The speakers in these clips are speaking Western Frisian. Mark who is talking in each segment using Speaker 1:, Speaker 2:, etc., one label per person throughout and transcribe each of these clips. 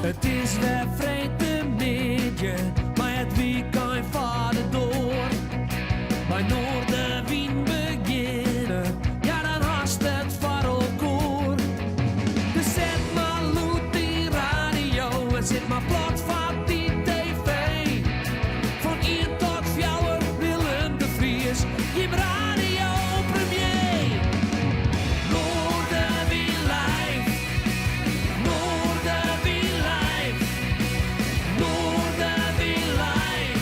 Speaker 1: It is wer freedtemiddei mei it wykein foar de doar. By Noardewyn begjinne, ja dan hast it foar elkoar. Dus set mar lûd dyn radio en sit mar plat foar dy TV. Fan ien tot fjouwer Willem de Vries, jim radiopremier. Noardewyn live, Noardewyn live, Noardewyn live,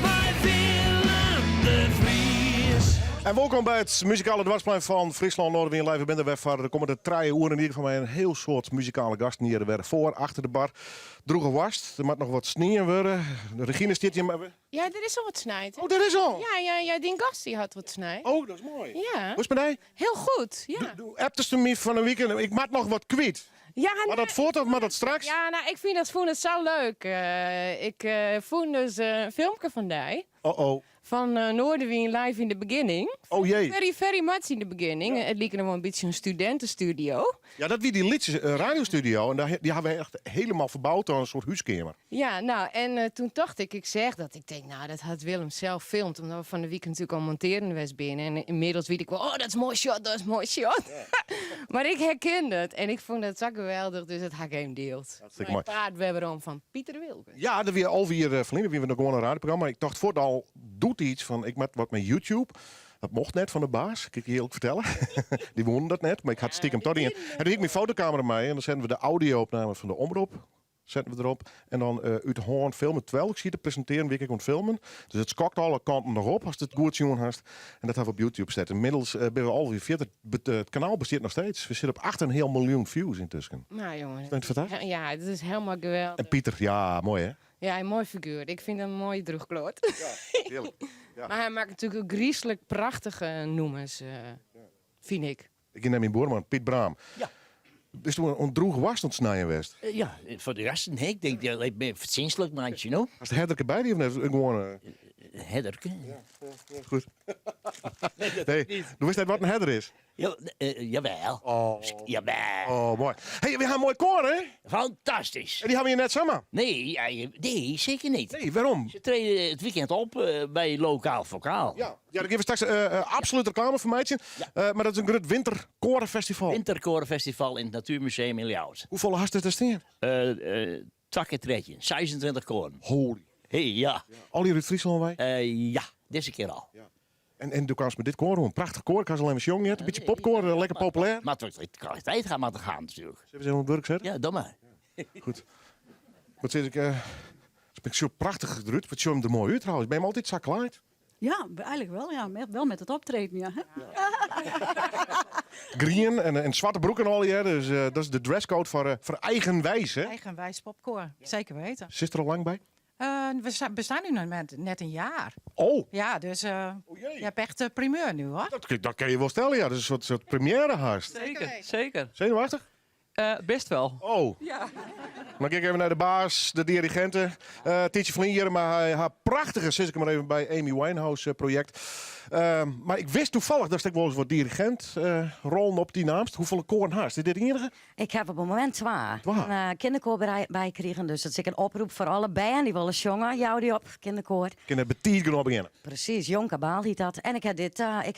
Speaker 1: mei Willem de Vries.
Speaker 2: En wolkom by it muzikale doarpsplein fan Fryslân Noardewyn Live. We binne der wer foar de kommende trije oeren. Yn ieder gefal mei in hiel soad muzikale gasten hjir wer foar achter de bar. Droege woarst, der moat noch wat snien wurde. Regine stiet hjir mei.
Speaker 3: Ja, der is al wat snijd.
Speaker 2: Oh, der is al?
Speaker 3: Ja, ja, ja, dyn gast dy hat wat snijd.
Speaker 2: Oh, dat is moai.
Speaker 3: Ja.
Speaker 2: Hoe is it mei dy?
Speaker 3: Hiel goed, ja.
Speaker 2: Do apptest my fan 'e wike, ik moat noch wat kwyt.
Speaker 3: Ja,
Speaker 2: Moat dat fuort of moat dat straks?
Speaker 3: Ja, no, ik fyn dat, fûn it sa leuk. Ik fûn dus in filmke fan dy.
Speaker 2: Oh oh.
Speaker 3: Fan Noardewyn live in the beginning.
Speaker 2: Oh jee.
Speaker 3: Very, very much in the beginning. It like noch wol in bytsje in studentestudio.
Speaker 2: Ja, dat wie dy lytse radiostudio en dy hawwe we echt helemaal ferboud ta in soart húskeamer.
Speaker 3: Ja, nou, en toen tocht ik, ik seach dat, ik tink, nou, dat hat Willem sels filmd, omdat we fan de wike natuerlik al montearjen west binne. En ynmiddels wit ik wol, oh, dat is in moai shot, dat is in moai shot. Mar ik herkende it en ik fûn dat sa geweldich, dus dat ha ik even dield.
Speaker 2: Hartstikke moai.
Speaker 3: Mei it paad wer werom fan Piter Wilkens.
Speaker 2: Ja, dat wie 11 jier ferline, wie we noch gewoan in radioprogramma. Ik tocht fuort al doetiids fan ik moat wat mei YouTube. Dat mocht net fan de baas, kin ik je earlik fertelle. Dy woenen dat net, mar ik ha it stikem toch dien. En doe hie ik myn fotokamera mei en dan setten we de audio-opname fan de omrop setten we derop. En dan út de hân filme, terwyl ik siet te presintearjen, wie ik ek oan it filmen. Dus it skokt alle kanten noch op ast it goed sjoen hast. En dat ha we op YouTube set. Ynmiddels binne we 11 jier fierder. It kanaal bestiet noch steeds. We sitte op 8,5 miljoen views yntusken.
Speaker 3: Nou jongen.
Speaker 2: Is dat net fantastysk?
Speaker 3: Ja, it is helemaal geweldich.
Speaker 2: En Pieter, ja, moai hè?
Speaker 3: Ja, in moai figuer. Ik fyn dat in moaie drûchkloat.
Speaker 2: Ja, hearlik. Ja.
Speaker 3: Mar hy makket natuerlik ek gryslik prachtige nûmers, fyn ik.
Speaker 2: Ik gean nei myn buorman Piet Braam.
Speaker 4: Ja.
Speaker 2: Bist do oan droege woarst oan it snijen west?
Speaker 4: Ja, foar de gasten. Ik tink, dat ik bin fertsjinstlik meitsje, no.
Speaker 2: Hast de herderke by dy of net? Gewoan.
Speaker 4: Herderke?
Speaker 2: Ja, goed. Nee, do witst net wat in herder is?
Speaker 4: Ja, jawel.
Speaker 2: Oh.
Speaker 4: Jawel.
Speaker 2: Oh, moai. Hey, we ha in moai koar, hè?
Speaker 4: Fantastysk.
Speaker 2: En dy hawwe je net samar?
Speaker 4: Nee, nee, seker net.
Speaker 2: Nee, wêrom?
Speaker 4: Se trede it weekend op by Lokaal Vokaal.
Speaker 2: Ja, ja, dêr gean we straks absolút reklame foar meitsjen.
Speaker 4: Ja.
Speaker 2: Mar dat is in grut winterkoarefestival.
Speaker 4: Winterkoarefestival yn it Natuermuseum yn Ljouwert.
Speaker 2: Hoefolle hast der te stean?
Speaker 4: Twa kear 13, 26 koaren.
Speaker 2: Holy.
Speaker 4: Hey, ja.
Speaker 2: Allegear út Fryslân wei?
Speaker 4: Ja, dizze kear al.
Speaker 2: Ja. En do kaamst mei dit koar oan, prachtich koar, ik ha se al even sjongen heard, in bytsje popkoar, lekker populêr.
Speaker 4: Moat de kwaliteit gaan moatte gaan natuerlik.
Speaker 2: Sille we se even oan it wurk sette?
Speaker 4: Ja, doch mar.
Speaker 2: Goed. Wat sis ik, ik sjoch prachtich derút, wat sjoch jim der moai út trouwens, binne jim altyd sa klaaid?
Speaker 5: Ja, eigenlijk wel, ja. Wel met het optreden, ja.
Speaker 2: Grien en swarte broeken allegear, dus dat is de dresscode foar Eigenwijs, hè?
Speaker 6: Eigenwijs popkoar, zeker weten.
Speaker 2: Sitst der al lang by?
Speaker 6: We bestaan nu nog net een jaar.
Speaker 2: Oh.
Speaker 6: Ja, dus
Speaker 2: Oh jee.
Speaker 6: je hebt echt de primeur nu, hoor.
Speaker 2: Dat kun je wel stellen, ja. Dat is een soort première haast.
Speaker 7: Zeker, zeker.
Speaker 2: Zenuwachtig?
Speaker 7: Best wel.
Speaker 2: Oh.
Speaker 7: Ja.
Speaker 2: Dan kijk ik even naar de baas, de dirigenten. Tietje van Lier, maar haar prachtige, sis ik maar even bij Amy Winehouse project. Maar ik wist toevallig dat ik wel eens wat dirigent rollen op die naamst. Hoeveel koren haast? Is dit de enige?
Speaker 8: Ik heb op het moment twa.
Speaker 2: Twa.
Speaker 8: Een kinderkoor by krigen, dus dat is ek in oprop foar alle bern dy't wolle sjonge. Jou dy op, kinderkoor.
Speaker 2: Kin net betiid genôch begjinne.
Speaker 8: Presys, Jong Kabaal hjit dat. En ik ha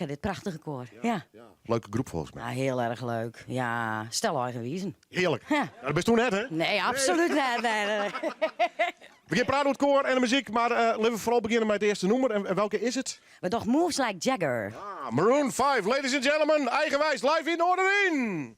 Speaker 8: dit prachtige koar. Ja.
Speaker 2: Ja. Leuke groep folgens my.
Speaker 8: Ja, hiel erch leuk. Ja, stel eigenwizen.
Speaker 2: Hearlik.
Speaker 8: Ja.
Speaker 2: Nou, dat bist do net, hè?
Speaker 8: Nee, absolút net. Nee, nee, nee.
Speaker 2: We gean praten oer it koar en de muzyk, mar litte we foaral begjinne mei it earste nûmer. En welke is it?
Speaker 8: We dogge Moves Like Jagger.
Speaker 2: Ah, Maroon 5, ladies and gentlemen, Eigenwijs live yn Noardewyn!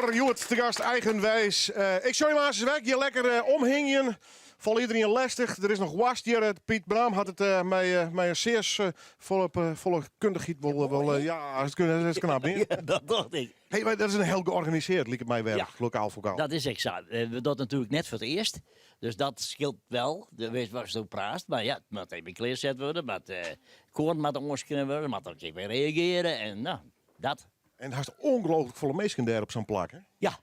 Speaker 2: Koor, hjoed te gast Eigenwijs. Ik sjoch jim aansens wer hjir lekker omhingjen. Fal iedereen lestich. Der is noch woarst hjir. Piet Braam hat it mei mei in sear folle folle kundichheid wol wol ja, dat is knap niet.
Speaker 4: Ja, dat dacht ik.
Speaker 2: Hey, maar dat is in hiel georganisearre, liket my wer,
Speaker 4: Ja.
Speaker 2: Lokaal Vokaal.
Speaker 4: Dat is ek sa. We dogge natuerlik net foar it earst. Dus dat skeelt wel. De wist watsto praatst, mar ja, it moat even klearset wurde. Moat, koaren moatte oanskreaun wurde, moat ek wer reagearje en no, dat.
Speaker 2: En hast ongelooflijk folle minsken dêr op sa'n plak, hè?
Speaker 4: Ja.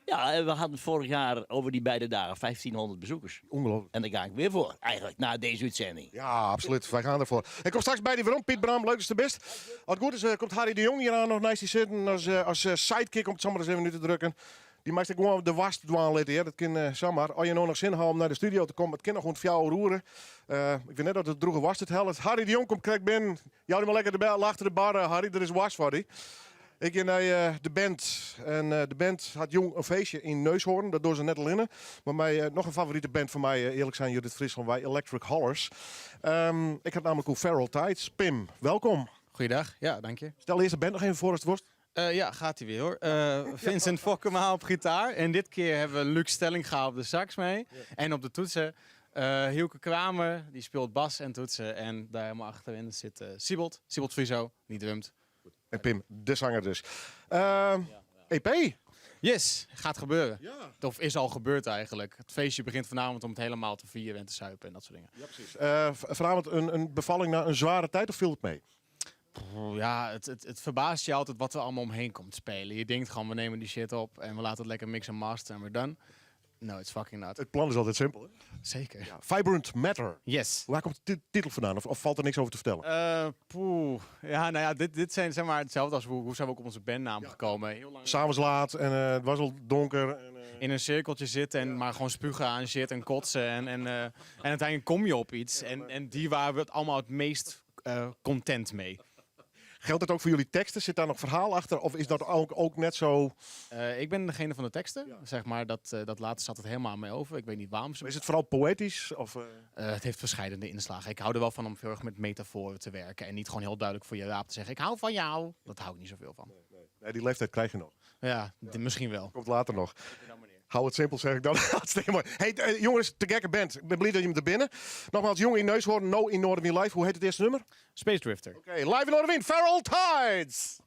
Speaker 4: Ja, en we hadden vorig jaar over die beide dagen 1500 bezoekers.
Speaker 2: Ongelooflijk.
Speaker 4: En daar ga ik weer voor, eigenlijk, na deze uitzending.
Speaker 2: Ja, absoluut. Wij gaan ervoor. Ik kom straks bij die werom, Piet Braam. Leuk dat je er bist. Als het goed is, komt Harry de Jong hier aan nog naast die zitten. Als, als sidekick, om het zomaar eens even nu te drukken. Die maakt gewoon de was dwaan litten, ja. Dat kan zomaar. Als je nou nog zin hebt om naar de studio te komen, het kan nog gewoon fjouwer roeren. Ik weet net dat het droege was het helpt. Harry de Jong komt krekt binnen. Jou die maar lekker de bel achter de bar, Harry. Er is was voor die. Ik ga naar de band. En de band had jong een feestje in Neushoorn. Dat doen ze net al in. Maar mij, nog een favoriete band van mij, eerlijk zijn, Judith Friesland, wij Electric Hollers. Ik had namelijk ook Feral Tides. Pim, welkom.
Speaker 9: Goeiedag, ja, dank je.
Speaker 2: Stel eerst de band nog even voor als het worst.
Speaker 9: Ja, gaat hij weer hoor. Vincent Fokkema op gitaar. En dit keer hebben we Luc Stellinga op de sax mee. En op de toetsen. Hielke Kramer, die speelt bas en toetsen. En daar helemaal achterin zit Siebold. Siebold Friso, die drumt.
Speaker 2: En Pim, de zanger dus. EP?
Speaker 9: Yes, gaat gebeuren.
Speaker 2: Ja.
Speaker 9: Of is al gebeurd eigenlijk. Het feestje begint vanavond om het helemaal te vieren en te suipen en dat soort dingen.
Speaker 2: Ja, precies. Vanavond een bevalling na een zware tijd of viel het mee?
Speaker 9: Poeh, ja, het verbaast je altijd wat er allemaal omheen komt spelen. Je denkt gewoon, we nemen die shit op en we laten het lekker mixen en masteren en we're done. No, it's fucking not.
Speaker 2: Het plan is altijd simpel, hè?
Speaker 9: Zeker.
Speaker 2: Ja, Vibrant Matter.
Speaker 9: Yes.
Speaker 2: Waar komt de titel vandaan? Of valt er niks over te vertellen?
Speaker 9: Poeh. Ja, nou ja, dit zijn zeg maar hetzelfde als hoe zijn we ook op onze bandnaam gekomen. Heel lang
Speaker 2: S'avonds laat en het was al donker. En,
Speaker 9: in een cirkeltje zitten en maar gewoon spugen aan shit en kotsen. En uiteindelijk kom je op iets. En die waren we het allemaal het meest content mee.
Speaker 2: Geldt dat ook voor jullie teksten? Zit daar nog verhaal achter? Of is dat ook net zo?
Speaker 9: Ik ben degene van de teksten. Zeg maar, dat laatste zat het helemaal aan mij over. Ik weet niet waarom ze
Speaker 2: Maar is het vooral poëtisch? Of?
Speaker 9: Het heeft verschillende inslagen. Ik hou er wel van om veel erg met metaforen te werken. En niet gewoon heel duidelijk voor je raap te zeggen, ik hou van jou. Dat hou ik niet zoveel van.
Speaker 2: Nee, nee. Nee, die leeftijd krijg je nog.
Speaker 9: Ja, misschien wel.
Speaker 2: Komt later nog.
Speaker 9: Op die manier.
Speaker 2: Hou het simpel, zeg ik dan. Hartstikke mooi. Hey, jongens, te gekke band. Ik ben blij dat je hem er binnen. Nogmaals, Jong in Neushoorn, No in Noardewyn Live. Hoe heet het eerste nummer?
Speaker 9: Space Drifter.
Speaker 2: Oké, live in Noardewyn, Feral Tides!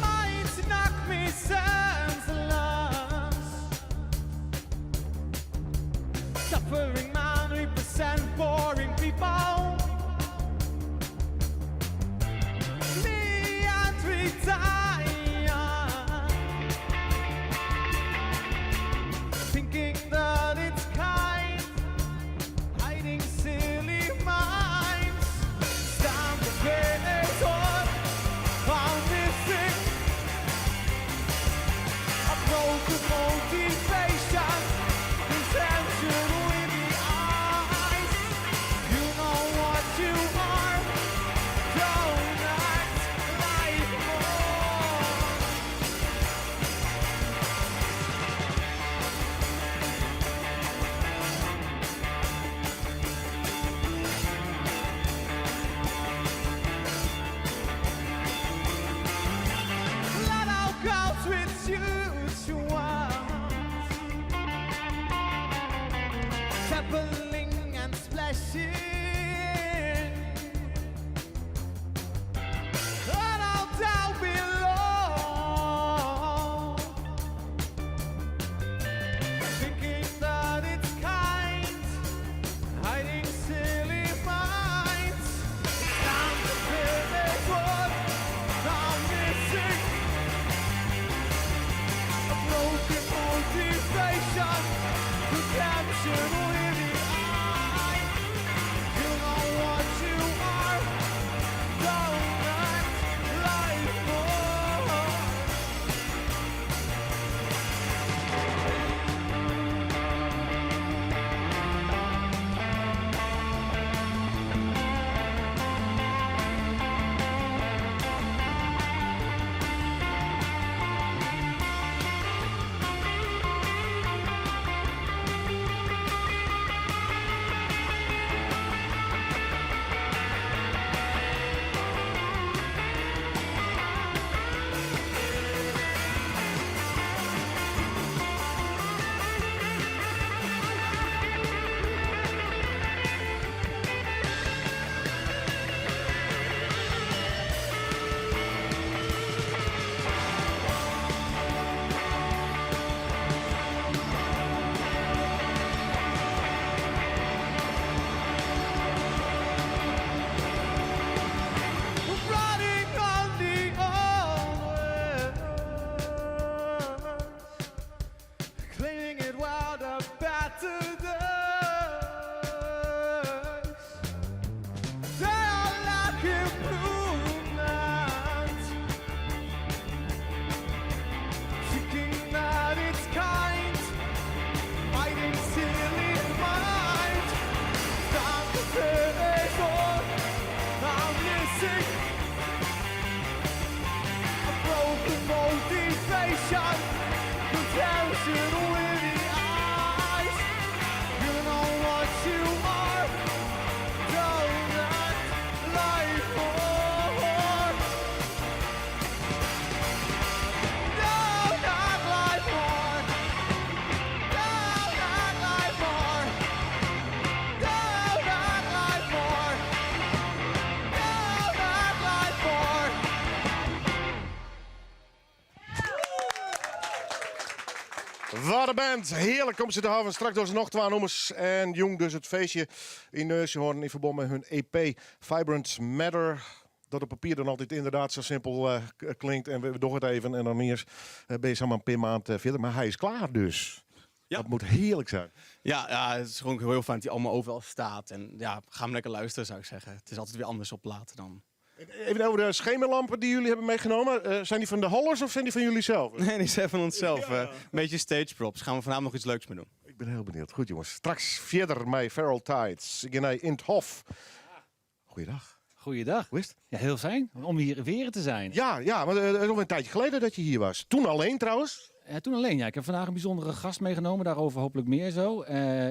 Speaker 1: Might knock me senseless. Suffering man represent boring people. Me and retire. Thinking the
Speaker 2: Wat in band! Hearlik om se te hawwen. Straks dogge se noch twa nûmers. En jûn dus it feestje yn Neushoorn yn ferbân mei hun EP Vibrant Matter. Dat op papier dan altyd ynderdaad sa simpel eh, klinkt. En we dogge it even en dan iens eh, binne je samar in pear maand eh, fierder. Mar hy is klear dus.
Speaker 9: Ja.
Speaker 2: Dat moat hearlik wêze.
Speaker 9: Ja, het is gewoon heel fijn dat hij allemaal overal staat. En ja, ga hem lekker luisteren zou ik zeggen. Het is altijd weer anders op platen dan.
Speaker 2: Even over de schemerlampen die jullie hebben meegenomen. Zijn die van de Hollers of zijn die van jullie zelf?
Speaker 9: Nee, die zijn van onszelf. Een beetje stage props. Gaan we vanavond nog iets leuks mee doen.
Speaker 2: Ik ben heel benieuwd. Goed jongens, straks verder met Feral Tides. Ik ben in het Hof. Goeiedag.
Speaker 10: Goeiedag.
Speaker 2: Hoe is het?
Speaker 10: Ja, heel fijn om hier weer te zijn.
Speaker 2: Ja, maar het is al een tijdje geleden dat je hier was. Toen alleen trouwens.
Speaker 10: Toen alleen, ja. Ik heb vandaag een bijzondere gast meegenomen. Daarover hopelijk meer zo.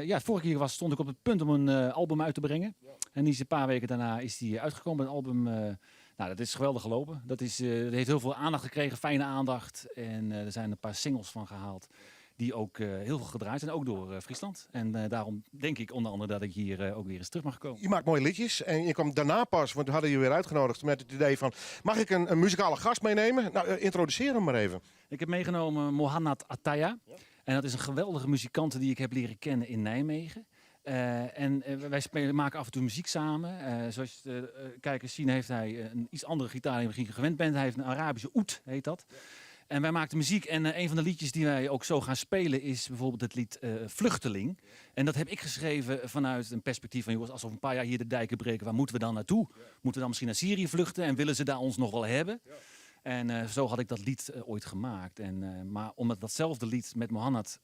Speaker 10: Ja, vorige keer stond ik op het punt om een album uit te brengen. En die is een paar weken daarna is die uitgekomen. Een album, nou, dat is geweldig gelopen. Dat heeft heel veel aandacht gekregen, fijne aandacht. En er zijn een paar singles van gehaald die ook heel veel gedraaid zijn, ook door Friesland. En daarom denk ik onder andere dat ik hier ook weer eens terug mag komen.
Speaker 2: Je maakt mooie liedjes en je kwam daarna pas, want we hadden je weer uitgenodigd met het idee van, mag ik een muzikale gast meenemen? Nou, introduceer hem maar even.
Speaker 10: Ik heb meegenomen Mohannad Ataya. En dat is een geweldige muzikant die ik heb leren kennen in Nijmegen. En wij maken af en toe muziek samen. Zoals de kijkers zien heeft hij een iets andere gitaar dan je misschien gewend bent. Hij heeft een Arabische oud, heet dat. En wij maakten muziek en een van de liedjes die wij ook zo gaan spelen is bijvoorbeeld het lied Vluchteling. En dat heb ik geschreven vanuit een perspectief van, jongens, als we over een paar jaar hier de dijken breken, waar moeten we dan naartoe? Moeten we dan misschien naar Syrië vluchten en willen ze daar ons nog wel hebben? En zo had ik dat lied ooit gemaakt. Maar om datzelfde lied met Mohannad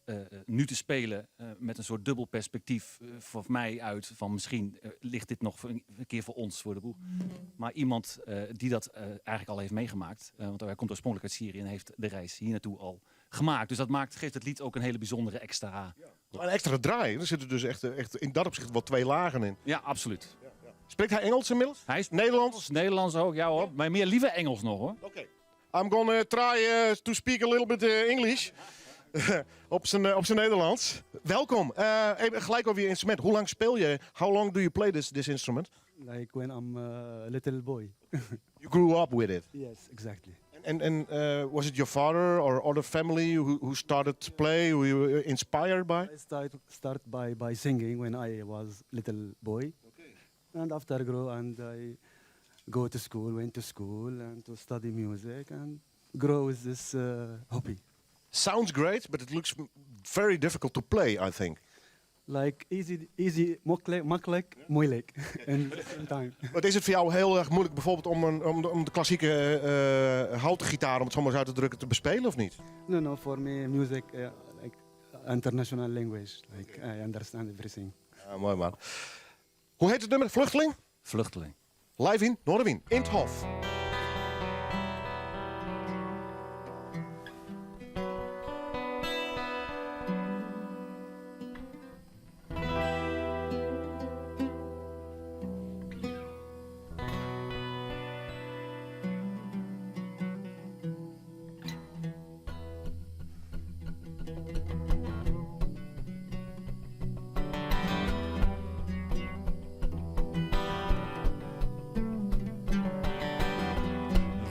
Speaker 10: nu te spelen, met een soort dubbel perspectief voor mij uit, van misschien ligt dit nog een keer voor ons voor de boeg. Maar iemand die dat eigenlijk al heeft meegemaakt, want hij komt oorspronkelijk uit Syrië en heeft de reis hier naartoe al gemaakt. Dus dat geeft het lied ook een hele bijzondere extra...
Speaker 2: Ja. Een extra draai. Er zitten dus echt in dat opzicht wel twee lagen in.
Speaker 10: Ja, absoluut.
Speaker 2: Spreekt hij Engels inmiddels?
Speaker 10: Hij is
Speaker 2: Nederlands?
Speaker 10: Nederlands ook, ja hoor. Maar meer liever Engels nog hoor.
Speaker 2: Oké. I'm gonna try to speak a little bit English. Op zijn Nederlands. Welkom. Even gelijk over je instrument. Hoe lang speel je? How long do you play this instrument?
Speaker 11: Like when I'm a little boy.
Speaker 2: You grew up with it?
Speaker 11: Yes, exactly.
Speaker 2: And was it your father or other family who started to play, who you were inspired by?
Speaker 11: I start by singing when I was little boy. And after I grow and I go to school, went to school and to study music and grow with this hobby.
Speaker 2: Sounds great, but it looks very difficult to play, I think.
Speaker 11: Like easy, easy, makkelijk, makkelijk, moeilijk in the same time.
Speaker 2: Wat is het voor jou heel erg moeilijk bijvoorbeeld om de klassieke houten gitaar, om het zo maar eens uit te drukken, te bespelen of niet?
Speaker 11: No, no, for me music, like international language, like I understand everything.
Speaker 2: Ja, mooi man. Hoe heet het nummer? Vluchteling?
Speaker 10: Vluchteling.
Speaker 2: Live in Noardewyn, in het Hof.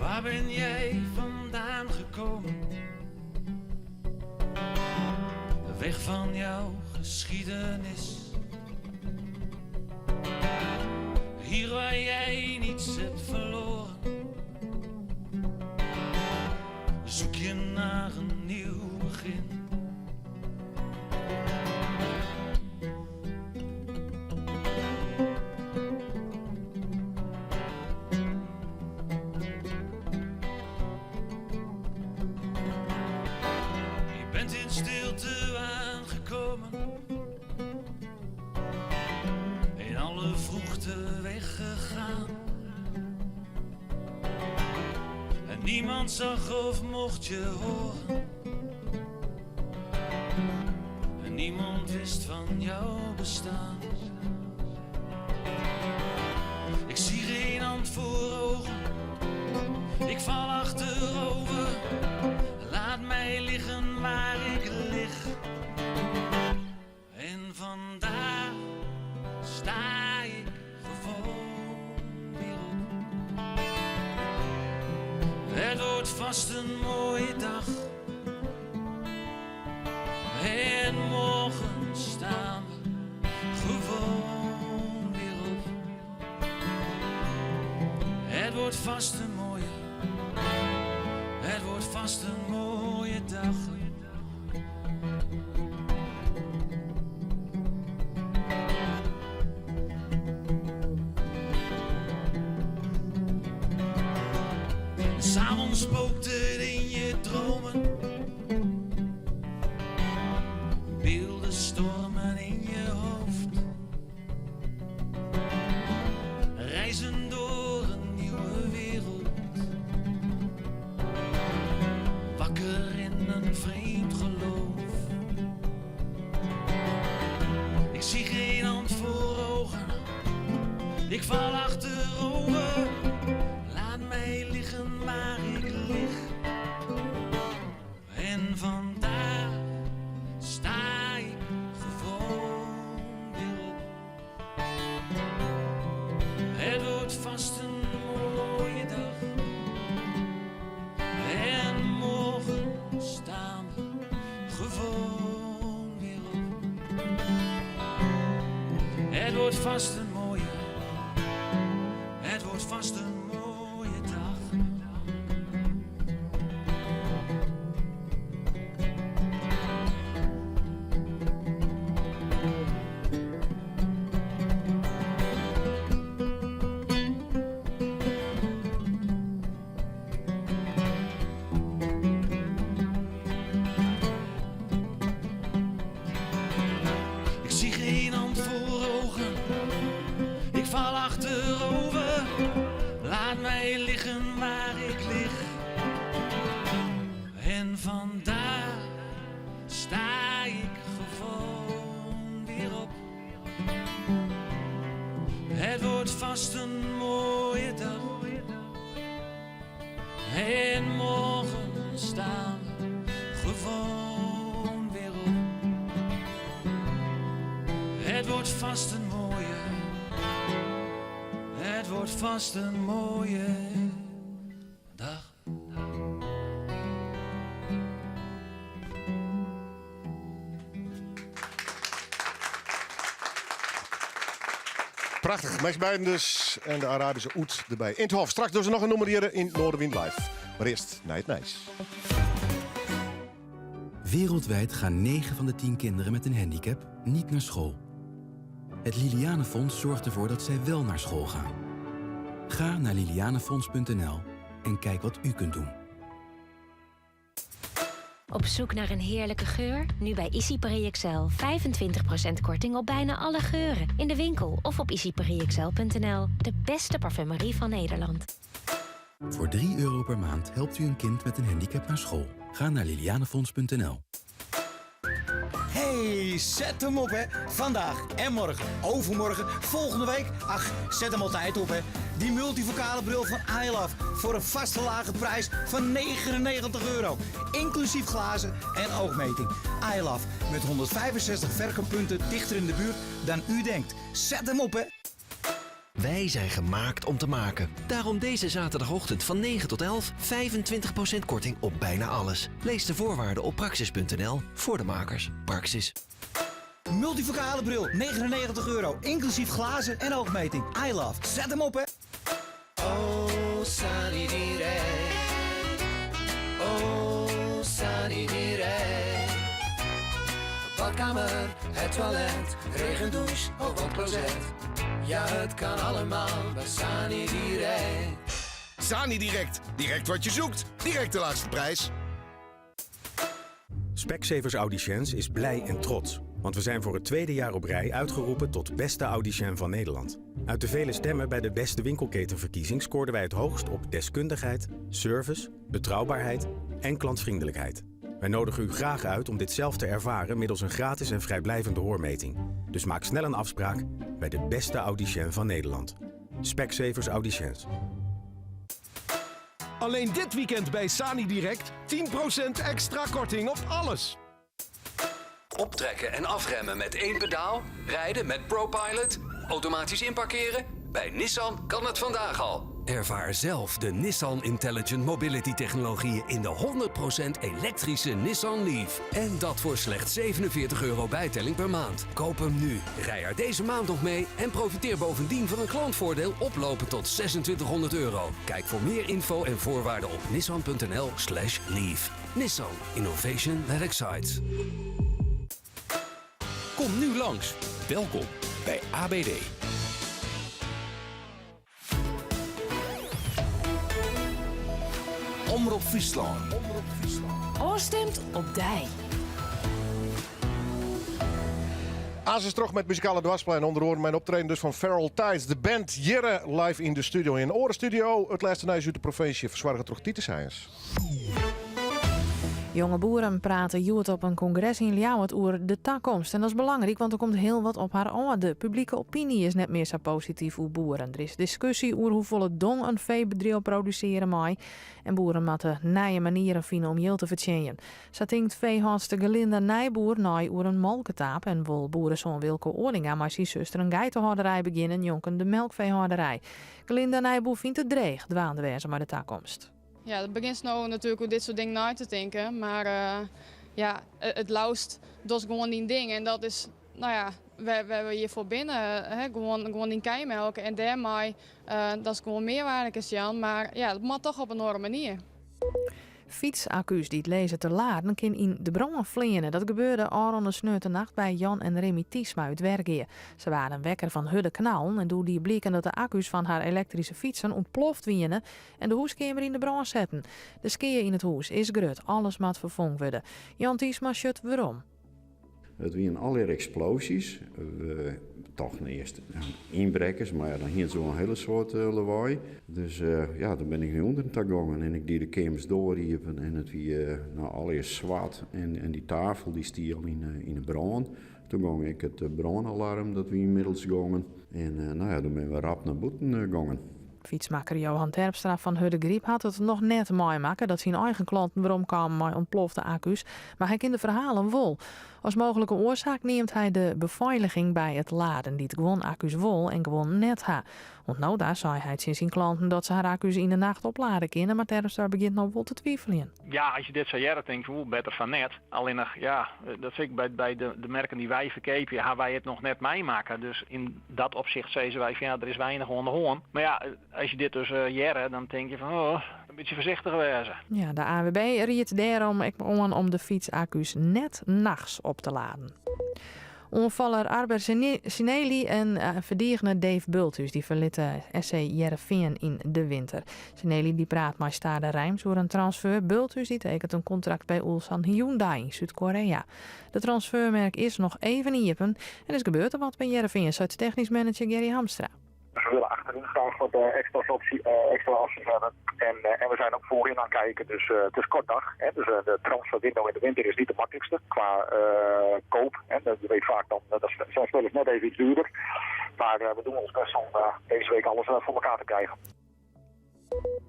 Speaker 1: Waar ben jij vandaan gekomen? Weg van jouw geschiedenis. Hier waar jij niets hebt verloren, zoek je naar een nieuw begin. Je bent in stilte aangekomen, in alle vroegte weggegaan. En niemand zag of mocht je horen. En niemand wist van jouw bestaan. Ik zie geen hand voor ogen, ik val achterover. Laat mij liggen waar ik lig. En vandaag sta ik gewoon weer op. Het wordt vast een mooie dag. wordt vast een mooie, het wordt vast een mooie dag. S'avonds spookt het in je dromen. Beelden stormen in je hoofd. Reizen door een nieuwe wereld. Wakker in een vreemd geloof. Ik zie geen hand voor ogen. Ik val achterover. Laat mij liggen waar ik lig. En vandaag sta ik gewoon weer op. Het wordt vast een mooie dag. En morgen staan we gewoon weer op. Het wordt vast een mooie, het wordt vast een mooie dag. Ik zie geen hand voor ogen. Ik val achterover. Laat mij liggen waar ik lig. En vandaag sta ik gewoon weer op. Het wordt vast een mooie dag. En morgen staan we gewoon weer op. Het wordt vast een mooie. Het wordt vast een mooie dag.
Speaker 2: Prachtig. Max Beiden dus en de Arabische Oet erbij. In het Hof. Straks doen ze nog een nummer hier in Noorderwind Live. Maar eerst naar het Nijs.
Speaker 12: Wereldwijd gaan 9 van de 10 kinderen met een handicap niet naar school. Het Lilianenfonds zorgt ervoor dat zij wel naar school gaan. Ga naar lilianefonds.nl en kijk wat u kunt doen.
Speaker 13: Op zoek naar een heerlijke geur? Nu bij Easy Paris XL 25% korting op bijna alle geuren. In de winkel of op easyparisxl.nl. De beste parfumerie van Nederland.
Speaker 12: Voor 3 euro per maand helpt u een kind met een handicap naar school. Ga naar lilianefonds.nl.
Speaker 14: Hey, zet hem op hè. Vandaag en morgen, overmorgen, volgende week. Ach, zet hem altijd op hè. Die multivocale bril van iLove voor een vaste lage prijs van 99 euro. Inclusief glazen en oogmeting. iLove met 165 verkooppunten dichter in de buurt dan u denkt. Zet hem op hè.
Speaker 15: Wij zijn gemaakt om te maken. Daarom deze zaterdagochtend van 9 tot 11 25% korting op bijna alles. Lees de voorwaarden op praxis.nl voor de makers. Praxis.
Speaker 14: Multivocale bril, 99 euro. Inclusief glazen en oogmeting. iLove, zet hem op hè.
Speaker 1: Oh, Sunny Direct. Oh, Sunny Direct. Badkamer, het toilet, regendouche of een closet. Ja, het kan allemaal bij Sani Direct.
Speaker 16: Sani Direct. Direct wat je zoekt. Direct de laagste prijs.
Speaker 17: Specsavers Audiciens is blij en trots. Want we zijn voor het tweede jaar op rij uitgeroepen tot beste audicien van Nederland. Uit de vele stemmen bij de beste winkelketenverkiezing scoorden wij het hoogst op deskundigheid, service, betrouwbaarheid en klantvriendelijkheid. Wij nodigen u graag uit om dit zelf te ervaren middels een gratis en vrijblijvende hoormeting. Dus maak snel een afspraak bij de beste audicien van Nederland. Specsavers Audiciens.
Speaker 18: Alleen dit weekend bij Sani Direct 10% extra korting op alles.
Speaker 19: Optrekken en afremmen met één pedaal, rijden met ProPilot, automatisch inparkeren. Bij Nissan kan het vandaag al. Ervaar zelf de Nissan Intelligent Mobility technologie in de 100% elektrische Nissan Leaf. En dat voor slechts €47 bijtelling per maand. Koop hem nu. Rij er deze maand nog mee en profiteer bovendien van een klantvoordeel oplopend tot €2600. Kijk voor meer info en voorwaarden op nissan.nl slash leaf. Nissan. Innovation that excites.
Speaker 20: Kom nu langs. Welkom bij ABD.
Speaker 16: Omrop Fryslân.
Speaker 13: Ofstimd op dy.
Speaker 2: Aanst troch mei it muzikale doarsplein ûnder oaren mei in optreden dus fan Feral Tides. De band hjir live yn de studio. Yn in oare studio it lêste nijs út de provinsje fersoarge troch Titus Sijens.
Speaker 21: Jonge boeren prate hjoed op in kongres yn Ljouwert oer de takomst. En dat is belangryk, want der komt hiel wat op har ôf. De publike opiny is net mear sa posityf oer boeren. Der is diskusje oer hoefolle dong in feebedriuw produsearje mei. En boeren moatte nije manieren fine om jild te fertsjinjen. Sa tinkt feehâldster Gelinda Nijboer nei oer in molketaap en wol boeresoan Wilco Oordinga mei syn suster in geitehâlderij begjinne njonken de melkfeehâlderij. Gelinda Nijboer fynt it dreech dwaande wêze mei de takomst.
Speaker 22: Ja, dan begjinst no natuerlik oer dit soart dingen nei te tinken. Mar ja, it leafst dochst gewoan dyn ding. En dat is, no ja, wêr we hjir foar binne. Hè, gewoan dyn kij melke en dêrmei datst gewoan mearwaarde kinst jaan. Mar ja, dat moat toch op in oare manier.
Speaker 21: Fytsakku's dy't lizze te laden kin yn de brân fleane. Dat gebeurde ôfrûne sneontenacht by Jan en Remy Tiesma út Wergea. Se waarden wekker fan hurde knallen en doe die bliken dat de akku's fan har elektryske fytsen ûntploft wiene en de hûskeamer yn de brân setten. De skea yn it hûs is grut, alles moat ferfongen wurde. Jan Tiesma sjocht werom.
Speaker 23: It wienen allegear eksploasjes. We tochten earst ynbrekkers, mar ja, dan hienen se wol in hiele soad lawaai. Dus ja, dan bin ik nei ûnderen ta gongen en ik die de keamersdoar iepen en it wie no allegear swart en dy tafel dy stie al yn 'e brân. Toen gong ek it brânalarm, dat wie ynmiddels gongen. En no ja, doe binne we rap nei bûten gongen.
Speaker 21: Fytsmakker Johan Terpstra fan Hurdegaryp hat it noch net meimakke dat syn eigen klanten weromkamen mei ûntplofte akku's, mar hy ken de ferhalen wol. As mooglike oarsaak neamt hy de befeiliging by it laden, dy't guon akku's wol en guon net ha. Oant no ta sei hy tsjin syn klanten dat se har akku's yn de nacht oplade kinne, mar Terpstra begjint no wol te twiveljen.
Speaker 24: Ja, as je dit sa hearre, tink ik, oeh, better fan net. Allinnich, ja, dat sis ik, by de merken dy't wy ferkeapje, ha wy it noch net meimakke. Dus yn dat opsicht sizze wy fan ja, der is weinich oan de hân. Mar ja, as je dit dus hearre, dan tink je fan oh, in bytsje foarsichtich wêze.
Speaker 21: Ja, de ANWB riedt dêrom ek oan om de fytsakku's net nachts op te laden. Oanfaller Arber Zeneli en ferdigener Dave Bulthuis dy ferlitte SC Hearrenfean yn de winter. Zeneli dy praat mei Stade Reims oer in transfer. Bulthuis dy tekenet in kontrakt by Ulsan Hyundai yn Súd-Korea. De transfermerk is noch even iepen en is gebeurt der wat by Hearrenfean, seit technysk manager Gerry Hamstra.
Speaker 25: Dus we willen achterin graag wat extra, optie, extra opties hebben. En, en we zijn ook voorin aan het kijken. Dus het is kort dag. Hè? Dus de transferwindow in de winter is niet de makkelijkste qua koop. Hè? Dat, je weet vaak dan, dat zijn spelers net even iets duurder. Maar we doen ons best om deze week alles voor elkaar te krijgen.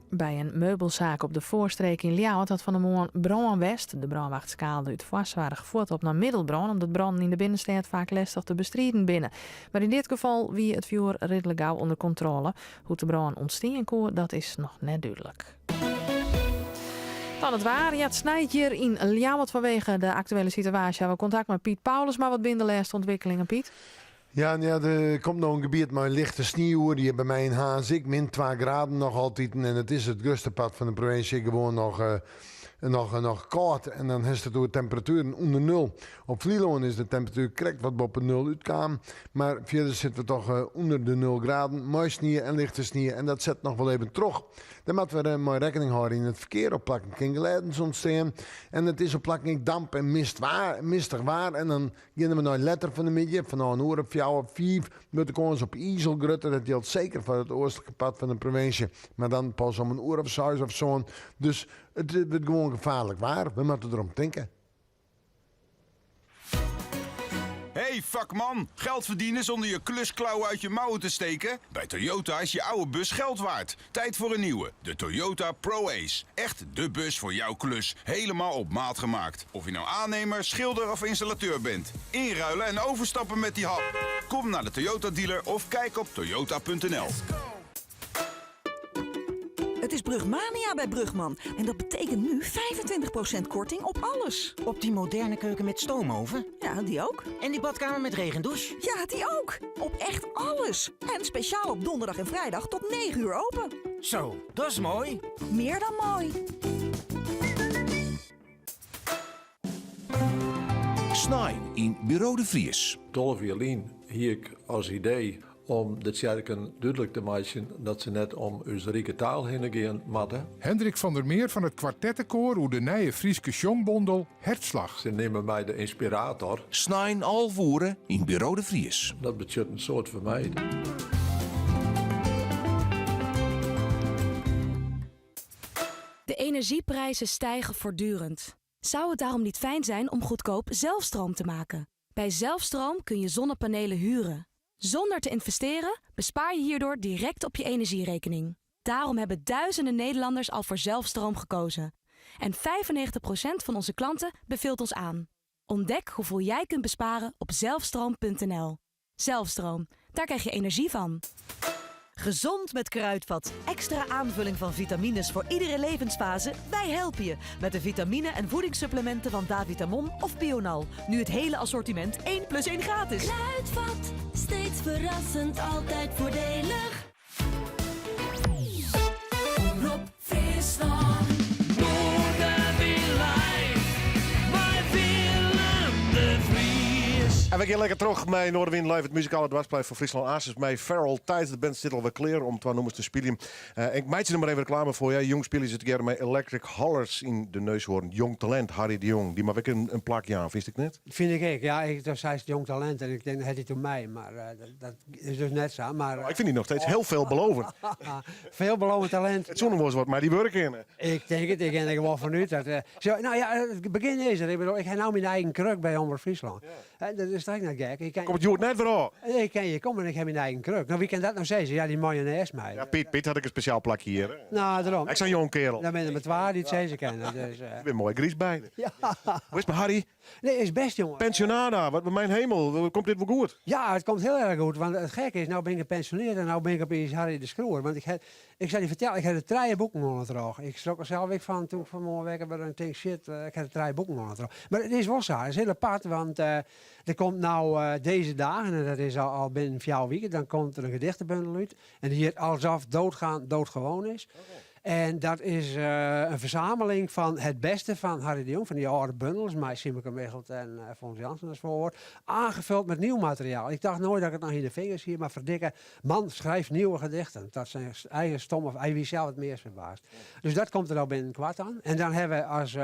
Speaker 21: By in meubelsaak op de Voorstreek yn Ljouwert hat fan 'e moarn brân west. De brânwacht skaalde út foarsoarch fuort op nei middelbrân, omdat brannen yn de binnenstêd faak lestich te bestriden binne. Mar yn dit gefal wie it fjoer ridlik gau ûnder kontrôle. Hoe't de brân ûntstean koe, dat is noch net dúdlik. Dan it waar. Ja, it snijt hjir yn Ljouwert fanwege de aktuele situaasje. Hawwe we kontakt mei Piet Paulusma. Wat binne de lêste ûntwikkelingen, Piet?
Speaker 26: Ja, ja, der komt no in gebiet mei lichte snie oer. Hjir by my yn Harns ek min 2 graden noch altiten. En it is it grutste part fan de provinsje gewoan noch, eh, noch, noch kâld. En dan hast it oer temperatueren ûnder nul. Op Flylân is de temperatuer krekt wat boppe nul útkaam. Mar fierder sitte we toch eh, ûnder de nul graden. Mei snie en lichte snie. En dat set noch wol even troch. Dêr moatte we mei rekkening hâlde yn it ferkear. Op plakken kin glêdens ûntstean. En it is op plakken ek damp en mist waar, mistich waar. En dan Geane we nei letter fan de middei, fanôf in oere of fjouwer, fiif, wurdt de kâns op izel grutter. Dat jildt seker foar it oastlike part fan de provinsje, mar dan pas om in oere of seis of sân. Dus it wurdt gewoan gefaarlik waar. We moatte derom tinke.
Speaker 16: Hey vakman, geld verdienen zonder je klusklauwen uit je mouwen te steken? Bij Toyota is je oude bus geld waard. Tijd voor een nieuwe, de Toyota ProAce. Echt de bus voor jouw klus, helemaal op maat gemaakt. Of je nou aannemer, schilder of installateur bent. Inruilen en overstappen met die hap. Kom naar de Toyota dealer of kijk op toyota.nl.
Speaker 3: Het is Brugmania bij Brugman. En dat betekent nu 25% korting op alles.
Speaker 4: Op die moderne keuken met stoomoven?
Speaker 3: Ja, die ook.
Speaker 4: En die badkamer met regendouche?
Speaker 3: Ja, die ook. Op echt alles. En speciaal op donderdag en vrijdag tot 9 uur open.
Speaker 4: Zo, dat is mooi.
Speaker 3: Meer dan mooi.
Speaker 20: Snein yn Buro de Vries.
Speaker 5: 12 jier lyn hie ik as idee om de tsjerken dúdlik te meitsjen dat se net om ús rike taal hinne gean moatte.
Speaker 6: Hendrik van der Meer fan it kwartettekoar oer de nije Fryske sjongbondel Hertslach.
Speaker 5: Se neame my de ynspirator.
Speaker 20: Snein 11 oere yn Buro de Vries.
Speaker 5: Dat betsjut in soad foar my.
Speaker 7: De energieprijzen stijgen voortdurend. Zou het daarom niet fijn zijn om goedkoop zelf stroom te maken? Bij Zelfstroom kun je zonnepanelen huren. Zonder te investeren bespaar je hierdoor direct op je energierekening. Daarom hebben duizenden Nederlanders al voor Zelfstroom gekozen. En 95% van onze klanten beveelt ons aan. Ontdek hoeveel jij kunt besparen op zelfstroom.nl. Zelfstroom, daar krijg je energie van.
Speaker 8: Gezond met Kruidvat. Extra aanvulling van vitamines voor iedere levensfase. Wij helpen je met de vitamine- en voedingssupplementen van Davitamon of Pional. Nu het hele assortiment 1 plus 1 gratis.
Speaker 27: Kruidvat, steeds verrassend, altijd voordelig.
Speaker 1: Omrop Fryslân. Noardewyn live. Mei Willem de Vries.
Speaker 2: En we gean lekker troch mei Noardewyn Live, it muzikale doarpspleit fan Fryslân Asis mei Feral Tides. De band sit alwer klear om twa nûmers te spyljen. Ik meitsje der mar even reklame foar. Ja, jûn spylje se tegearre mei Electric Hollers yn de Neushoorn. Jong talint, Harry de Jong. Dy moat ek in plak jaan, fynst ek net?
Speaker 28: Fyn ik ek, ja. Ik, do seist jong talint en ik tink, hat hy it oer my, mar dat is dus net sa. Mar,
Speaker 2: Ik fyn dy noch steeds heel veelbelovend.
Speaker 28: Veelbelovend talent.
Speaker 2: It soe noch wolris wat mei dy wurde kinne.
Speaker 28: Ik tink it, ik gean der gewoan fanút. Dat, zo, no ja, it begjin is der. Ik bedoel, ik ha no myn eigen kruk by Omrop Fryslân. Dat is toch ek net gek? Ik kin,
Speaker 2: Komt it hjoed net wer ôf?
Speaker 28: Ik kin hjir komme en ik ha myn eigen kruk. No, wie kin dat no sizze? Ja, dy mayonaise mei.
Speaker 2: Ja, Piet, Piet hat ek in spesjaal plakje hjir.
Speaker 28: No, dêrom.
Speaker 2: Ek sa'n jong kerel.
Speaker 28: Dan binne der mar twa dy't it sizze kinne. Dus.
Speaker 2: Ik bin moai griis by.
Speaker 28: Ja.
Speaker 2: Hoe is it mei Harry?
Speaker 28: Nee, is bêst, jongen.
Speaker 2: Pensionada, wat myn hemel, komt dit wol goed?
Speaker 28: Ja, it komt hiel erch goed. Want it gekke is, no bin ik gepensionearre en no bin ik opiens Harry de Skroer. Want ik ha, ik sil dy fertelle, ik ha der trije boeken oan it troch. Ik skrok der sels ek fan doe't ik fan 'e moarn wekker waard en tink, shit, ik ha der trije boeken oan it troch. Mar it is wol sa, it is hiel apart, want der komt no dizze dagen, en dat is al binnen fjouwer wiken, dan komt der in gedichtebundel út. En dy hjit Alsof doodgaan doodgewoon is. En dat is in fersameling fan it bêste fan Harry de Jong, fan dy âlde bundels mei Simke Michelt en Fons Jansen as foarwurd, aangevuld met nieuw materiaal. Ik tocht noait dat ik it noch yn de fingers hie, mar ferdikke, man schrijft nieuwe gedichten. Dat zijn eigen stomme, hy wie sels it meast ferbaasd. Dus dat komt der no binnenkoart oan. En dan ha we as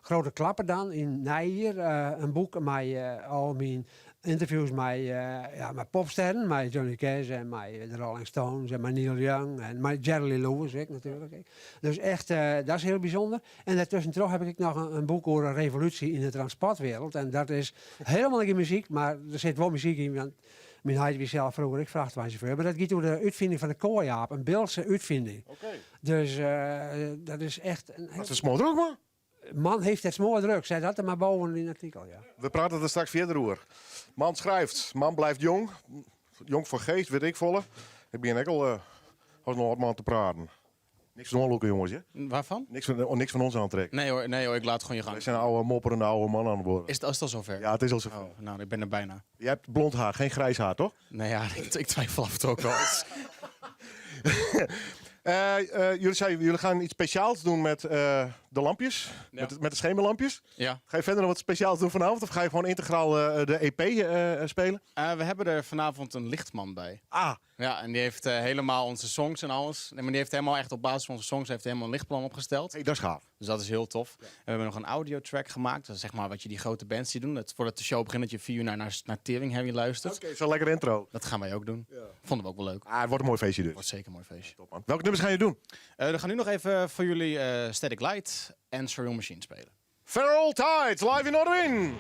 Speaker 28: grote klapper dan yn neijier in boek mei al myn ynterviews mei, ja, mei popsterren, mei Johnny Cash en mei de Rolling Stones en mei Neil Young en mei Jerry Lee Lewis ek natuerlik. Dus echt, dat is hiel bysûnder. En dêrtuskentroch ha ik ek noch in boek oer in revolúsje yn de transportwereld. En dat is hielendal gjin muzyk, mar der sit wol muzyk yn, want myn heit wie sels froeger ek frachtweinsjauffeur. Mar dat giet oer de útfining fan de koaiaap, in Biltse útfining. Dus dat is echt in
Speaker 2: Wat in smoardrok, man!
Speaker 28: Man heeft het smoordruk, sei dat der mar boven yn it artikel, ja.
Speaker 2: We prate der straks fierder oer. Man schrijft, man blijft jong. Jong fan geast, wit ik folle. Ik bin ek al as in âld man te praten. Niks fan oanlûken, jonges, hè?
Speaker 9: Waarvan?
Speaker 2: Niks van, oh, niks van ons aantrekken.
Speaker 9: Nee hoor, nee hoor, ik laat gewoon je gang.
Speaker 2: Wij zijn oude mopperende oude man aan het worden.
Speaker 9: Is het al zover?
Speaker 2: Ja, het is al zover.
Speaker 9: Oh, nou, ik ben er bijna.
Speaker 2: Jij hebt blond haar, geen grijs haar, toch?
Speaker 9: Nee, ja, ik twijfel af en toe ook wel eens.
Speaker 2: Jullie zeiden, jullie gaan iets speciaals doen met de lampjes, met de schemerlampjes.
Speaker 9: Ja.
Speaker 2: Ga je verder nog wat speciaals doen vanavond of ga je gewoon integraal de EP spelen?
Speaker 9: We hebben er vanavond een lichtman bij. Ja, en die heeft helemaal onze songs en alles. Nee, maar die heeft helemaal echt op basis van onze songs heeft helemaal een lichtplan opgesteld.
Speaker 2: Hey, dat is gaaf.
Speaker 9: Dus dat is heel tof. En we hebben nog een audiotrack gemaakt. Dat is wat je die grote bands ziet doen. Dat voordat de show begint, dat je 4 uur naar Tering Heavy luistert.
Speaker 2: Oké, zo'n lekkere intro.
Speaker 9: Dat gaan wij ook doen. Vonden we ook wel leuk.
Speaker 2: Ah, het wordt een mooi feestje dus.
Speaker 9: Het wordt zeker een mooi feestje.
Speaker 2: Top, man. Welke nummers ga je doen?
Speaker 9: We gaan nu nog even voor jullie Static Light en Surreal Machine spelen.
Speaker 2: Feral Tides, live in Noardewyn!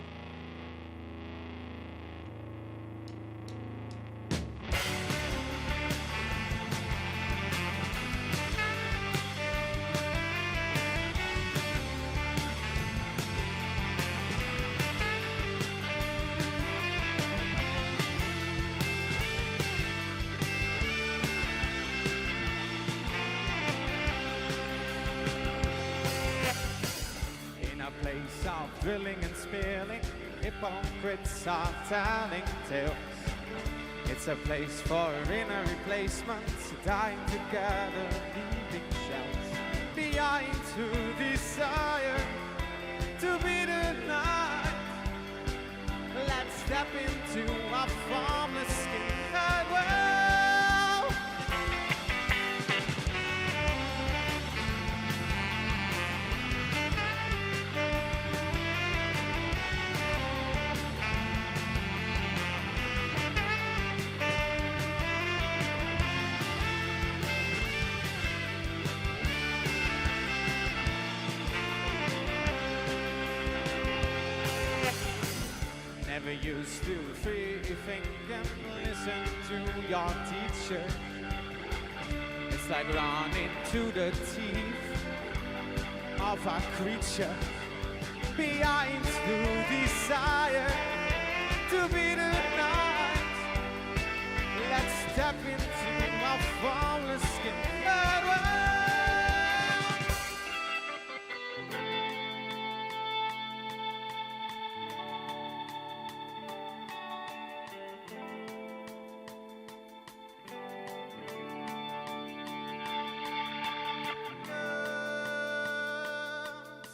Speaker 10: of drilling and spilling. Hypocrites are telling tales. It's a place for inner replacements, dying together, leaving shells behind to desire to be the night. Let's step into our formless skin world. Never used to free think and listen to your teacher. It's like running to the teeth of a creature behind the desire to be the night. Let's step into our formless skin. World.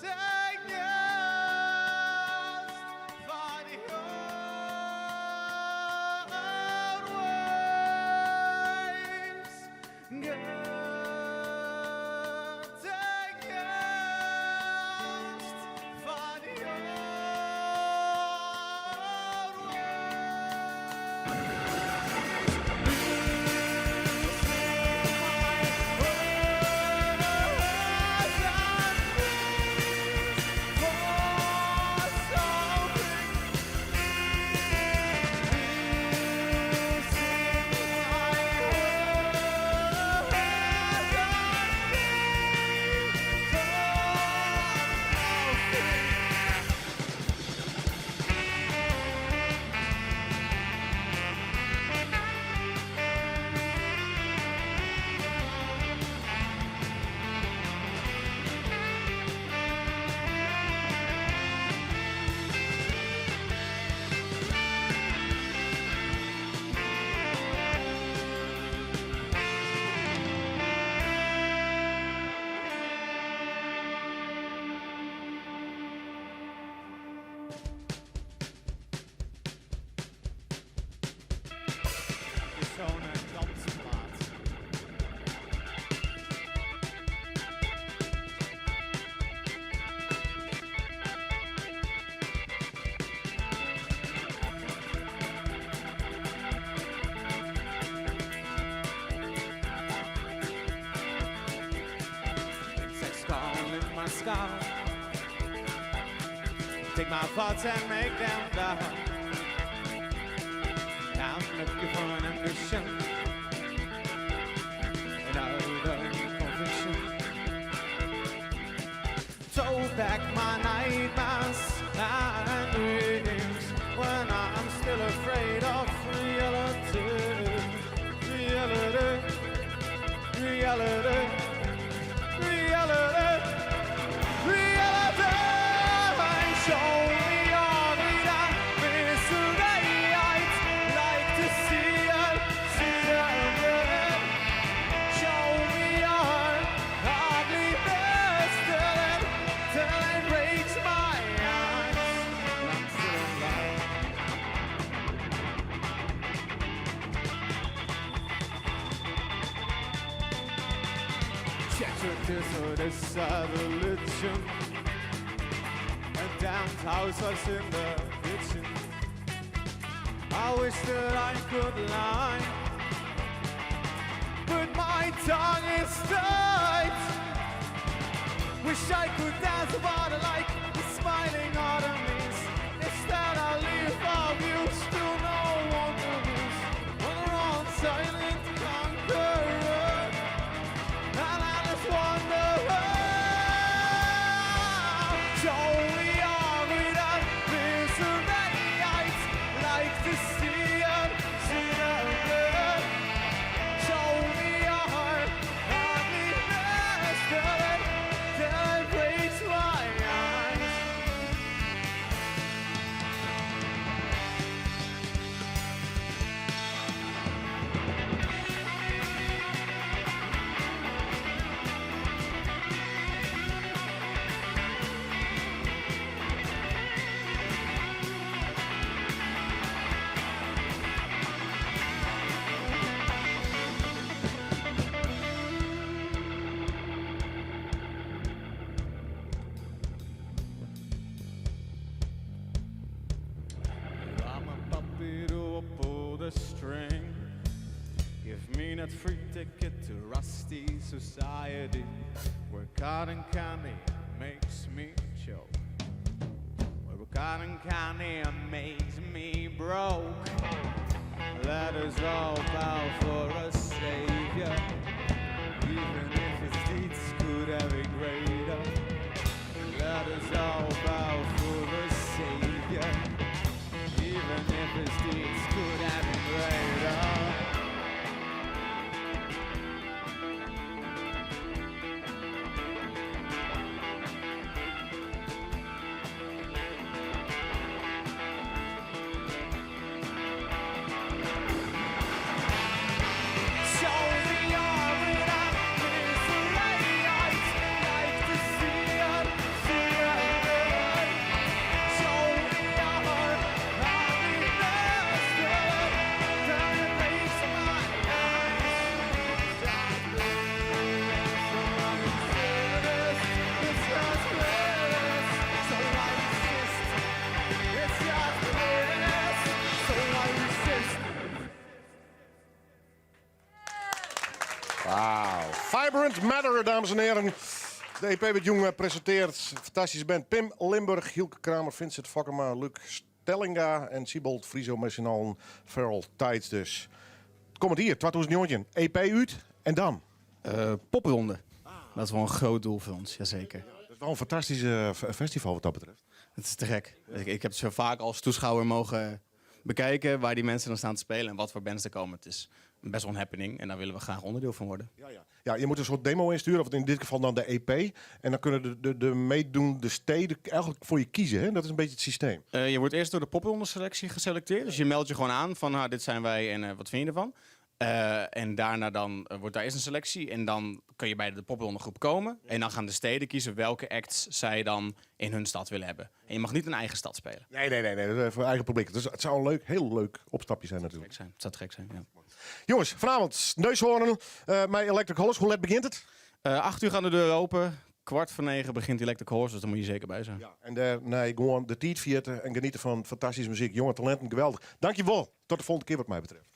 Speaker 10: Take us for the old ways. God, take us for the old Dit is zo'n dansplaat. Insects crawl in my skull. Take my thoughts and make them dull. I'm looking for an ambition, another conviction. Throw back my nightmares and dreams when I'm still afraid of reality. Reality, reality, reality, reality. Show me all the misery. I'd like to see it, see it. Show me your ugliness till it breaks my eyes. I'm still alive. Shattered this religion. A damned house was in the kitchen. I wish that I could lie, but my tongue is tight. Wish I could dance about it like the smiling autumn leaves. Instead, I leave our views to no one to lose. On silent conqueror, and I just wonder. Show me all without misery. I'd like to see it, see it. Show me your ugliness till it breaks my eyes. Peanut free ticket to rusty society, where cotton candy makes me choke. Where cotton candy makes me broke. Let us all bow for a savior, even if his deeds could have been greater. Let us all bow for a savior, even if his deeds could have been greater. So we are in Israelites, like to see it surrender. So we are having master, that makes my eyes stop It's just bliss, so I resist. It's just bliss, so I resist.
Speaker 2: Wauw. Vibrant Matter, dames en heren. De EP werd jong presenteert. Fantastische band. Pim Limburg, Hielke Kramer, Vincent Fokkema, Luc Stellinga en Siebold Friso met z'n allen. Feral Tides dus. Komt hier, 2019. EP uit en dan?
Speaker 9: Popronde. Dat is wel een groot doel voor ons, jazeker.
Speaker 2: Dat is wel een fantastisch festival wat dat betreft.
Speaker 9: Het is te gek. Ik heb het zo vaak als toeschouwer mogen bekijken waar die mensen dan staan te spelen en wat voor bands er komen. Het is best wel een happening en daar willen we graag onderdeel van worden.
Speaker 2: Ja, je moet een soort demo insturen, of in dit geval dan de EP. En dan kunnen de meedoende steden eigenlijk voor je kiezen. Hè? Dat is een beetje het systeem.
Speaker 9: Je wordt eerst door de popronde-selectie geselecteerd. Dus je meldt je gewoon aan van, nou, dit zijn wij en wat vind je ervan? En daarna dan wordt daar eerst een selectie en dan kun je bij de poprondegroep komen. En dan gaan de steden kiezen welke acts zij dan in hun stad willen hebben. En je mag niet een eigen stad spelen.
Speaker 2: Nee, nee, nee, nee, dat is voor eigen publiek. Dus het zou een heel leuk opstapje zijn natuurlijk.
Speaker 9: Het zou gek zijn, het zou te gek zijn, ja.
Speaker 2: Jongens, vanavond Neushoorn met Electric Horse. Hoe laat begint het?
Speaker 9: 8 uur gaan de deuren open. 8:45 begint Electric Horse, dus daar moet je zeker bij zijn.
Speaker 2: Ja, en daarna gewoon de tijd vierten en genieten van fantastische muziek. Jonge talenten, geweldig. Dankjewel. Tot de volgende keer wat mij betreft.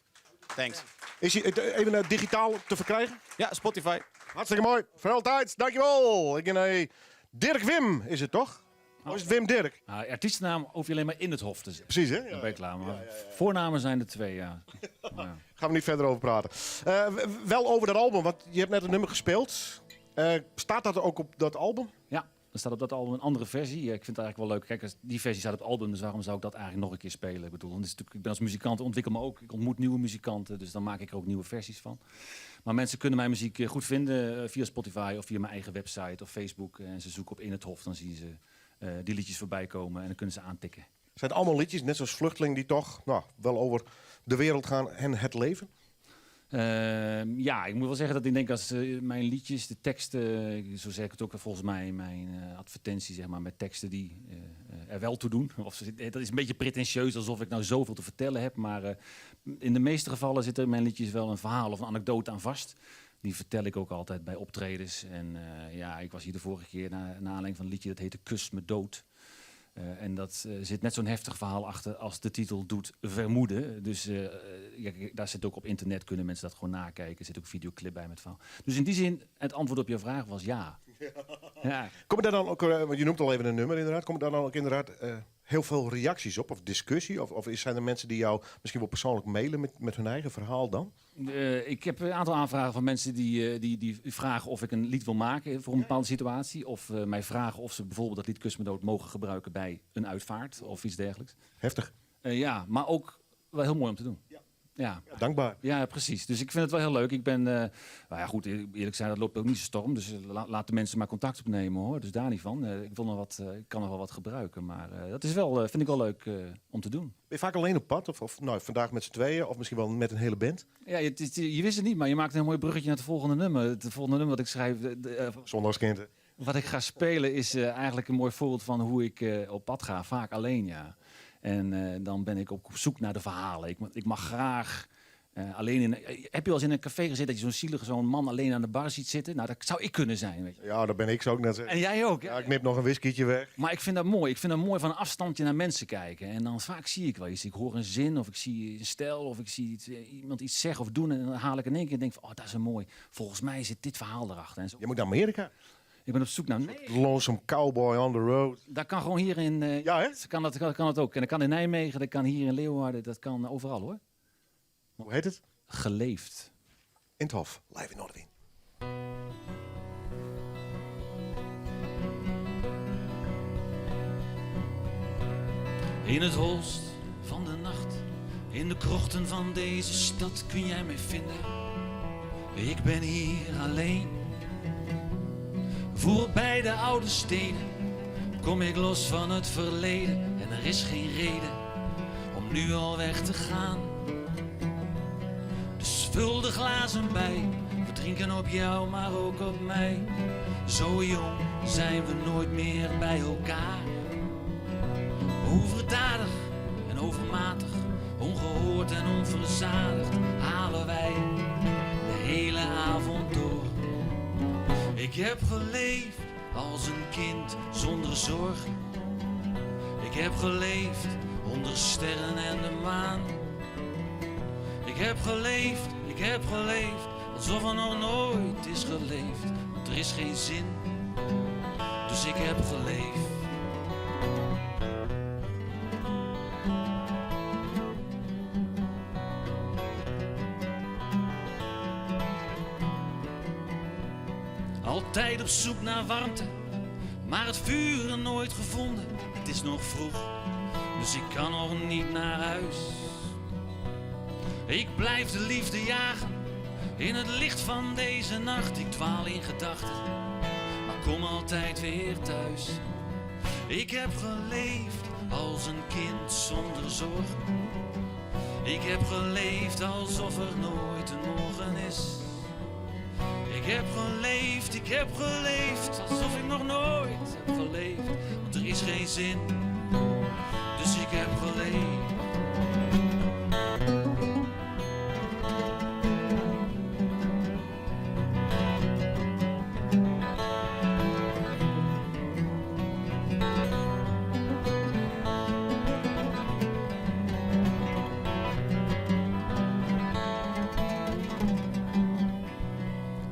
Speaker 9: Thanks.
Speaker 2: Is hij even digitaal te verkrijgen?
Speaker 9: Ja, Spotify.
Speaker 2: Hartstikke mooi. Feral Tides, dankjewel. Ik ben Dirk Wim, is het toch? Of is het Wim Dirk?
Speaker 11: Nou, artiestennaam hoef je alleen maar in het hof te zetten.
Speaker 2: Precies, hè?
Speaker 11: Dan ben je klaar. Maar voornamen zijn er 2, ja. Ja.
Speaker 2: Gaan we niet verder over praten. Wel over dat album, want je hebt net een nummer gespeeld. Staat dat ook op dat album?
Speaker 11: Ja, er staat op dat album een andere versie. Ja, ik vind het eigenlijk wel leuk. Kijk, die versie staat op het album, dus waarom zou ik dat eigenlijk nog een keer spelen? Ik bedoel, want het is natuurlijk, ik ben als muzikant, ontwikkel me ook. Ik ontmoet nieuwe muzikanten, dus dan maak ik er ook nieuwe versies van. Maar mensen kunnen mijn muziek goed vinden via Spotify of via mijn eigen website of Facebook. En ze zoeken op In het Hof, dan zien ze die liedjes voorbij komen en dan kunnen ze aantikken.
Speaker 2: Zijn het allemaal liedjes, net zoals Vluchteling, die toch, wel over de wereld gaan en het leven?
Speaker 11: Ja, ik moet wel zeggen dat ik denk als mijn liedjes, de teksten, zo zeg ik het ook volgens mij in mijn advertentie, met teksten die er wel toe doen. Of, dat is een beetje pretentieus, alsof ik nou zoveel te vertellen heb, maar in de meeste gevallen zit er in mijn liedjes wel een verhaal of een anekdote aan vast. Die vertel ik ook altijd bij optredens. En ik was hier de vorige keer naar aanleiding van een liedje dat heette Kus me dood. En dat zit net zo'n heftig verhaal achter als de titel doet vermoeden. Dus ja, kijk, daar zit ook op internet, kunnen mensen dat gewoon nakijken. Er zit ook een videoclip bij met het verhaal. Dus in die zin, het antwoord op je vraag was ja. Ja.
Speaker 2: Komen daar dan ook, want je noemt al even een nummer inderdaad, komen daar dan ook inderdaad heel veel reacties op of discussie? Of zijn er mensen die jou misschien wel persoonlijk mailen met hun eigen verhaal dan?
Speaker 11: Ik heb een aantal aanvragen van mensen die vragen of ik een lied wil maken voor een bepaalde situatie. Of mij vragen of ze bijvoorbeeld dat lied Kus me dood mogen gebruiken bij een uitvaart of iets dergelijks.
Speaker 2: Heftig.
Speaker 11: Ja, maar ook wel heel mooi om te doen.
Speaker 2: Ja. Ja, dankbaar.
Speaker 11: Ja, precies. Dus ik vind het wel heel leuk. Ik ben nou ja, goed, eerlijk zijn, dat loopt ook niet zo storm. Dus laat de mensen maar contact opnemen, hoor. Dus daar niet van. Ik wil nog wat ik kan nog wel wat gebruiken. Maar dat is wel, vind ik wel leuk om te doen.
Speaker 2: Ben je vaak alleen op pad? Of vandaag met z'n tweeën? Of misschien wel met een hele band?
Speaker 11: Ja, je wist het niet, maar je maakt een heel mooi bruggetje naar het volgende nummer. Het volgende nummer wat ik schrijf...
Speaker 2: Zondagskind.
Speaker 11: Wat ik ga spelen is eigenlijk een mooi voorbeeld van hoe ik op pad ga. Vaak alleen, ja. En dan ben ik ook op zoek naar de verhalen. Ik mag graag Alleen in, heb je wel eens in een café gezeten dat je zo'n zielige zo'n man alleen aan de bar ziet zitten? Nou, dat zou ik kunnen zijn. Weet je.
Speaker 2: Ja, dat ben ik zo ook net.
Speaker 11: En jij ook.
Speaker 2: Ja, ik knip nog een whiskietje weg.
Speaker 11: Maar ik vind dat mooi. Ik vind dat mooi van een afstandje naar mensen kijken. En dan vaak zie ik wel iets. Ik hoor een zin of ik zie een stijl of ik zie iets, iemand iets zeggen of doen. En dan haal ik in één keer en denk van, oh, dat is een mooi. Volgens mij zit dit verhaal erachter. En zo.
Speaker 2: Je moet naar Amerika.
Speaker 11: Ik ben op zoek naar... Nee.
Speaker 2: Lonesome Cowboy on the road.
Speaker 11: Dat kan gewoon hier in...
Speaker 2: ja, hè?
Speaker 11: Kan dat, kan, kan het ook. En dat kan in Nijmegen, dat kan hier in Leeuwarden, dat kan overal, hoor.
Speaker 2: Hoe heet het?
Speaker 11: Geleefd.
Speaker 2: In het Hof, live in Noardewyn.
Speaker 1: In het holst van de nacht, in de krochten van deze stad kun jij mij vinden. Ik ben hier alleen. Voorbij de oude stenen kom ik los van het verleden. En er is geen reden om nu al weg te gaan. Dus vul de glazen bij, we drinken op jou, maar ook op mij. Zo jong zijn we nooit meer bij elkaar. Overdadig en overmatig, ongehoord en onverzadigd, halen wij de hele avond door. Ik heb geleefd als een kind zonder zorgen. Ik heb geleefd onder sterren en de maan. Ik heb geleefd, ik heb geleefd, alsof er nog nooit is geleefd. Want er is geen zin, dus ik heb geleefd. Altijd op zoek naar warmte, maar het vuur nooit gevonden. Het is nog vroeg, dus ik kan nog niet naar huis. Ik blijf de liefde jagen in het licht van deze nacht. Ik dwaal in gedachten, maar kom altijd weer thuis. Ik heb geleefd als een kind zonder zorgen. Ik heb geleefd alsof er nooit een morgen is. Ik heb geleefd, ik heb geleefd, alsof ik nog nooit heb geleefd. Want er is geen zin, dus ik heb geleefd.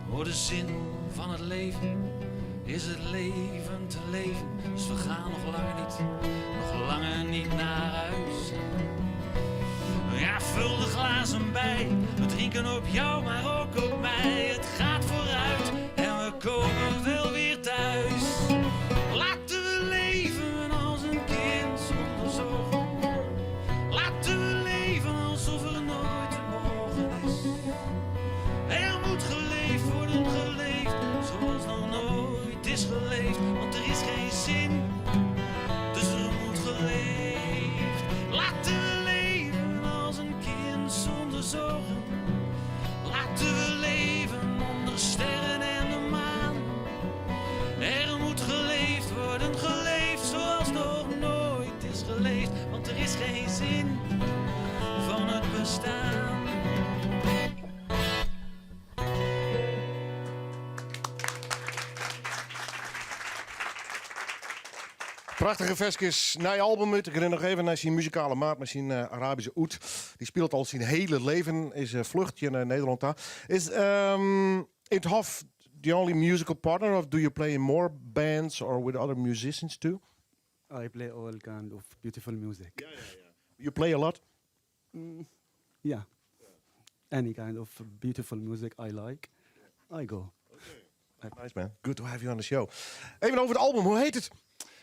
Speaker 1: Oh, de zin van het leven is het leven te leven. Dus we gaan nog langer niet, nog langer niet naar huis. Ja, vul de glazen bij. We drinken op jou, maar ook op mij. Het gaat vooruit en we komen wel weer thuis. Laten we leven als een kind zonder zorgen. Laten we leven alsof er nooit een morgen is. Er moet geleefd worden, geleefd, zoals nog nooit is geleefd. Want er is geen zin, dus er moet geleefd. Laten we leven als een kind zonder zorgen. Laten we leven onder sterren en de maan. Er moet geleefd worden, geleefd zoals nog nooit is geleefd. Want er is geen zin van het bestaan.
Speaker 2: Prachtige verskes, nieuw album uit. Ik herinner nog even naar zijn muzikale maat, met zijn Arabische oet. Die speelt al zijn hele leven, is een vluchtje naar Nederland daar. Is In 't Hof the only musical partner, or do you play in more bands or with other musicians too?
Speaker 12: I play all kind of beautiful music.
Speaker 2: You play a lot?
Speaker 12: Yeah. Any kind of beautiful music I like, I go.
Speaker 2: Nice man, good to have you on the show. Even over het album, hoe heet het?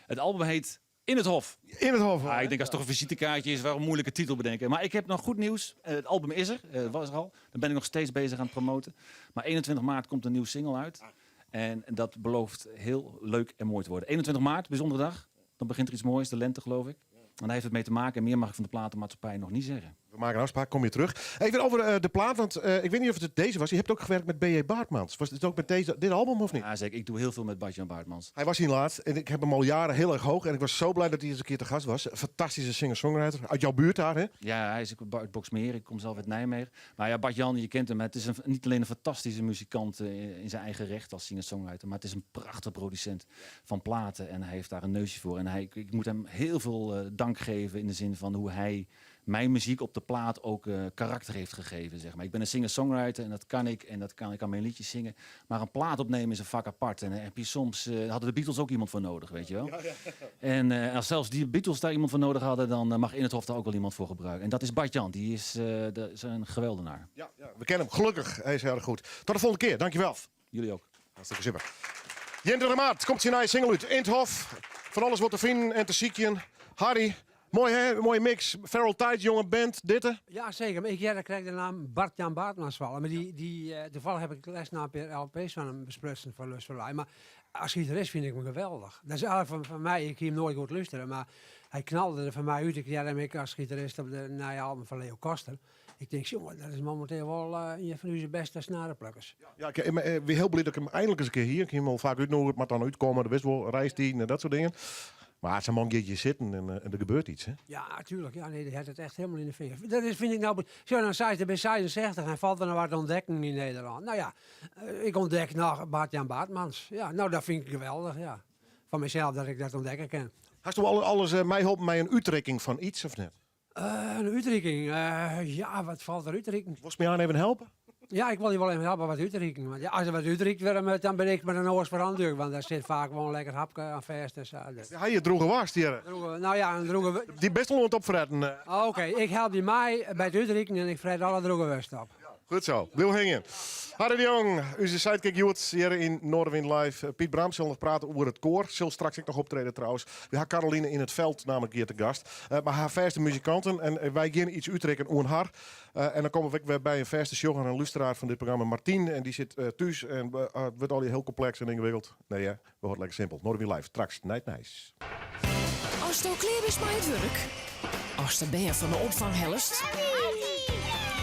Speaker 11: Het album heet In het Hof.
Speaker 2: In het Hof.
Speaker 11: Ah, ik denk als het toch een visitekaartje is, waarom moeilijke titel bedenken. Maar ik heb nog goed nieuws. Het album is er, het was er al. Dan ben ik nog steeds bezig aan het promoten. Maar 21 maart komt een nieuwe single uit. En dat belooft heel leuk en mooi te worden. 21 maart, bijzondere dag. Dan begint er iets moois, de lente geloof ik. En daar heeft het mee te maken. En meer mag ik van de platenmaatschappij nog niet zeggen.
Speaker 2: We maken een afspraak, kom je terug. Even over de plaat, want ik weet niet of het deze was. Je hebt ook gewerkt met B.J. Baartmans. Was het ook met dit album of niet?
Speaker 11: Ja, zeker. Ik doe heel veel met Bart-Jan Baartmans.
Speaker 2: Hij was hier laatst en ik heb hem al jaren heel erg hoog. En ik was zo blij dat hij eens een keer te gast was. Fantastische singer-songwriter. Uit jouw buurt daar, hè?
Speaker 11: Ja, hij is ook uit Boxmeer. Ik kom zelf uit Nijmegen. Maar ja, Bart-Jan, je kent hem. Het is niet alleen een fantastische muzikant in zijn eigen recht als singer-songwriter. Maar het is een prachtig producent van platen. En hij heeft daar een neusje voor. En ik moet hem heel veel dank geven in de zin van hoe hij mijn muziek op de plaat ook karakter heeft gegeven. Zeg maar. Ik ben een singer-songwriter en dat kan ik. En ik kan mijn liedjes zingen. Maar een plaat opnemen is een vak apart. En dan heb je soms hadden de Beatles ook iemand voor nodig, weet je wel. En als zelfs die Beatles daar iemand voor nodig hadden, dan mag In het Hof daar ook wel iemand voor gebruiken. En dat is Bart-Jan, die is een geweldenaar.
Speaker 2: Ja, ja, we kennen hem, gelukkig. Hij is heel erg goed. Tot de volgende keer, dankjewel.
Speaker 11: Jullie ook.
Speaker 2: Hartstikke super. Jinte de Maat komt zijn nieuwe single uit. In het Hof. Van alles wat te vinden en te ziekjen. Harry. Mooi hè, mooie mix. Feral Tide, jonge band, dit hè?
Speaker 28: Ja, zeker. Maar ik krijg de naam Bart-Jan Baartmans vallen. Maar toevallig heb ik les na een paar LP's van hem besprutsen van Lust voor Life. Maar als gitarist vind ik hem geweldig. Dat is eigenlijk van mij, ik kan hem nooit goed luisteren, maar hij knalde er van mij uit. Ik had hem ik als gitarist op de nieuwe album van Leo Koster. Ik denk, jongen, dat is momenteel wel een van onze beste snarenplukkers.
Speaker 2: Ja, ik ben heel blij dat ik hem eindelijk eens een keer hier. Ik heb hem al vaak uitnodigen, maar dan uitkomen, dat wist wel, reistien en dat soort dingen. Maar zo'n man gaat je zitten en er gebeurt iets, hè?
Speaker 28: Ja, tuurlijk. Ja, nee, die heeft het echt helemaal in de vingers. Dat is, vind ik nou... Zo, dan zei ze, bij 66 en valt er nou wat ontdekken in Nederland. Nou ja, ik ontdek nog Bart-Jan Baartmans. Ja, nou, dat vind ik geweldig, ja. Van mezelf dat ik dat ontdekken kan.
Speaker 2: Hast du alles mij helpen met een uitrekking van iets, of net?
Speaker 28: Een uitrekking? Ja, wat valt er uitrekking?
Speaker 2: Wil je me aan even helpen?
Speaker 28: Ja, ik wil je wel even helpen wat uitrekenen. Want ja, als er wat uitrekt wordt, dan ben ik met een oors verantwoordelijk. Want daar zit vaak gewoon lekker hapje aan vast. En zo. Dus.
Speaker 2: Ja, je droege was, die hier.
Speaker 28: Droege, nou ja, een droege
Speaker 2: Die best wel aan het opfretten.
Speaker 28: Oké, ik help die mij bij het uitrekenen en ik fret alle droege worst op.
Speaker 2: Ja, goed zo, blijf hangen. Harry de Jong, u is de sidekick Joet hier in Noardewyn Live. Piet Braam zal nog praten over het koor. Zal straks ook nog optreden trouwens. We hebben Caroline in het veld namelijk hier te gast. Maar haar verste muzikanten en wij gaan iets uitrekken over haar. En dan komen we weer bij een verste jogger en luisteraar van dit programma, Martien. En die zit thuis en het wordt al heel complex en ingewikkeld. Nee, hè? We horen lekker simpel. Noardewyn Live, straks, Night Nice.
Speaker 13: Als het ook klaar is met het werk. Als de beer van de opvang helst.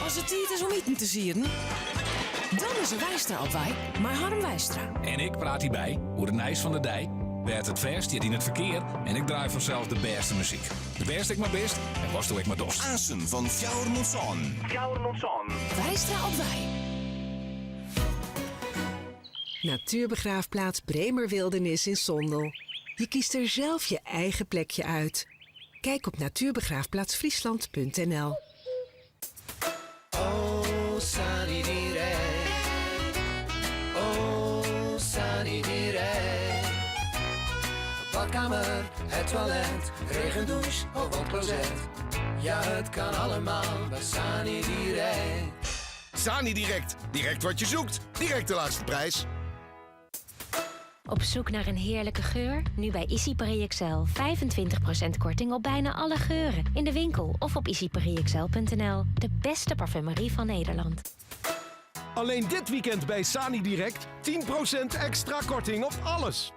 Speaker 13: Als het tijd is om eten te zieren. Dan is er Weistra op wij, maar Harm Weistra.
Speaker 14: En ik praat hierbij, hoe de Nijs van de Dij. Werd het verst, je in het verkeer. En ik draai vanzelf de beste muziek. De beste ik maar best en was ik maar dorst.
Speaker 20: Asen van Fjouwer
Speaker 13: Fjouwer Weistra op wij.
Speaker 15: Natuurbegraafplaats Bremerwildernis in Sondel. Je kiest er zelf je eigen plekje uit. Kijk op natuurbegraafplaatsfriesland punt N L.
Speaker 1: Oh, Sunny Direct. Oh, Sunny Direct. Badkamer, het toilet, regendouche of woonklozet. Ja, het kan allemaal bij Sani Direct.
Speaker 16: Sani Direct. Direct wat je zoekt. Direct de laagste prijs.
Speaker 17: Op zoek naar een heerlijke geur? Nu bij Ici Paris XL. 25% korting op bijna alle geuren. In de winkel of op ici paris x l punt n l. De beste parfumerie van Nederland.
Speaker 18: Alleen dit weekend bij Sani Direct 10% extra korting op alles.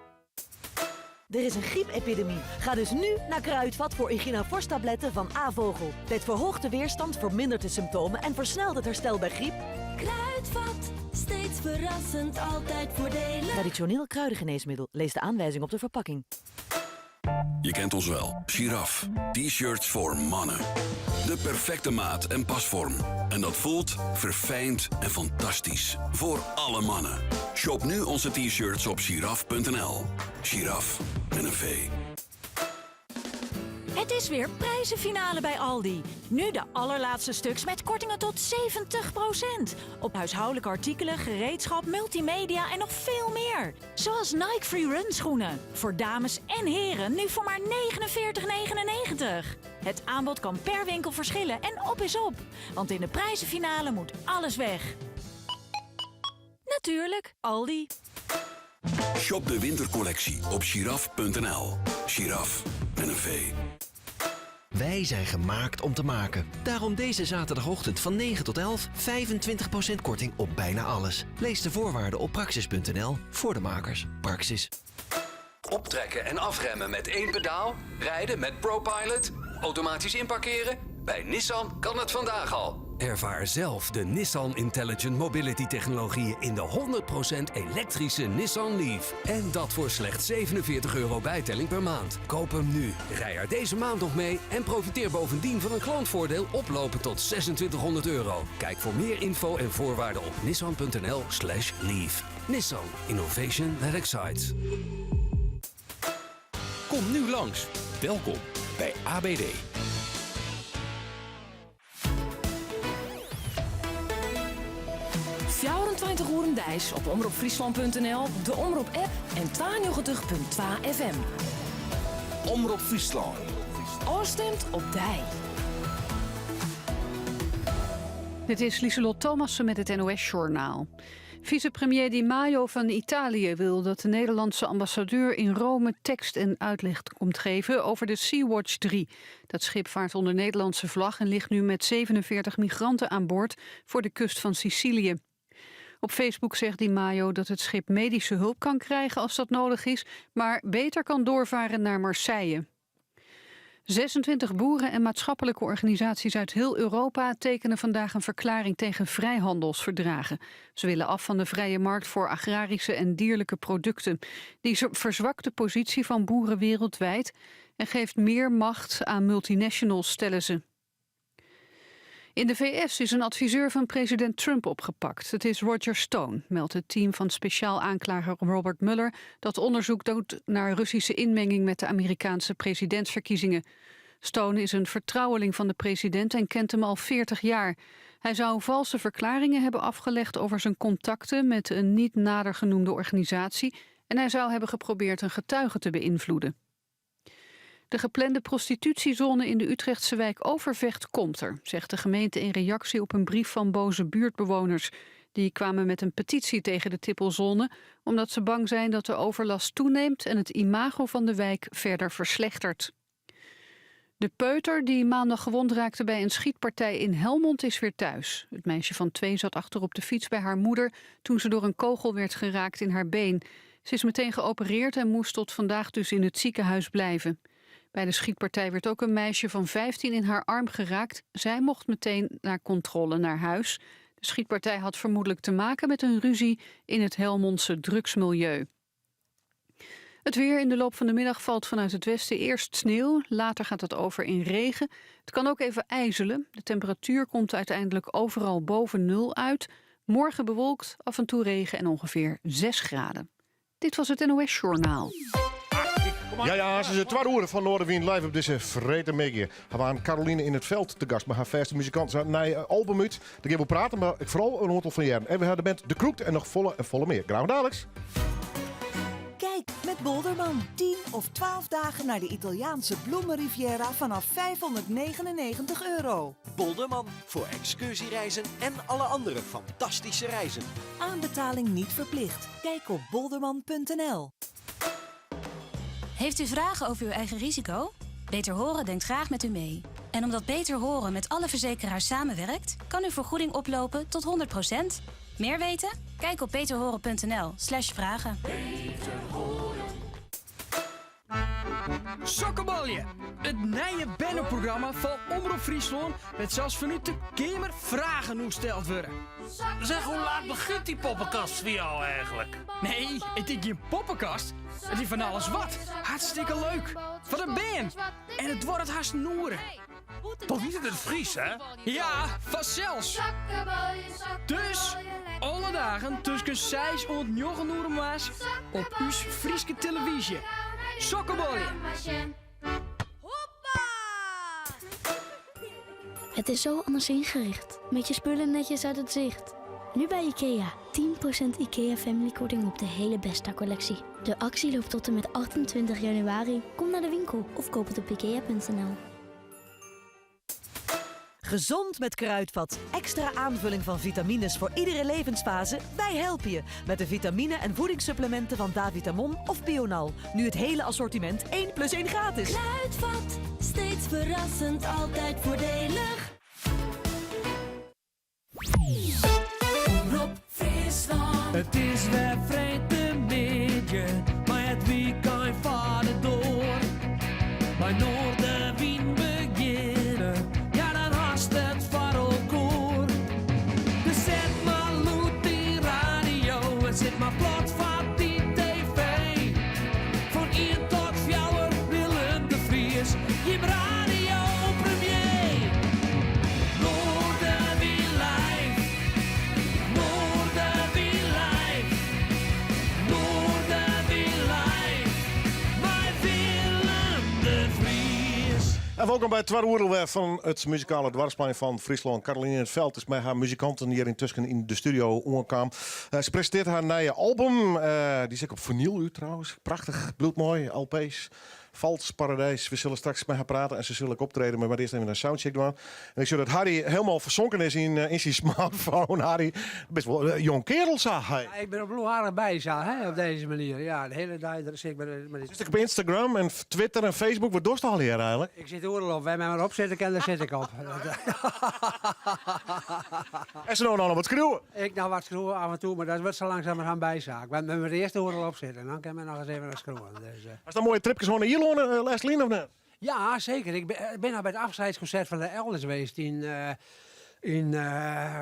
Speaker 8: Er is een griepepidemie. Ga dus nu naar Kruidvat voor Echinaforce tabletten van A-Vogel. Dit verhoogt de weerstand, vermindert de symptomen en versnelt het herstel bij griep.
Speaker 27: Kruidvat, steeds verrassend, altijd voordelig.
Speaker 8: Traditioneel kruidengeneesmiddel. Lees de aanwijzing op de verpakking.
Speaker 19: Je kent ons wel. Giraf. T-shirts voor mannen. De perfecte maat en pasvorm. En dat voelt verfijnd en fantastisch. Voor alle mannen. Shop nu onze t-shirts op giraf punt N L. Giraf met een V.
Speaker 13: Het is weer prijzenfinale bij Aldi. Nu de allerlaatste stuks met kortingen tot 70%. Op huishoudelijke artikelen, gereedschap, multimedia en nog veel meer. Zoals Nike Free Run schoenen. Voor dames en heren nu voor maar 49,99. Het aanbod kan per winkel verschillen en op is op. Want in de prijzenfinale moet alles weg. Natuurlijk, Aldi.
Speaker 19: Shop de wintercollectie op giraf punt N L. Giraf met een V.
Speaker 22: Wij zijn gemaakt om te maken. Daarom deze zaterdagochtend van 9 tot 11 25% korting op bijna alles. Lees de voorwaarden op praxis punt N L voor de makers. Praxis.
Speaker 23: Optrekken en afremmen met één pedaal. Rijden met ProPilot. Automatisch inparkeren.
Speaker 3: Bij Nissan kan het vandaag al. Ervaar zelf de Nissan Intelligent Mobility technologieën in de 100% elektrische Nissan Leaf. En dat voor slechts 47 euro bijtelling per maand. Koop hem nu, rij er deze maand nog mee en profiteer bovendien van een klantvoordeel oplopend tot 2600 euro. Kijk voor meer info en voorwaarden op nissan.nl slash leaf. Nissan Innovation that excites.
Speaker 14: Kom nu langs. Welkom bij ABD.
Speaker 4: 24 oeren deis op omropfriesland.nl, de Omrop app en 92.2 FM.
Speaker 20: Omrop Fryslân.
Speaker 4: Ofstimd op dei.
Speaker 6: Dit is Lieselot Thomassen met het NOS-journaal. Vicepremier Di Maio van Italië wil dat de Nederlandse ambassadeur in Rome tekst en uitleg komt geven over de Sea-Watch 3. Dat schip vaart onder Nederlandse vlag en ligt nu met 47 migranten aan boord voor de kust van Sicilië. Op Facebook zegt Di Maio dat het schip medische hulp kan krijgen als dat nodig is, maar beter kan doorvaren naar Marseille. 26 boeren en maatschappelijke organisaties uit heel Europa tekenen vandaag een verklaring tegen vrijhandelsverdragen. Ze willen af van de vrije markt voor agrarische en dierlijke producten. Die verzwakt de positie van boeren wereldwijd en geeft meer macht aan multinationals, stellen ze. In de VS is een adviseur van president Trump opgepakt. Het is Roger Stone, meldt het team van speciaal aanklager Robert Mueller... dat onderzoek doet naar Russische inmenging met de Amerikaanse presidentsverkiezingen. Stone is een vertrouweling van de president en kent hem al 40 jaar. Hij zou valse verklaringen hebben afgelegd over zijn contacten... met een niet nader genoemde organisatie... en hij zou hebben geprobeerd een getuige te beïnvloeden. De geplande prostitutiezone in de Utrechtse wijk Overvecht komt er, zegt de gemeente in reactie op een brief van boze buurtbewoners. Die kwamen met een petitie tegen de tippelzone, omdat ze bang zijn dat de overlast toeneemt en het imago van de wijk verder verslechtert. De peuter die maandag gewond raakte bij een schietpartij in Helmond is weer thuis. Het meisje van 2 zat achter op de fiets bij haar moeder toen ze door een kogel werd geraakt in haar been. Ze is meteen geopereerd en moest tot vandaag dus in het ziekenhuis blijven. Bij de schietpartij werd ook een meisje van 15 in haar arm geraakt. Zij mocht meteen naar controle naar huis. De schietpartij had vermoedelijk te maken met een ruzie in het Helmondse drugsmilieu. Het weer in de loop van de middag valt vanuit het westen eerst sneeuw. Later gaat het over in regen. Het kan ook even ijzelen. De temperatuur komt uiteindelijk overal boven nul uit. Morgen bewolkt, af en toe regen en ongeveer 6 graden. Dit was het NOS Journaal.
Speaker 2: Ja, ze is het tweede uur van Noardewyn live op deze freedtemiddei. We waren Caroline in het veld te gast, maar haar vaste muzikant zijn nieuw album uit. Daar gaan we praten, maar ik vooral een aantal van jaren. En we hadden de band De Kroekt en nog volle en volle meer. Graag dadelijks.
Speaker 8: Kijk met Bolderman. 10 of 12 dagen naar de Italiaanse bloemenriviera vanaf 599 euro.
Speaker 22: Bolderman voor excursiereizen en alle andere fantastische reizen.
Speaker 8: Aanbetaling niet verplicht. Kijk op bolderman.nl.
Speaker 21: Heeft u vragen over uw eigen risico? Beter Horen denkt graag met u mee. En omdat Beter Horen met alle verzekeraars samenwerkt, kan uw vergoeding oplopen tot 100%. Meer weten? Kijk op beterhoren.nl slash vragen.
Speaker 23: Sokkebalje, het nieuwe bannerprogramma van Omrop Fryslân met zelfs vanuit de Kamer vragen gesteld worden.
Speaker 24: Zeg, hoe laat begint die poppenkast voor jou eigenlijk?
Speaker 23: Nee, het is geen poppenkast. Het is van alles wat. Hartstikke leuk. Van een band. En het wordt het haast noeren.
Speaker 24: Toch niet in het Fries, hè?
Speaker 23: Ja, vanzelfs. Dus, alle dagen tussen 6 en 9 uur maas op uw Frieske televisie. Sokkebalje.
Speaker 25: Het is zo anders ingericht. Met je spullen netjes uit het zicht. Nu bij IKEA. 10% IKEA Family korting op de hele Besta collectie. De actie loopt tot en met 28 januari. Kom naar de winkel of koop het op ikea.nl.
Speaker 8: Gezond met Kruidvat. Extra aanvulling van vitamines voor iedere levensfase. Wij helpen je met de vitamine- en voedingssupplementen van Davitamon of Bional. Nu het hele assortiment 1 plus 1 gratis.
Speaker 27: Kruidvat, steeds verrassend, altijd voordelig.
Speaker 1: Omrop Fryslân. It is wer freedtemiddei, mar it wykein foar de doar. By Noardewyn begjinne, ja dan
Speaker 2: En wolkom by it twadde oere wer fan it muzikale doarpsplein fan Fryslân. Caroline in het Veld is mei har muzikanten hjir yntusken yn de studio oankaam. Eh, se presintearret har nije album. Eh, dy is ek op finyl út trouwens. Prachtich, bliuwt moai, LP's. Vals Paradijs. We sille straks mei har prate en se sil ek optrede, mar earst even in soundcheck dwaan. En ik sjoch dat Harry hielendal fersonken is yn, eh, yn syn smartphone. Harry, bist wol in jong kerel sa. Hey.
Speaker 5: Ja, ik bin op bloeharig by sa, hè, op dizze manier. Ja, de hiele dei der sit ik met, met
Speaker 2: Sit ik op Instagram en Twitter en Facebook? Wat dochst allegear eigenlik?
Speaker 5: Ik sit oeral op. Wêr men mar op sitte kin, dêr sit ik op.
Speaker 2: En se no noch wat skriuwe?
Speaker 5: Ik noch wat skriuwe af en toe, mar dat wurdt sa langsumerhân bysaak. Want men moat earst oeral op sitte en dan kin men noch ris even wat skriuwen. Dus,
Speaker 2: Hast dan moaie tripkes oan de Ierlân lêst lyn of net?
Speaker 5: Ja, seker. Ik bin noch by it ôfskiedskonsert fan de Elders west yn, yn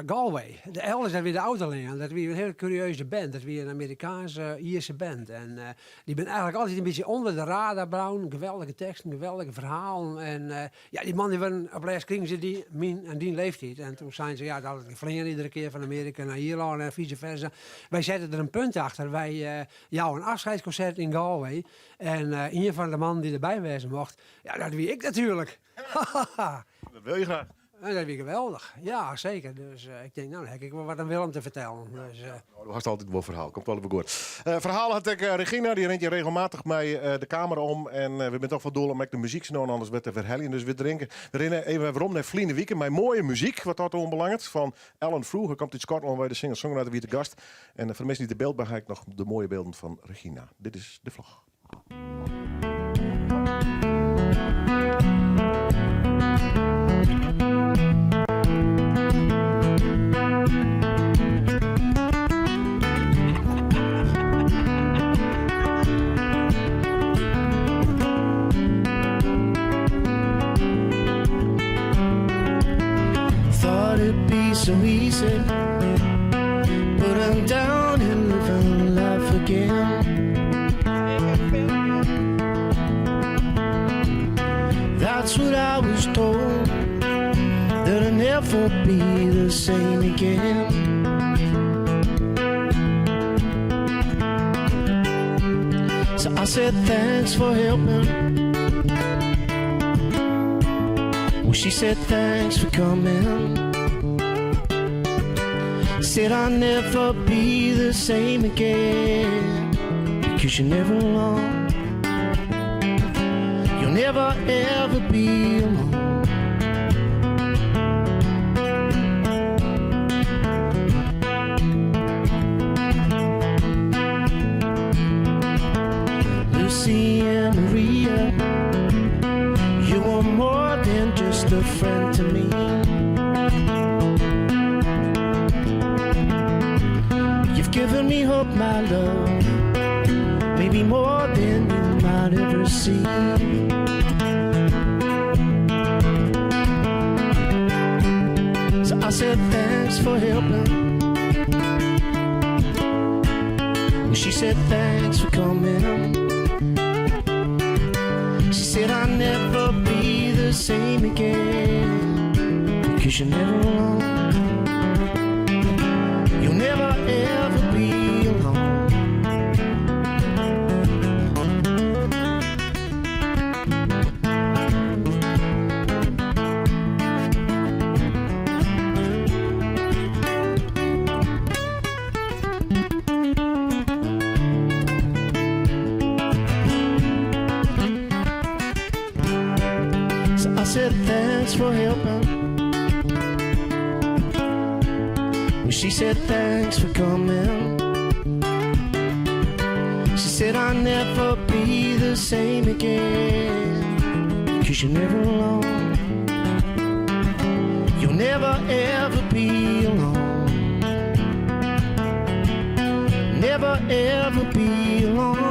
Speaker 5: Galway. De Elders, dat wie de Ouderlingen. Dat wie in hiele kurieuze band. Dat wie in Amerikaanse, Ierse band. En dy binne eigenlik altyd in bytsje ûnder de radar bleaun. Geweldige teksten, geweldige ferhalen. En ja, dy mannen dy waarden, op lêst krigen se dy myn en dyn leeftiid. En toen seinen se, ja, dat fleanen iedere kear fan Amearika nei Ierlân en vice versa. Wy sette der in punt achter. Wy jouwe in ôfskiedskonsert yn Galway. En ien fan de mannen dy't derby wêze mocht, ja, dat wie ik natuerlik.
Speaker 2: Dat wil je graach.
Speaker 5: En dat wie geweldich, ja seker. Dus ik tink, no dan ha ik wol wat oan Willem te fertellen. Dus,
Speaker 2: No, do hast altyd wol ferhaal, komt wol goed. Ferhaal hat ek Regina, dy rint hjir regelmatich mei de kamera om. En we binne toch fan doel om ek de muzyk sa no en dan ris wer te werheljen. Dus we drinke, we rinne even werom nei ferline wike mei moaie muzyk, wat dat oanbelanget. Fan Alan Frew, hy komt út Skotlân wei, de singer-songwriter wie te gast. En foar de minsken dy't de byld by ha ik noch de moaie bylden fan Regina. Dit is de vlog.
Speaker 7: Thought it'd be so easy But I'm down and living life again That's what I was told That I'd never be the same again So I said thanks for helping Well she said thanks for coming Said I'll never be the same again Because you're never alone You'll never ever be alone Lucy and Maria You were more than just a friend to me You've given me hope, my love Maybe more than you might ever see So I said thanks for helping She said thanks for coming She said I'll never be the same again Because you're never alone You'll never ever be alone So I said thanks for helping Well, she said thanks for coming She said I'll never be the same again Cause you're never alone You'll never ever be alone Never ever be alone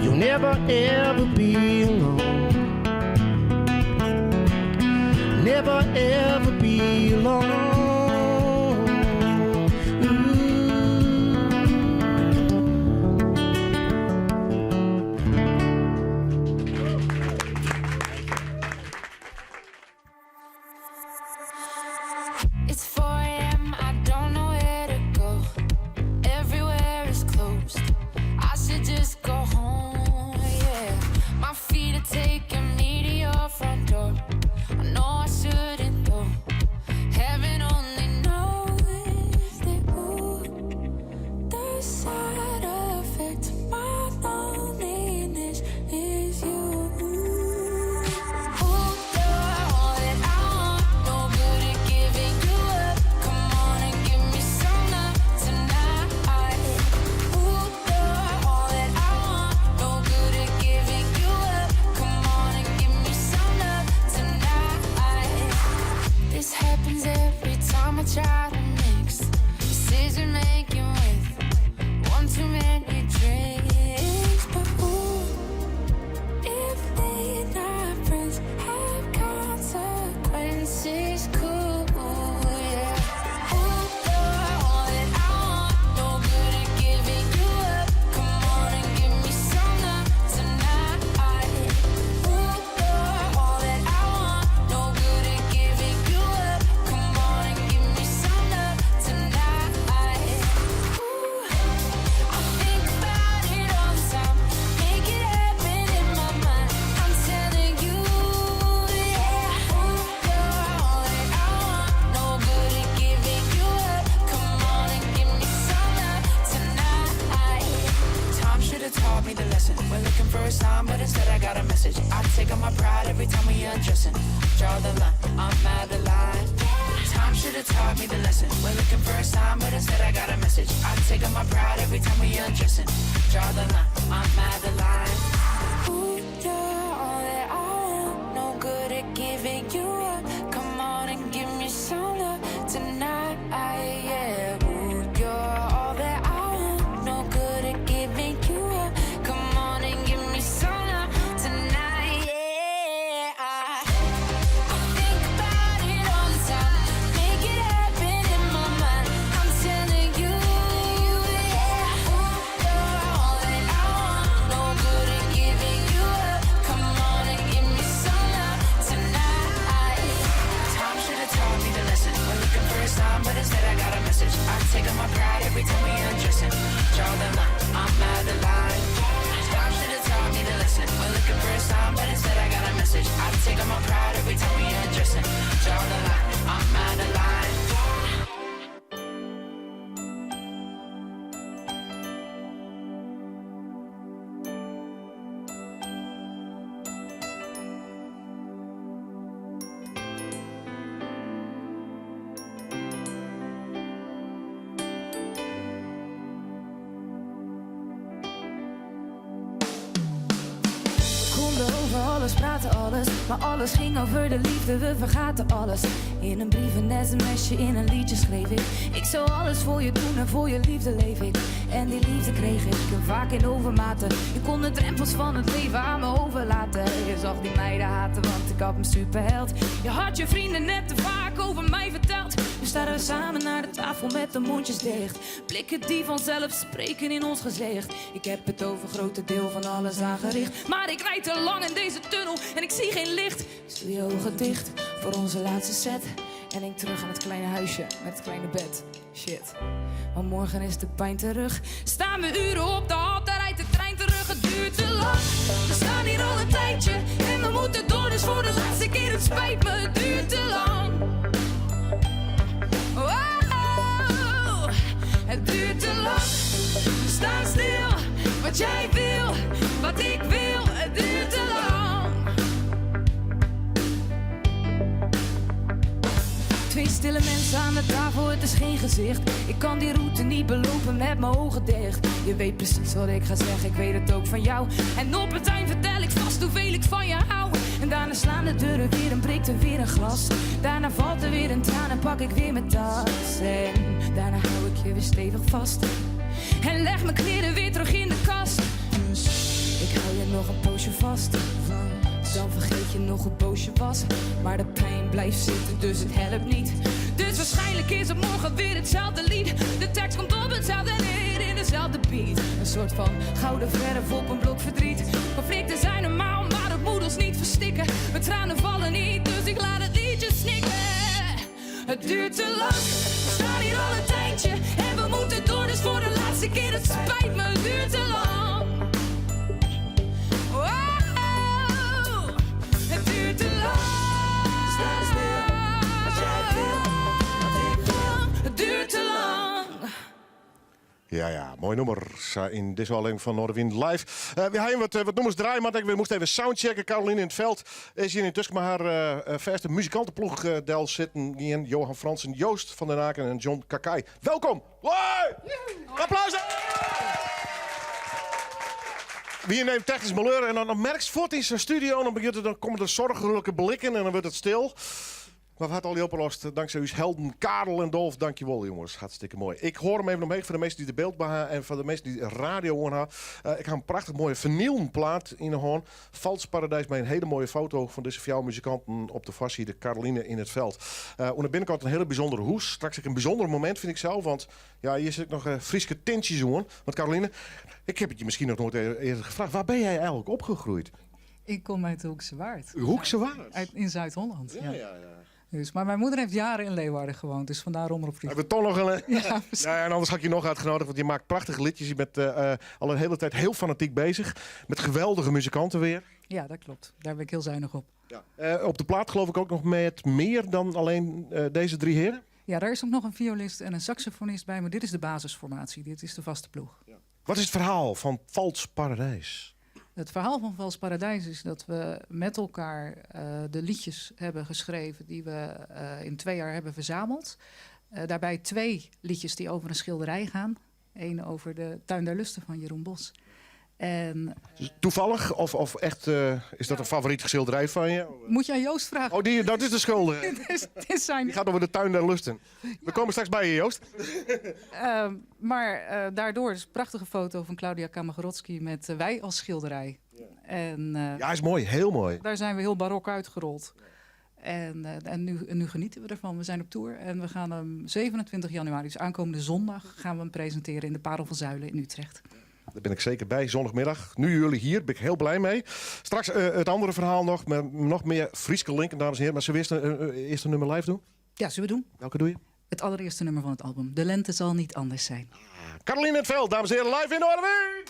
Speaker 7: You'll never ever be alone Never ever be alone
Speaker 9: It's 4 a.m. I don't know where to go. Everywhere is closed. I should just go home. Yeah, my feet are. side effect to my loneliness is you. Ooh, you're all that I want. No good at giving you up. Come on and give me some love tonight. Ooh, you're all that I want. No good at giving you up. Come on and give me some love tonight. This happens every time I try to mix decision making with one too many drinks. But ooh, if late night friends have consequences, cool, yeah. Ooh, you're all that I want. No good at giving you up. Come on and give me some love tonight. Ooh, you're all that I want. No good at giving you up. Come on and give me some love tonight. Ooh, I think about it all the time. Make it happen in my mind. I'm telling you, yeah. Ooh, you're all that I want. No good at giving you up. Come on and give me some love tonight.
Speaker 10: Time should have taught me the lesson. We're looking for a sign, but instead I got a message. I take on my pride every time we undressing. Draw the line, I'm out of line. Time should have taught me the lesson. We're looking for a sign, but instead I got a message. I take on my pride every time we undressing. Draw the line, I'm out of line.
Speaker 9: Ooh, you're all that I want. No good at giving you up. Come on and give me some love tonight. Yeah. Ooh, you're all that I want. No good at giving you up. Come on and give me some love tonight. Yeah. I think about it all the time. Make it happen in my mind. I'm telling you, yeah. Ooh, you're all that I want. No good at giving you up. Come on and give me some love tonight.
Speaker 10: Time should have taught me the lesson. We're looking for a sign, but instead I got a message. I take on my pride every time we undressing. Draw the line, I'm out of line. Time should have taught me the lesson. We're looking for a sign, but instead I got a message. I take on my pride every time we undressing. Draw the line, I'm out of line.
Speaker 11: We konden over alles praten, alles. Maar alles ging over de liefde, we vergaten alles. In een brief, een sms'je, in een liedje schreef ik. Ik zou alles voor je doen en voor je liefde leef ik. En die liefde kreeg ik, en vaak in overmaten. Je kon de drempels van het leven aan me overlaten. Je zag die meiden haten, want ik had een superheld. Je had je vrienden net te vaak over mij verteld. Nu staan we samen naar de tafel met de mondjes dicht. Blikken die vanzelf spreken in ons gezicht. Ik heb het over grote deel van alles aangericht. Maar ik rijd te lang in deze tunnel en ik zie geen licht. Dus doe je ogen dicht voor onze laatste set. En denk terug aan het kleine huisje met het kleine bed. Shit. Maar morgen is de pijn terug. Staan we uren op de hal, daar rijdt de trein terug. Het duurt te lang. We staan hier al een tijdje en we moeten door. Dus voor de laatste keer, het spijt me, het duurt te lang. Oh, het duurt te lang. We staan stil, wat jij wil, wat ik wil. Het duurt te lang. Twee stille mensen aan de tafel, het is geen gezicht. Ik kan die route niet belopen met mijn ogen dicht. Je weet precies wat ik ga zeggen, ik weet het ook van jou. En op het eind vertel ik vast hoeveel ik van je hou. En daarna slaan de deuren weer en breekt er weer een glas. Daarna valt er weer een traan en pak ik weer mijn tas. En daarna hou ik je weer stevig vast. En leg mijn kleren weer terug in de kast. Dus ik hou je nog een poosje vast. Dan vergeet je nog hoe boos je was. Maar de pijn blijft zitten, dus het helpt niet. Dus waarschijnlijk is het morgen weer hetzelfde lied. De tekst komt op hetzelfde neer in dezelfde beat. Een soort van gouden verf op een blok verdriet. Conflicten zijn normaal, maar het moet ons niet verstikken. Mijn tranen vallen niet, dus ik laat het liedje snikken. Het duurt te lang, we staan hier al een tijdje. En we moeten door, dus voor de laatste keer. Het spijt me, het duurt te lang. Wow, het duurt te lang. Sta stil, wat jij wil, wat ik wil. Het duurt te lang.
Speaker 2: Ja, ja, moai nûmer. Sa yn dizze ôflevering fan Noardewyn Live. Wy ha even wat nûmers draaid, mar we moasten even soundchecken. Caroline in het Veld is hjir yntusken mei har fêste muzikanteploech delsitten gien. Johan Fransen, Joost van den Aken en John Kakai. Welkom! Hoi! Applaus! Wy hiene even technysk maleur en dan merkst fuort yn sa'n studio, dan begjint it, dan komme der soarchlike blikken en dan wurdt it stil. Mar we ha it allegear oplost tanksij ús helden Karel en Dolf. Dankjewol jonges, hartstikke moai. Ik hâld him even omheech foar de minsken dy't de byld by ha en foar de minsken dy't radio oan ha. Ik ha in prachtich moaie finylen plaat yn 'e hân. Vals Paradijs mei in hiele moaie foto fan dizze fjouwer muzikanten op de foarside Caroline in het Veld. Oan de binnenkant in hiele bysûndere hoes. Straks ek in bysûnder momint fyn ik sels, want ja, hjir sit ek noch Fryske tintsjes oan. Want Caroline, ik heb it je miskien noch noait earder gevraagd. Waar ben jij eigenlijk opgegroeid?
Speaker 12: Ik kom uit de Hoekse Waard.
Speaker 2: Hoekse Waard?
Speaker 12: In Zuid-Holland, ja.
Speaker 2: Ja.
Speaker 12: Dus, maar mijn moeder heeft jaren in Leeuwarden gewoond, dus vandaar Omrop Fryslân.
Speaker 2: Hebben we toch nog een...
Speaker 12: Ja, precies.
Speaker 2: Ja, en anders had ik je nog uitgenodigd, want je maakt prachtige liedjes. Je bent al een hele tijd heel fanatiek bezig. Met geweldige muzikanten weer.
Speaker 12: Ja, dat klopt. Daar ben ik heel zuinig op.
Speaker 2: Ja. Op de plaat geloof ik ook nog met meer dan alleen deze drie heren?
Speaker 12: Ja, daar is ook nog een violist en een saxofonist bij, maar dit is de basisformatie. Dit is de vaste ploeg.
Speaker 2: Ja. Wat is het verhaal van Vals Paradijs?
Speaker 12: Het verhaal van Vals Paradijs is dat we met elkaar de liedjes hebben geschreven die we in 2 jaar hebben verzameld. Daarbij 2 liedjes die over een schilderij gaan. Eén over de Tuin der Lusten van Jeroen Bosch. En,
Speaker 2: Dus toevallig of echt is dat een favoriet schilderij van je?
Speaker 12: Moet je aan Joost vragen.
Speaker 2: Oh, dat is de schuldige.
Speaker 12: Het is zijn
Speaker 2: Die gaat over de Tuin der Lusten. We komen straks bij je, Joost.
Speaker 12: Maar daardoor is een prachtige foto van Claudia Kamagrodzki met wij als schilderij.
Speaker 2: Ja.
Speaker 12: En
Speaker 2: Ja, is mooi. Heel mooi.
Speaker 12: Daar zijn we heel barok uitgerold. En nu genieten we ervan. We zijn op tour en we gaan hem 27 januari, dus aankomende zondag, gaan we hem presenteren in de Parel van Zuilen in Utrecht.
Speaker 2: Daar ben ik zeker bij, zondagmiddag. Nu jullie hier, ben ik heel blij mee. Straks het andere verhaal nog, met nog meer Frieske linken, dames en heren. Maar zullen we eerst een nummer live doen?
Speaker 12: Ja, zullen we doen.
Speaker 2: Welke doe je?
Speaker 12: Het allereerste nummer van het album. De lente zal niet anders zijn.
Speaker 2: Caroline in het Veld, dames en heren, live in Noardewyn!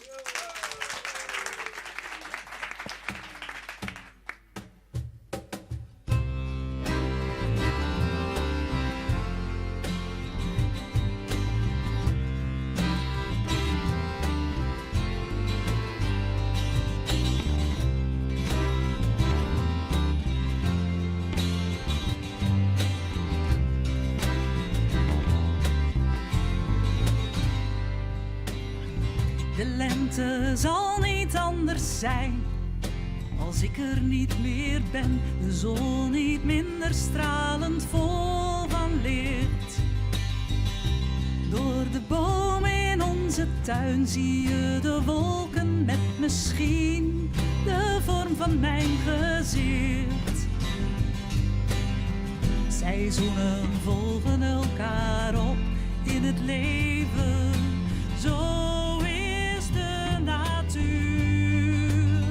Speaker 12: De lente zal niet anders zijn als ik er niet meer ben. De zon niet minder stralend vol van licht. Door de boom in onze tuin zie je de wolken met misschien de vorm van mijn gezicht. Seizoenen volgen elkaar op in het leven. Zo is de natuur.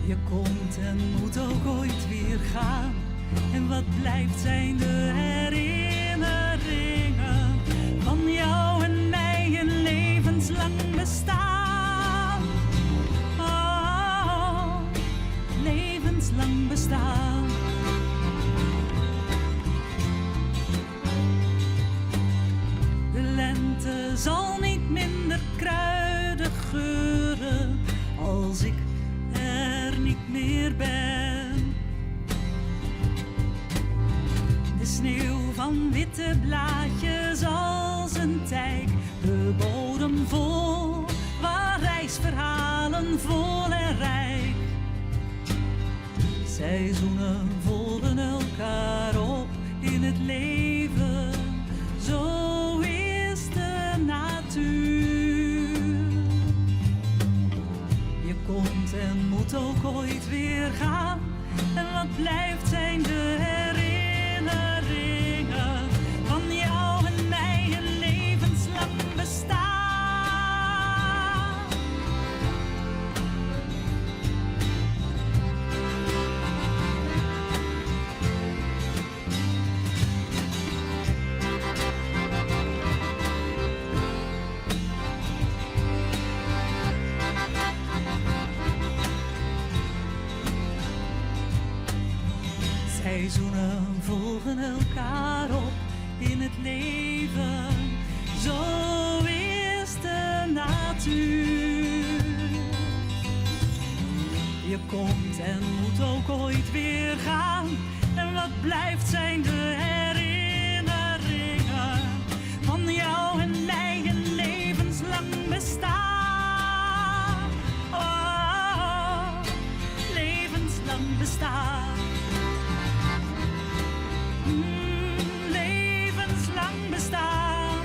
Speaker 12: Je komt en moet ook ooit weer gaan. En wat blijft zijn de herinneringen van jou en mij een levenslang bestaan. Oh, levenslang bestaan. De lente zal niet minder kruidig geuren als ik er niet meer ben. De sneeuw van witte blaadjes als een tijk, de bodem vol waar reisverhalen vol en rijk. Seizoenen volgen elkaar op in het leven, zo is de natuur. Je komt en moet ook ooit weer gaan, en wat blijft zijn de herinneringen van jou en mij een levenslang bestaan. Seizoenen volgen elkaar op in het leven. Zo is de natuur. Je komt en moet ook ooit weer gaan. En wat blijft zijn de herinneringen van jou en mij een levenslang bestaan. Oh, levenslang bestaan. Levenslang bestaan.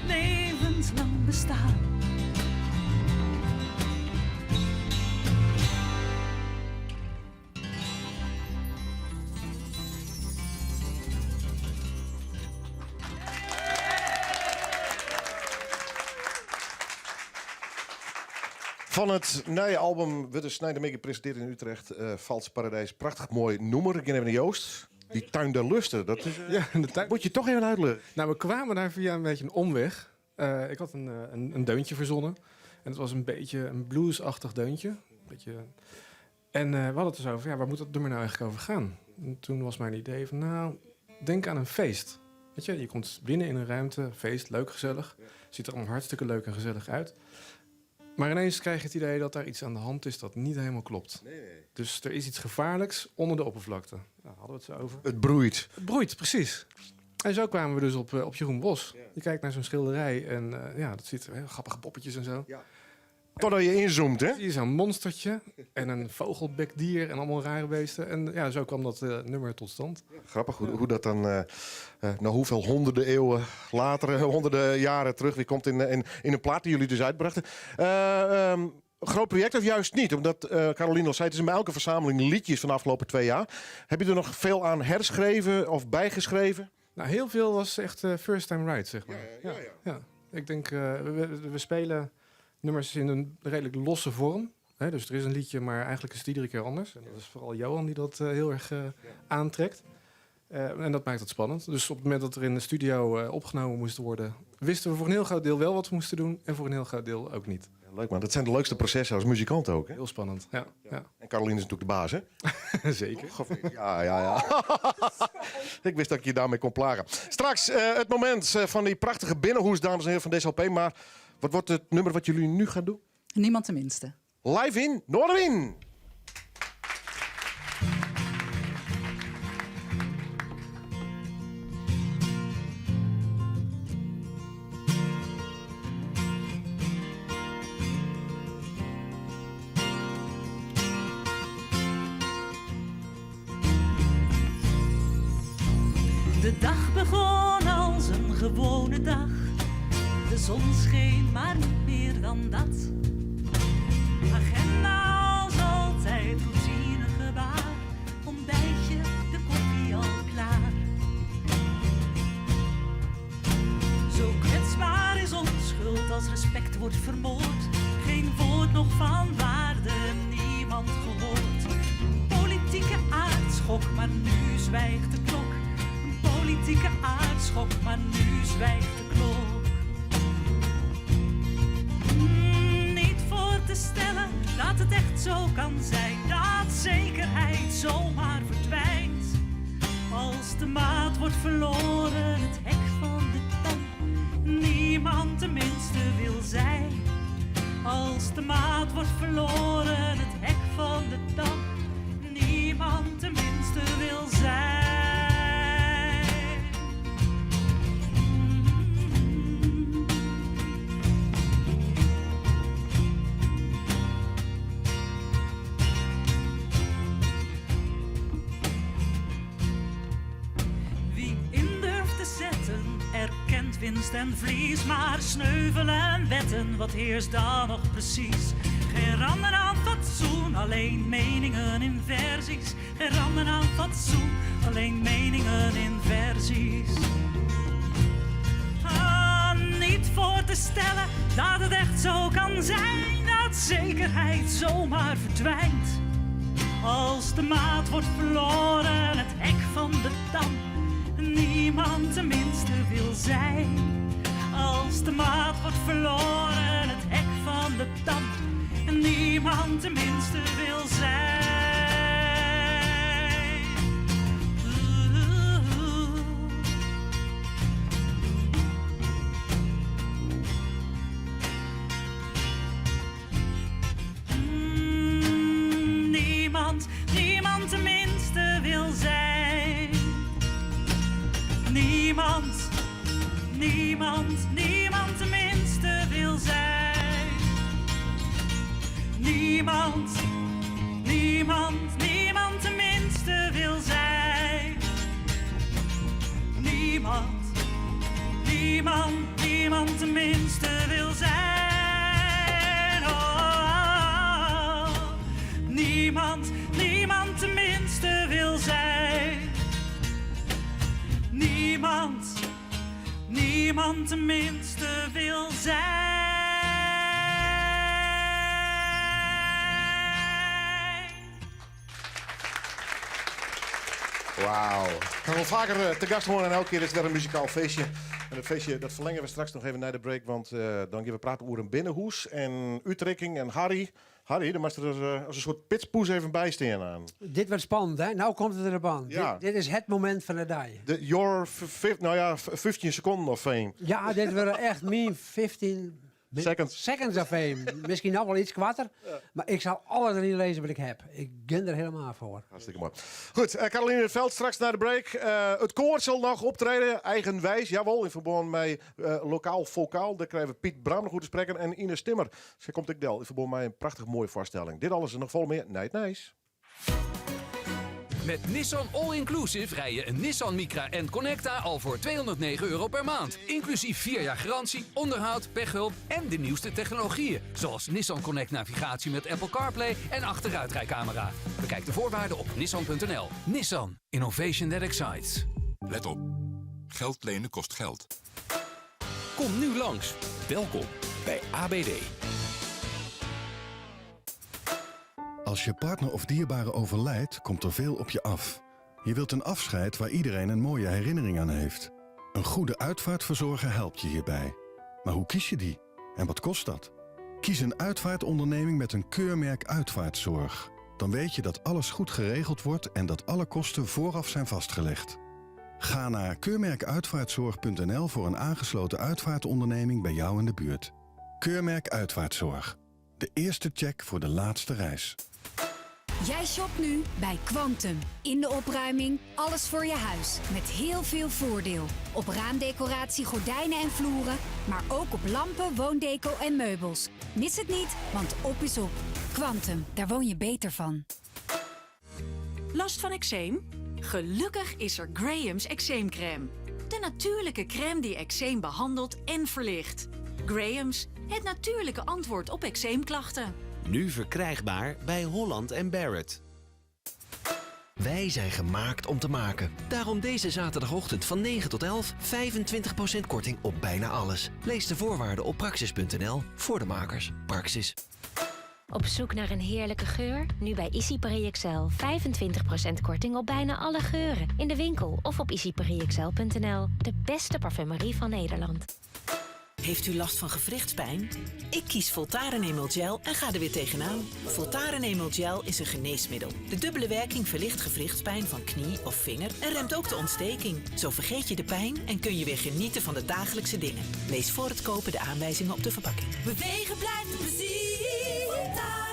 Speaker 12: Levenslang bestaan.
Speaker 2: Fan it nije album wurdt sneintemiddei presintearre yn Utrecht. Uh, Vals Paradijs, prachtich moai nûmer. Ik gean even nei Joost. Die tuin der lusten, dat is,
Speaker 13: ja, de tuin...
Speaker 2: moet je toch even uitleggen.
Speaker 13: Nou, we kwamen daar via een beetje een omweg. Ik had een deuntje verzonnen. En het was een beetje een bluesachtig deuntje. Beetje... En we hadden het dus over, ja, waar moet dat nummer nou eigenlijk over gaan? En toen was mijn idee van, nou, denk aan een feest. Weet je, je komt binnen in een ruimte, feest, leuk, gezellig. Ziet er allemaal hartstikke leuk en gezellig uit. Maar ineens krijg je het idee dat daar iets aan de hand is dat niet helemaal klopt.
Speaker 2: Nee, nee.
Speaker 13: Dus er is iets gevaarlijks onder de oppervlakte. Daar hadden we het zo over.
Speaker 2: Het broeit.
Speaker 13: Het broeit, precies. En zo kwamen we dus op Jeroen Bosch. Je kijkt naar zo'n schilderij en ja, dat ziet er heel grappige poppetjes en zo.
Speaker 2: Ja. Totdat je inzoomt, hè?
Speaker 13: Zie je zo'n monstertje en een vogelbekdier en allemaal rare beesten. En ja, zo kwam dat nummer tot stand.
Speaker 2: Ja, grappig hoe dat dan, na hoeveel honderden eeuwen later, honderden jaren terug weer komt in een plaat die jullie dus uitbrachten. Groot project of juist niet? Omdat Caroline al zei, het is in elke verzameling liedjes van de afgelopen 2 jaar. Heb je er nog veel aan herschreven of bijgeschreven?
Speaker 13: Nou, heel veel was echt first time right, zeg maar. Ja. Ik denk, we spelen nummers in een redelijk losse vorm. Hè, dus er is een liedje, maar eigenlijk is het iedere keer anders. En dat is vooral Johan die dat heel erg aantrekt. En dat maakt het spannend. Dus op het moment dat er in de studio opgenomen moest worden, wisten we voor een heel groot deel wel wat we moesten doen en voor een heel groot deel ook niet.
Speaker 2: Ja, leuk man, dat zijn de leukste processen als muzikant ook. Hè?
Speaker 13: Heel spannend, ja, ja.
Speaker 2: En Caroline is natuurlijk de baas, hè?
Speaker 13: Zeker.
Speaker 2: Toch, of niet? Ja, ja, ja. Ik wist dat ik je daarmee kon plagen. Straks het moment van die prachtige binnenhoes, dames en heren van deze LP. Maar wat wordt het nummer wat jullie nu gaan doen?
Speaker 15: Niemand tenminste.
Speaker 2: Live in Noardewyn.
Speaker 12: De dag begon als een gewone dag. De zon scheen, maar niet meer dan dat. Agenda als altijd, routinegebaar. Ontbijtje, de koffie al klaar. Zo kwetsbaar is onschuld als respect wordt vermoord. Geen woord nog van waarde, niemand gehoord. Politieke aardschok, maar nu zwijgt de klok. Een politieke aardschok, maar nu zwijgt de klok. Niet voor te stellen dat het echt zo kan zijn, dat zekerheid zomaar verdwijnt. Als de maat wordt verloren, het hek van de dam, niemand tenminste wil zijn. Als de maat wordt verloren, het hek van de dam, niemand tenminste wil zijn. Wie in durft te zetten, erkent winst en verlies. Maar sneuvelen en wetten, wat heerst dan nog precies? Geen randen aan fatsoen, alleen meningen in versies. Geen randen aan fatsoen, alleen meningen in versies. Ah, niet voor te stellen dat het echt zo kan zijn, dat zekerheid zomaar verdwijnt. Als de maat wordt verloren, het hek van de dam, niemand tenminste wil zijn. Als de maat wordt verloren, het hek van de dam, niemand tenminste wil zijn. Oeh. Niemand, niemand de minste wil zijn. Niemand, niemand, niemand de minste wil zijn. Niemand, niemand, niemand de minste wil zijn. Oh, niemand, niemand de minste wil zijn. Niemand, niemand de minste wil zijn.
Speaker 2: Wauw. Ik ga wel vaker te gast horen en elke keer is het weer een muzikaal feestje. En dat feestje dat verlengen we straks nog even naar de break, want dan gaan we praten over een binnenhoes en uittrekking en Harry. Harry, daar mag er als een soort pitspoes even bij staan aan.
Speaker 5: Dit wordt spannend, hè? Nou komt het erop aan.
Speaker 2: Ja.
Speaker 5: Dit is het moment van de dag.
Speaker 2: De, your nou ja, 15 seconden of fame.
Speaker 5: Ja, dit worden echt mijn 15
Speaker 2: Seconds.
Speaker 5: seconds of fame. Misschien nog wel iets kwarter. Maar ik zal alles erin lezen wat ik heb. Ik ben er helemaal voor.
Speaker 2: Hartstikke mooi. Goed, Caroline in het Veld straks naar de break. Het koor zal nog optreden, eigenwijs, jawel, in verband met lokaal vocaal. Daar krijgen we Piet Bram nog goed te spreken en Ines Timmer. Zij komt ik del in verband met een prachtig mooie voorstelling. Dit alles en nog vol meer. Night Nice.
Speaker 3: Met Nissan All-Inclusive rij je een Nissan Micra N-Connecta al voor 209 euro per maand. Inclusief 4 jaar garantie, onderhoud, pechhulp en de nieuwste technologieën. Zoals Nissan Connect navigatie met Apple CarPlay en achteruitrijcamera. Bekijk de voorwaarden op nissan.nl. Nissan. Innovation that excites.
Speaker 15: Let op. Geld lenen kost geld.
Speaker 20: Kom nu langs. Welkom bij ABD.
Speaker 16: Als je partner of dierbare overlijdt, komt er veel op je af. Je wilt een afscheid waar iedereen een mooie herinnering aan heeft. Een goede uitvaartverzorger helpt je hierbij. Maar hoe kies je die? En wat kost dat? Kies een uitvaartonderneming met een keurmerk uitvaartzorg. Dan weet je dat alles goed geregeld wordt en dat alle kosten vooraf zijn vastgelegd. Ga naar keurmerkuitvaartzorg.nl voor een aangesloten uitvaartonderneming bij jou in de buurt. Keurmerk Uitvaartzorg. De eerste check voor de laatste reis.
Speaker 17: Jij shopt nu bij Quantum. In de opruiming, alles voor je huis. Met heel veel voordeel. Op raamdecoratie, gordijnen en vloeren. Maar ook op lampen, woondeco en meubels. Mis het niet, want op is op. Quantum, daar woon je beter van.
Speaker 20: Last van eczeem? Gelukkig is er Graham's eczeemcrème. De natuurlijke crème die eczeem behandelt en verlicht. Graham's, het natuurlijke antwoord op eczeemklachten.
Speaker 22: Nu verkrijgbaar bij Holland en Barrett. Wij zijn gemaakt om te maken. Daarom deze zaterdagochtend van 9 tot 11 25% korting op bijna alles. Lees de voorwaarden op praxis.nl voor de makers. Praxis.
Speaker 21: Op zoek naar een heerlijke geur? Nu bij ICI PARIS XL 25% korting op bijna alle geuren. In de winkel of op icipariexcel.nl. De beste parfumerie van Nederland.
Speaker 18: Heeft u last van gewrichtspijn? Ik kies Voltaren Emel Gel en ga er weer tegenaan. Voltaren Emel Gel is een geneesmiddel. De dubbele werking verlicht gewrichtspijn van knie of vinger en remt ook de ontsteking. Zo vergeet je de pijn en kun je weer genieten van de dagelijkse dingen. Lees voor het kopen de aanwijzingen op de verpakking.
Speaker 27: Bewegen blijft plezier. Voltaren.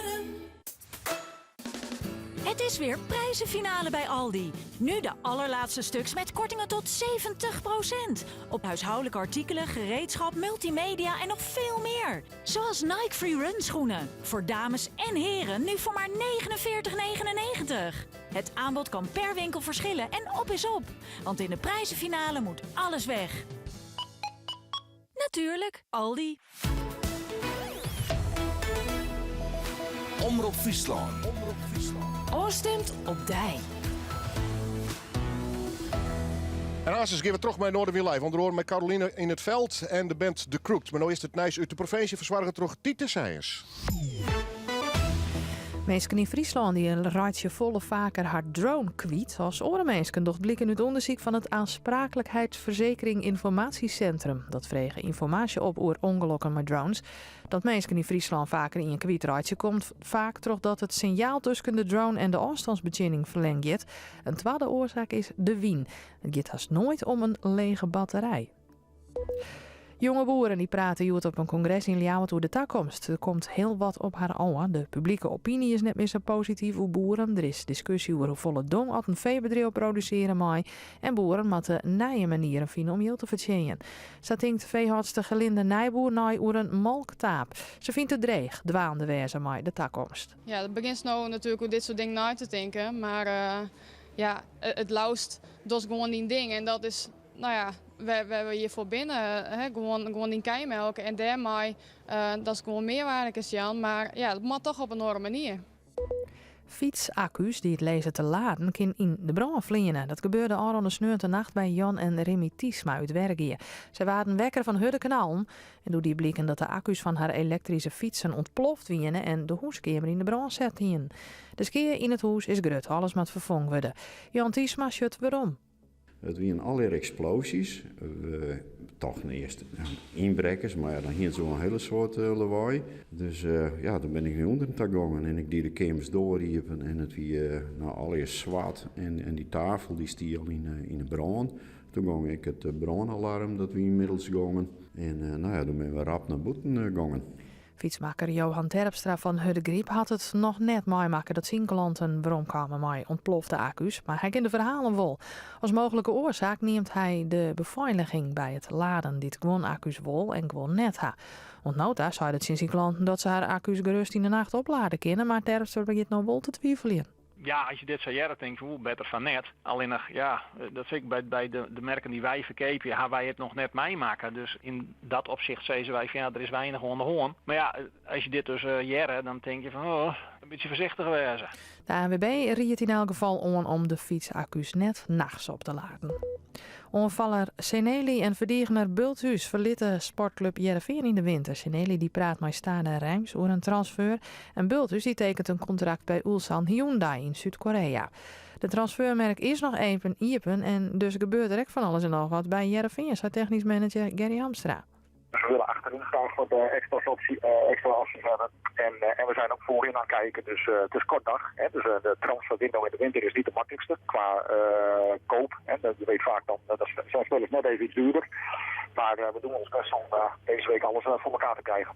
Speaker 20: Het is weer prijzenfinale bij Aldi. Nu de allerlaatste stuks met kortingen tot 70%. Op huishoudelijke artikelen, gereedschap, multimedia en nog veel meer. Zoals Nike Free Run schoenen. Voor dames en heren nu voor maar 49,99. Het aanbod kan per winkel verschillen en op is op. Want in de prijzenfinale moet alles weg. Natuurlijk, Aldi.
Speaker 14: Omrop Fryslân.
Speaker 4: Afstemd op dij.
Speaker 2: En aansluitend gaan we terug bij Noardewyn Live. Onder andere met Caroline in het veld en de band The Crooked. Maar nu is het nijs uit de provincie verzorgen terug Tiete Seijers.
Speaker 19: Minsken yn Fryslân dy reitsje folle faker har drone kwyt as oare minsken docht bliken út ûndersyk fan it Aansprakelijkheidsverzekering Informatiecentrum. Dat frege ynformaasje op oer ûngelokken mei drones. Dat minsken yn Fryslân faker ien kwytreitsje komt faak trochdat it sinjaal tusken de drone en de ôfstânsbetsjinning ferlern giet. In twadde oarsaak is de wyn. It giet hast noait om in lege batterij. Jonge boeren dy prate hjoed op in kongres yn Ljouwert oer de takomst. Der komt hiel wat op har ôf. De publike opiny is net mear sa posityf oer boeren. Der is diskusje oer hoefolle dong oft in feebedriuw produsearje mei. En boeren moatte nije manieren fine om jild te fertsjinjen. Sa tinkt feehâldster Gerlinde Nijboer nei oer in molktaap. Se fynt it dreech dwaande wêze mei de takomst.
Speaker 1: Ja, dan begjinst no natuerlik oer dit soart dingen nei te tinken. Mar ja, it leafst dochst gewoan dyn ding. En dat is, no ja, wêr we hjir foar binne. Hè, gewoan dyn kij melke en dêrmei datst gewoan mearwaarde kinst jaan. Mar ja, dat moat toch op in oare manier.
Speaker 19: Fytsakku's dy't lizze te laden kin yn de brân fleane. Dat gebeurde ôfrûne sneontenacht by Jan en Rimmy Tiesma út Wergea. Sy waarden wekker fan hurde knallen en doe die bliken dat de akku's fan har elektryske fytsen ûntploft wiene en de hûskeamer yn de brân set hiene. De skea yn it hûs is grut, alles moat ferfongen wurde. Jan Tiesma sjocht werom.
Speaker 6: It wienen allegear eksplosies. We tochten earst ynbrekkers, mar ja, dan hiene se wol in hiele soad lawaai. Dus ja, dan bin ik nei ûnderen ta gongen en ik die de keamersdoar iepen en it wie no allegear swart en dy tafel dy stie al yn 'e brân. Toen gong ek it brânalarm, dat wie ynmiddels gongen. En no ja, doe binne we rap nei bûten gongen.
Speaker 19: Fytsmakker Johan Terpstra fan Hurdegaryp hat it noch net meimakke dat syn klanten weromkamen mei ûntplofte akku's, mar hy ken de ferhalen wol. As mooglike oarsaak neamt hy de befeiliging by it laden dy't guon akku's wol en guon net ha. Oant no ta sei er tsjin syn klanten dat se har akku's gerêst yn de nacht oplade kinne, mar Terpstra begjint no wol te twiveljen.
Speaker 8: Ja, as je dit sa hearre tink ik, oeh, better fan net. Allinnich, ja, dat sis ik, by de merken dy't wy ferkeapje, ha wy it noch net meimakke. Dus yn dat opsicht sizze wy fan ja, der is weinich oan de hân. Mar ja, as je dit dus hearre, dan tink je fan oh, in bytsje foarsichtich wêze.
Speaker 19: De ANWB riedt yn elk gefal oan om de fytsakku's net nachts op te laden. Oanfaller Zeneli en ferdigener Bulthuis ferlitte sportklup Hearrenfean yn de winter. Zeneli dy praat mei Stade Reims oer in transfer en Bulthuis dy tekent in kontrakt by Ulsan Hyundai yn Súd-Korea. De transfermerk is noch even iepen en dus gebeurt der ek fan alles en noch wat by Hearrenfean, sei technysk manager Gerry Hamstra.
Speaker 23: Dus we willen achterin graag wat eh, extra, optie, eh, extra opties hebben. En, eh, en we zijn ook voorin aan het kijken. Dus het is kort dag. Hè? Dus de transferwindow in de winter is niet de makkelijkste qua koop. Hè? Je weet vaak dan, dat zijn spelers net even iets duurder. Maar we doen ons best om deze week alles voor elkaar te krijgen.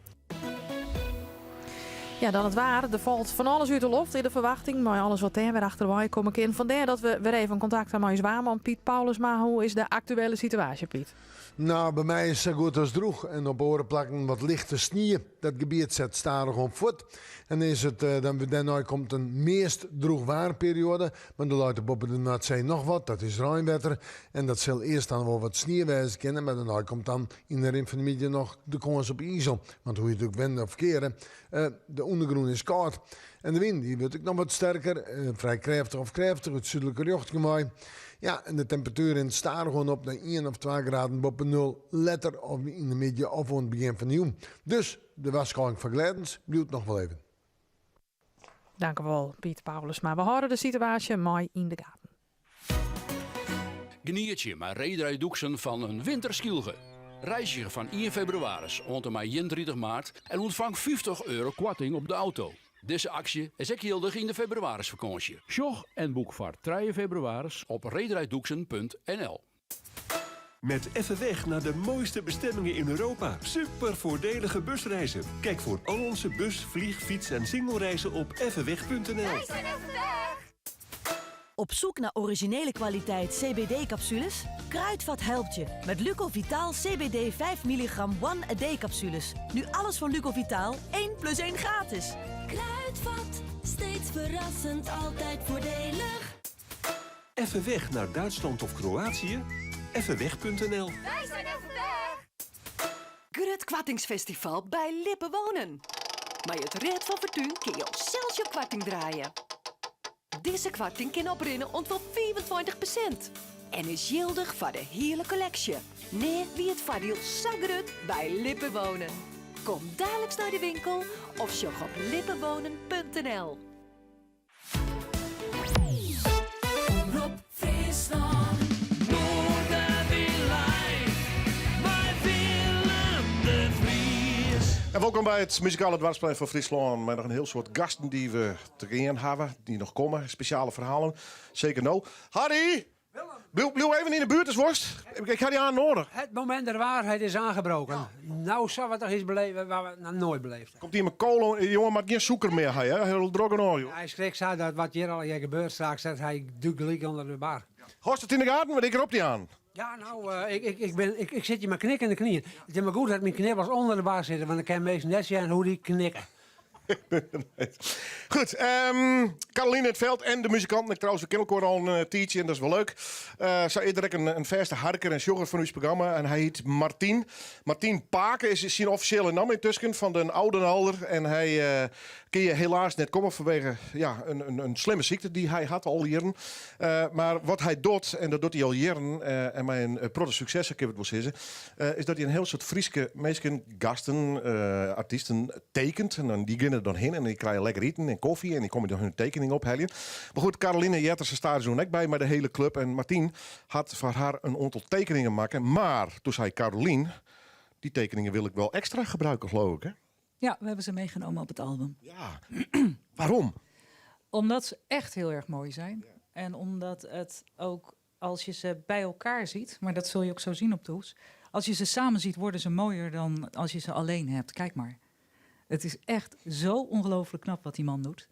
Speaker 19: Ja, dan it waar. Der falt fan alles út de loft yn de ferwachting. Mei alles wat dêr wer achterwei komme kin. Fandêr dat we wer even kontakt ha mei ús waarman Piet Paulusma. Hoe is de aktuele situaasje, Piet?
Speaker 24: Nou, by my is it sa goed as drûch en op oare plakken wat lichte snie. Dat gebiet set stadichoan fuort. En is it, eh, dan, dêrnei komt in meast drûch waarperioade, mar der leit der boppe de Noardsee noch wat, dat is reinwetter. En dat sil earst dan wol wat snie wêze kinne, mar dêrnei komt dan yn de rin fan de middei noch de kâns op izel. Want hoe je it ek wende of keare, eh, de ûndergrûn is kâld. En de wyn dy wurdt ek noch wat sterker, eh, frij krêftich of krêftich út súdlike rjochting wei. Ja, en de temperatuer rint stadichoan op nei ien of twa graden boppe nul letter of yn de middei of oan it begjin fan de jûn. Dus de warskôging foar glêdens bliuwt noch wol even.
Speaker 19: Dankewol, Piet Paulusma. We hâlde de situaasje mei yn de gaten.
Speaker 25: Genietsje mei Rederij Doeksen fan in winter Skylge. Reizgje fan ien febrewaris oant en mei 31 maart en ûntfang 50 euro koarting op de auto. Dizze aksje is ek jildich yn de febrewarisfakânsje. Sjoch en boek foar trije febrewaris op rederijdoeksen.nl.
Speaker 26: Met Effe Weg naar de mooiste bestemmingen in Europa. Super voordelige busreizen. Kijk voor al onze bus, vlieg, fiets en singlereizen op effeweg.nl.
Speaker 27: Wij zijn even weg!
Speaker 28: Op zoek naar originele kwaliteit CBD-capsules? Kruidvat helpt je met Lucovitaal CBD 5 milligram One A Day capsules. Nu alles van Lucovitaal 1 plus 1 gratis.
Speaker 27: Kruidvat, steeds verrassend, altijd voordelig.
Speaker 26: Effe weg naar Duitsland of Kroatië? Effeweg.nl.
Speaker 27: Wij zijn even weg!
Speaker 29: Grut koartingsfestival by Lippe Wonen. Mei it Rêd fan Fortún kinne jo sels jo koarting draaie. Dizze koarting kin oprinne oant wol 25% en is jildich foar de hiele kolleksje. Nea wie it foardiel sa grut by Lippe Wonen. Kom daliks nei de winkel of sjoch op lippewonen.nl.
Speaker 27: Omrop Fryslân. Noarderwyn
Speaker 2: mei Willem de Vries. En wolkom by it muzikale doarpsplein fan Fryslân. Mei noch in hiel soad gasten dy't we te gean hawwe, dy't noch komme. Spesjale ferhalen, seker no. Harry! Bliuw, bliuw even yn de buert, worst. Ik ha dy aan nodig.
Speaker 3: Het moment der waarheid is aangebroken. Nou sille we toch iets beleven wat we nog nooit beleefd
Speaker 2: Komt hier met kolen, jongen, mar gjin sûker mear ha, hè? Hiel drok en joh.
Speaker 3: Hy skrikt sa dat wat hjir al gebeurt straks, dat hy dûkt gelyk ûnder de bar.
Speaker 2: Hâldst it yn de gaten, want ik rop dy oan.
Speaker 3: Ja, nou, ik sit hjir mei knikkende knieën. It is mar goed dat myn knibbels ûnder de bar sitte, want dan kinne minsken net sjen hoe't dy knikke.
Speaker 2: Goed, Caroline in het Veld en de muzikanten. Ik trouwens, we kennen elkaar al een tiidsje en dat is wel leuk. Sa is der ek in fêste harker en sjogger fan ús programma en hy hjit Martien. Martien Pake is syn offisjele namme yntusken fan den Oudenalder. En hy kin hjir helaas net komme fanwege ja, in slimme sykte dy't hy hat al jierren. Mar wat hy docht, en dat docht hy al jierren en mei in protte sukses, sa kinne we it wol sizze, is dat hy in hiel soad Fryske minsken, gasten, artysten tekent. En dan, dy geane der dan hinne en dy krije lekker iten en kofje en dy komme dan hun tekening opheljen. Mar goed, Caroline heart der sa stadichoan ek by mei de hiele klup. En Martien hat foar har in oantal tekeningen makke. Mar doe sei Caroline, dy tekeningen wil ik wel ekstra gebruiken, geloof ik, hè?
Speaker 5: Ja, we hebben ze meegenomen op het album.
Speaker 2: Ja, waarom?
Speaker 5: Omdat ze echt heel erg mooi zijn. En omdat het ook, als je ze bij elkaar ziet, maar dat zul je ook zo zien op de hoes. Als je ze samen ziet, worden ze mooier dan als je ze alleen hebt. Kijk maar. Het is echt zo ongelooflijk knap wat die man doet.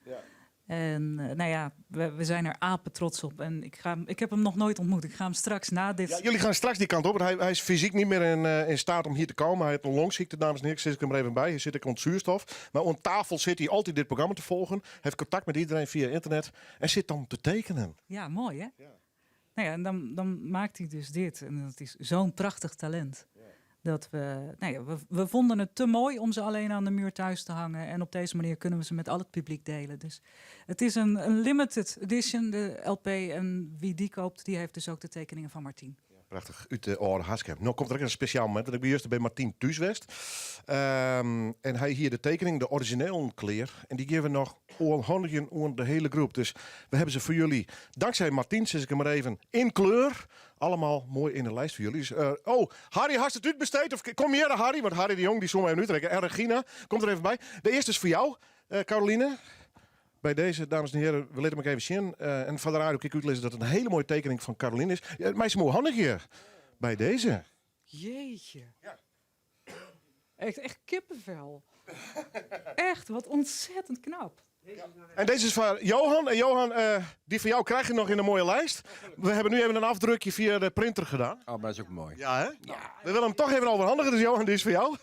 Speaker 5: En nou ja, we zijn er apen trots op. En ik heb hem nog nooit ontmoet. Ik ga hem straks na dit...
Speaker 2: Ja, jullie gaan straks die kant op. Want hij is fysiek niet meer in staat om hier te komen. Hij heeft een longziekte, dames en heren. Ik zit hem er even bij. Hij zit ook onder zuurstof. Maar aan tafel zit hij altijd dit programma te volgen. Hij heeft contact met iedereen via internet. En zit dan te tekenen.
Speaker 5: Ja, mooi hè? Nou ja, en dan maakt hij dus dit. En dat is zo'n prachtig talent. Dat we, nou ja, we vonden het te mooi om ze alleen aan de muur thuis te hangen. En op deze manier kunnen we ze met al het publiek delen. Dus het is een limited edition, de LP. En wie die koopt, die heeft dus ook de tekeningen van Martien.
Speaker 2: Ja, prachtig, út de âlde Haske. No komt der ek in spesjaal momint, want ik bin juster by Martien thús west. En hy hie de tekening, de originele klear. En dy gean we noch oerhandigjen oan de hiele groep. Dus we hebben ze foar jullie, dankzij Martien, sis ik it mar even, yn kleur. Allemaal mooi in de lijst voor jullie. Dus, oh, Harry, hast it útbesteed? Of kom hjir, Harry, want Harry de Jong die soe even útrekke. En Regina, komt der even by. De earste is foar jou, Caroline. By dizze, dames en heren, we litte him even sjen. En foar de radio kin ik útlizze dat it in hiele moaie tekening fan Caroline is. Ja, meist him oerhandigje by dizze.
Speaker 7: Jeetje. Echt, echt kippenvel. Echt, wat ontzettend knap.
Speaker 2: En deze is van Johan. En Johan, die van jou krijg je nog in een mooie lijst. We hebben nu even een afdrukje via de printer gedaan.
Speaker 9: Oh, maar dat is ook mooi.
Speaker 2: Ja, hè?
Speaker 9: Ja.
Speaker 2: We willen hem toch even overhandigen, dus Johan, die is voor jou.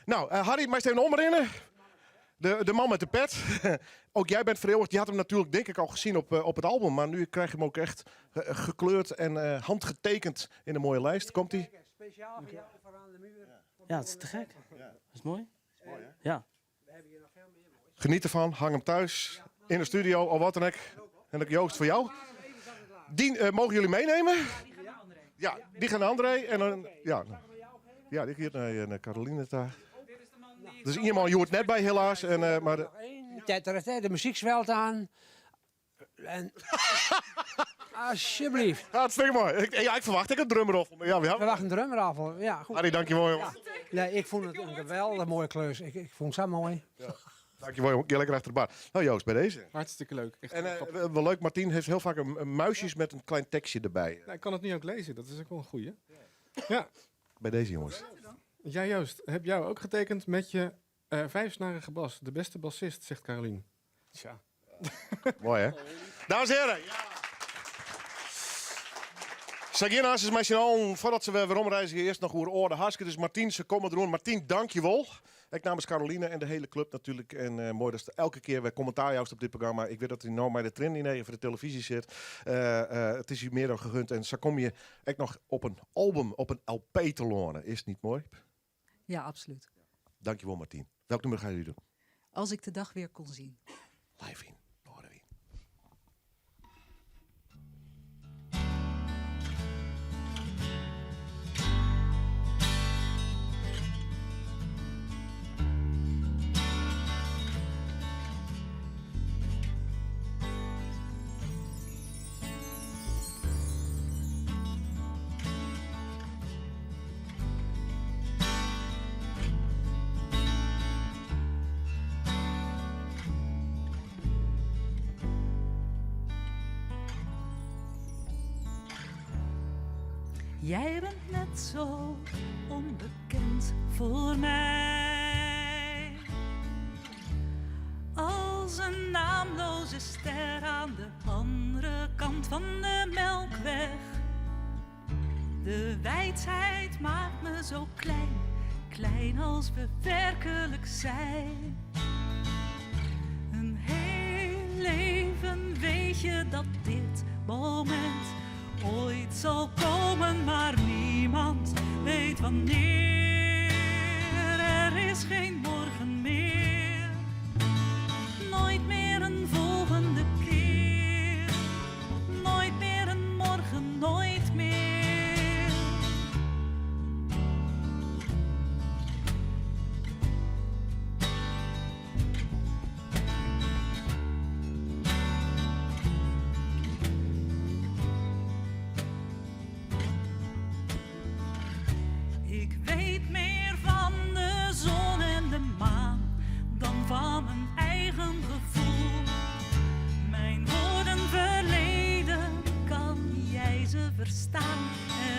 Speaker 2: Nou, Harry, mag je even omrennen? De man met de pet. Ook jij bent vereeuwigd. Je had hem natuurlijk denk ik al gezien op het album. Maar nu krijg je hem ook echt gekleurd en handgetekend in een mooie lijst. Komt-ie?
Speaker 3: Speciaal voor jou voor aan de muur.
Speaker 14: Ja, het is te gek. Dat is mooi.
Speaker 2: Mooi, hè?
Speaker 14: Ja.
Speaker 2: Geniet ervan, hang hem thuis, in de studio of wat dan ook. En ook Joost voor jou. Die mogen jullie meenemen? Ja, die gaan naar André. En dan, ja. Ja, die gaat naar Caroline daar. Dus iemand je hoort net bij helaas. En maar de
Speaker 3: Eén, de muziek zwelt aan. En alsjeblieft.
Speaker 2: Ja, dat vind ik mooi. Ik verwacht ik een drumroffel. Maar ja, we
Speaker 3: Ik verwacht een drumroffel, ja. Goed.
Speaker 2: Harry, dankjewel, jongen.
Speaker 3: Ja. Nee, ik vond het een geweldig mooie klus. Ik vond het zo mooi.
Speaker 2: Ja. Dankjewel, jongen. Ga lekker achter de bar. Nou, Joost, bij deze.
Speaker 10: Hartstikke leuk. Echt
Speaker 2: En
Speaker 10: grappig.
Speaker 2: wel leuk, Martien heeft heel vaak een muisjes met een klein tekstje erbij.
Speaker 10: Nou, ik kan het nu ook lezen, dat is ook wel een goeie. Ja.
Speaker 2: Bij deze, jongens.
Speaker 10: Jij, Joost, heb jou ook getekend met je vijfsnarige bas. De beste bassist, zegt Carolien. Tja.
Speaker 2: Mooi, hè? Dames en heren. Ja. Sagina is mij al, voordat ze weer omreizen, eerst nog oer âlde Haske. Dus Martien, ze komen erom. Martien, dank je wel. Ik namens Caroline en de hele club natuurlijk. En mooi dat ze elke keer weer commentaar juist op dit programma. Ik weet dat hij nou bij de trend in voor de televisie zit. Het is hier meer dan gegund. En zo kom je ook nog op een album, op een LP te lonen. Is het niet mooi?
Speaker 5: Ja, absoluut.
Speaker 2: Dankjewel, Martien. Welk nummer gaan jullie doen?
Speaker 5: Als ik de dag weer kon zien.
Speaker 2: Live in.
Speaker 5: Jij bent net zo onbekend voor mij. Als een naamloze ster aan de andere kant van de melkweg. De wijsheid maakt me zo klein, klein als we werkelijk zijn. Een heel leven weet je dat dit moment ooit zal komen, maar niemand weet wanneer. Er is geen morgen meer, nooit meer een volgende keer, nooit meer een morgen, nooit meer. Ik weet meer van de zon en de maan dan van mijn eigen gevoel. Mijn woorden verleden, kan jij ze verstaan?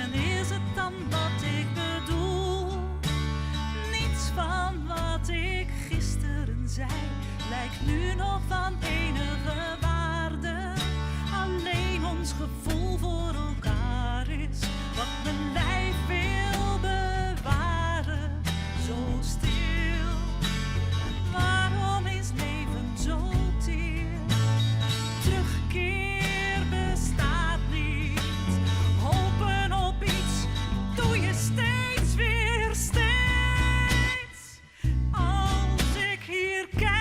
Speaker 5: En is het dan wat ik bedoel? Niets van wat ik gisteren zei lijkt nu nog van enige waarde. Alleen ons gevoel voor elkaar is wat mijn lijf wil bewaren. Zo stil, waarom is leven zo teer? Terugkeer bestaat niet. Hopen op iets doe je steeds weer, steeds. Als ik hier kijk,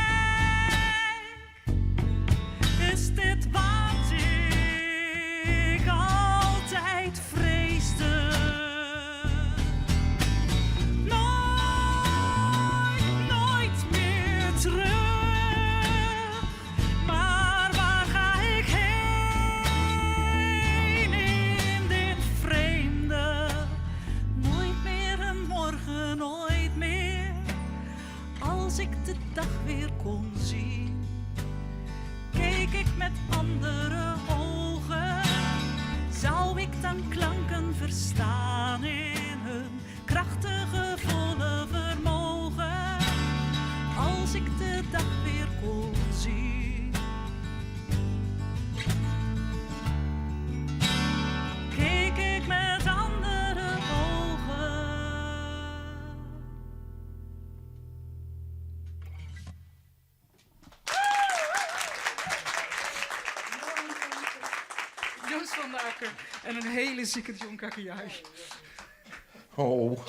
Speaker 5: is dit wat ik altijd vreesde. Nooit, nooit meer terug. Maar waar ga ik heen in dit vreemde? Nooit meer een morgen, nooit meer. Als ik de dag weer kon zien, keek ik met andere ogen. Zou ik dan klanken verstaan in hun krachtige, volle vermogen? Als ik de dag weer kon zien. Keek ik met andere ogen. Joost van der Akker en een hele zieke John Kakiai.
Speaker 2: Oh,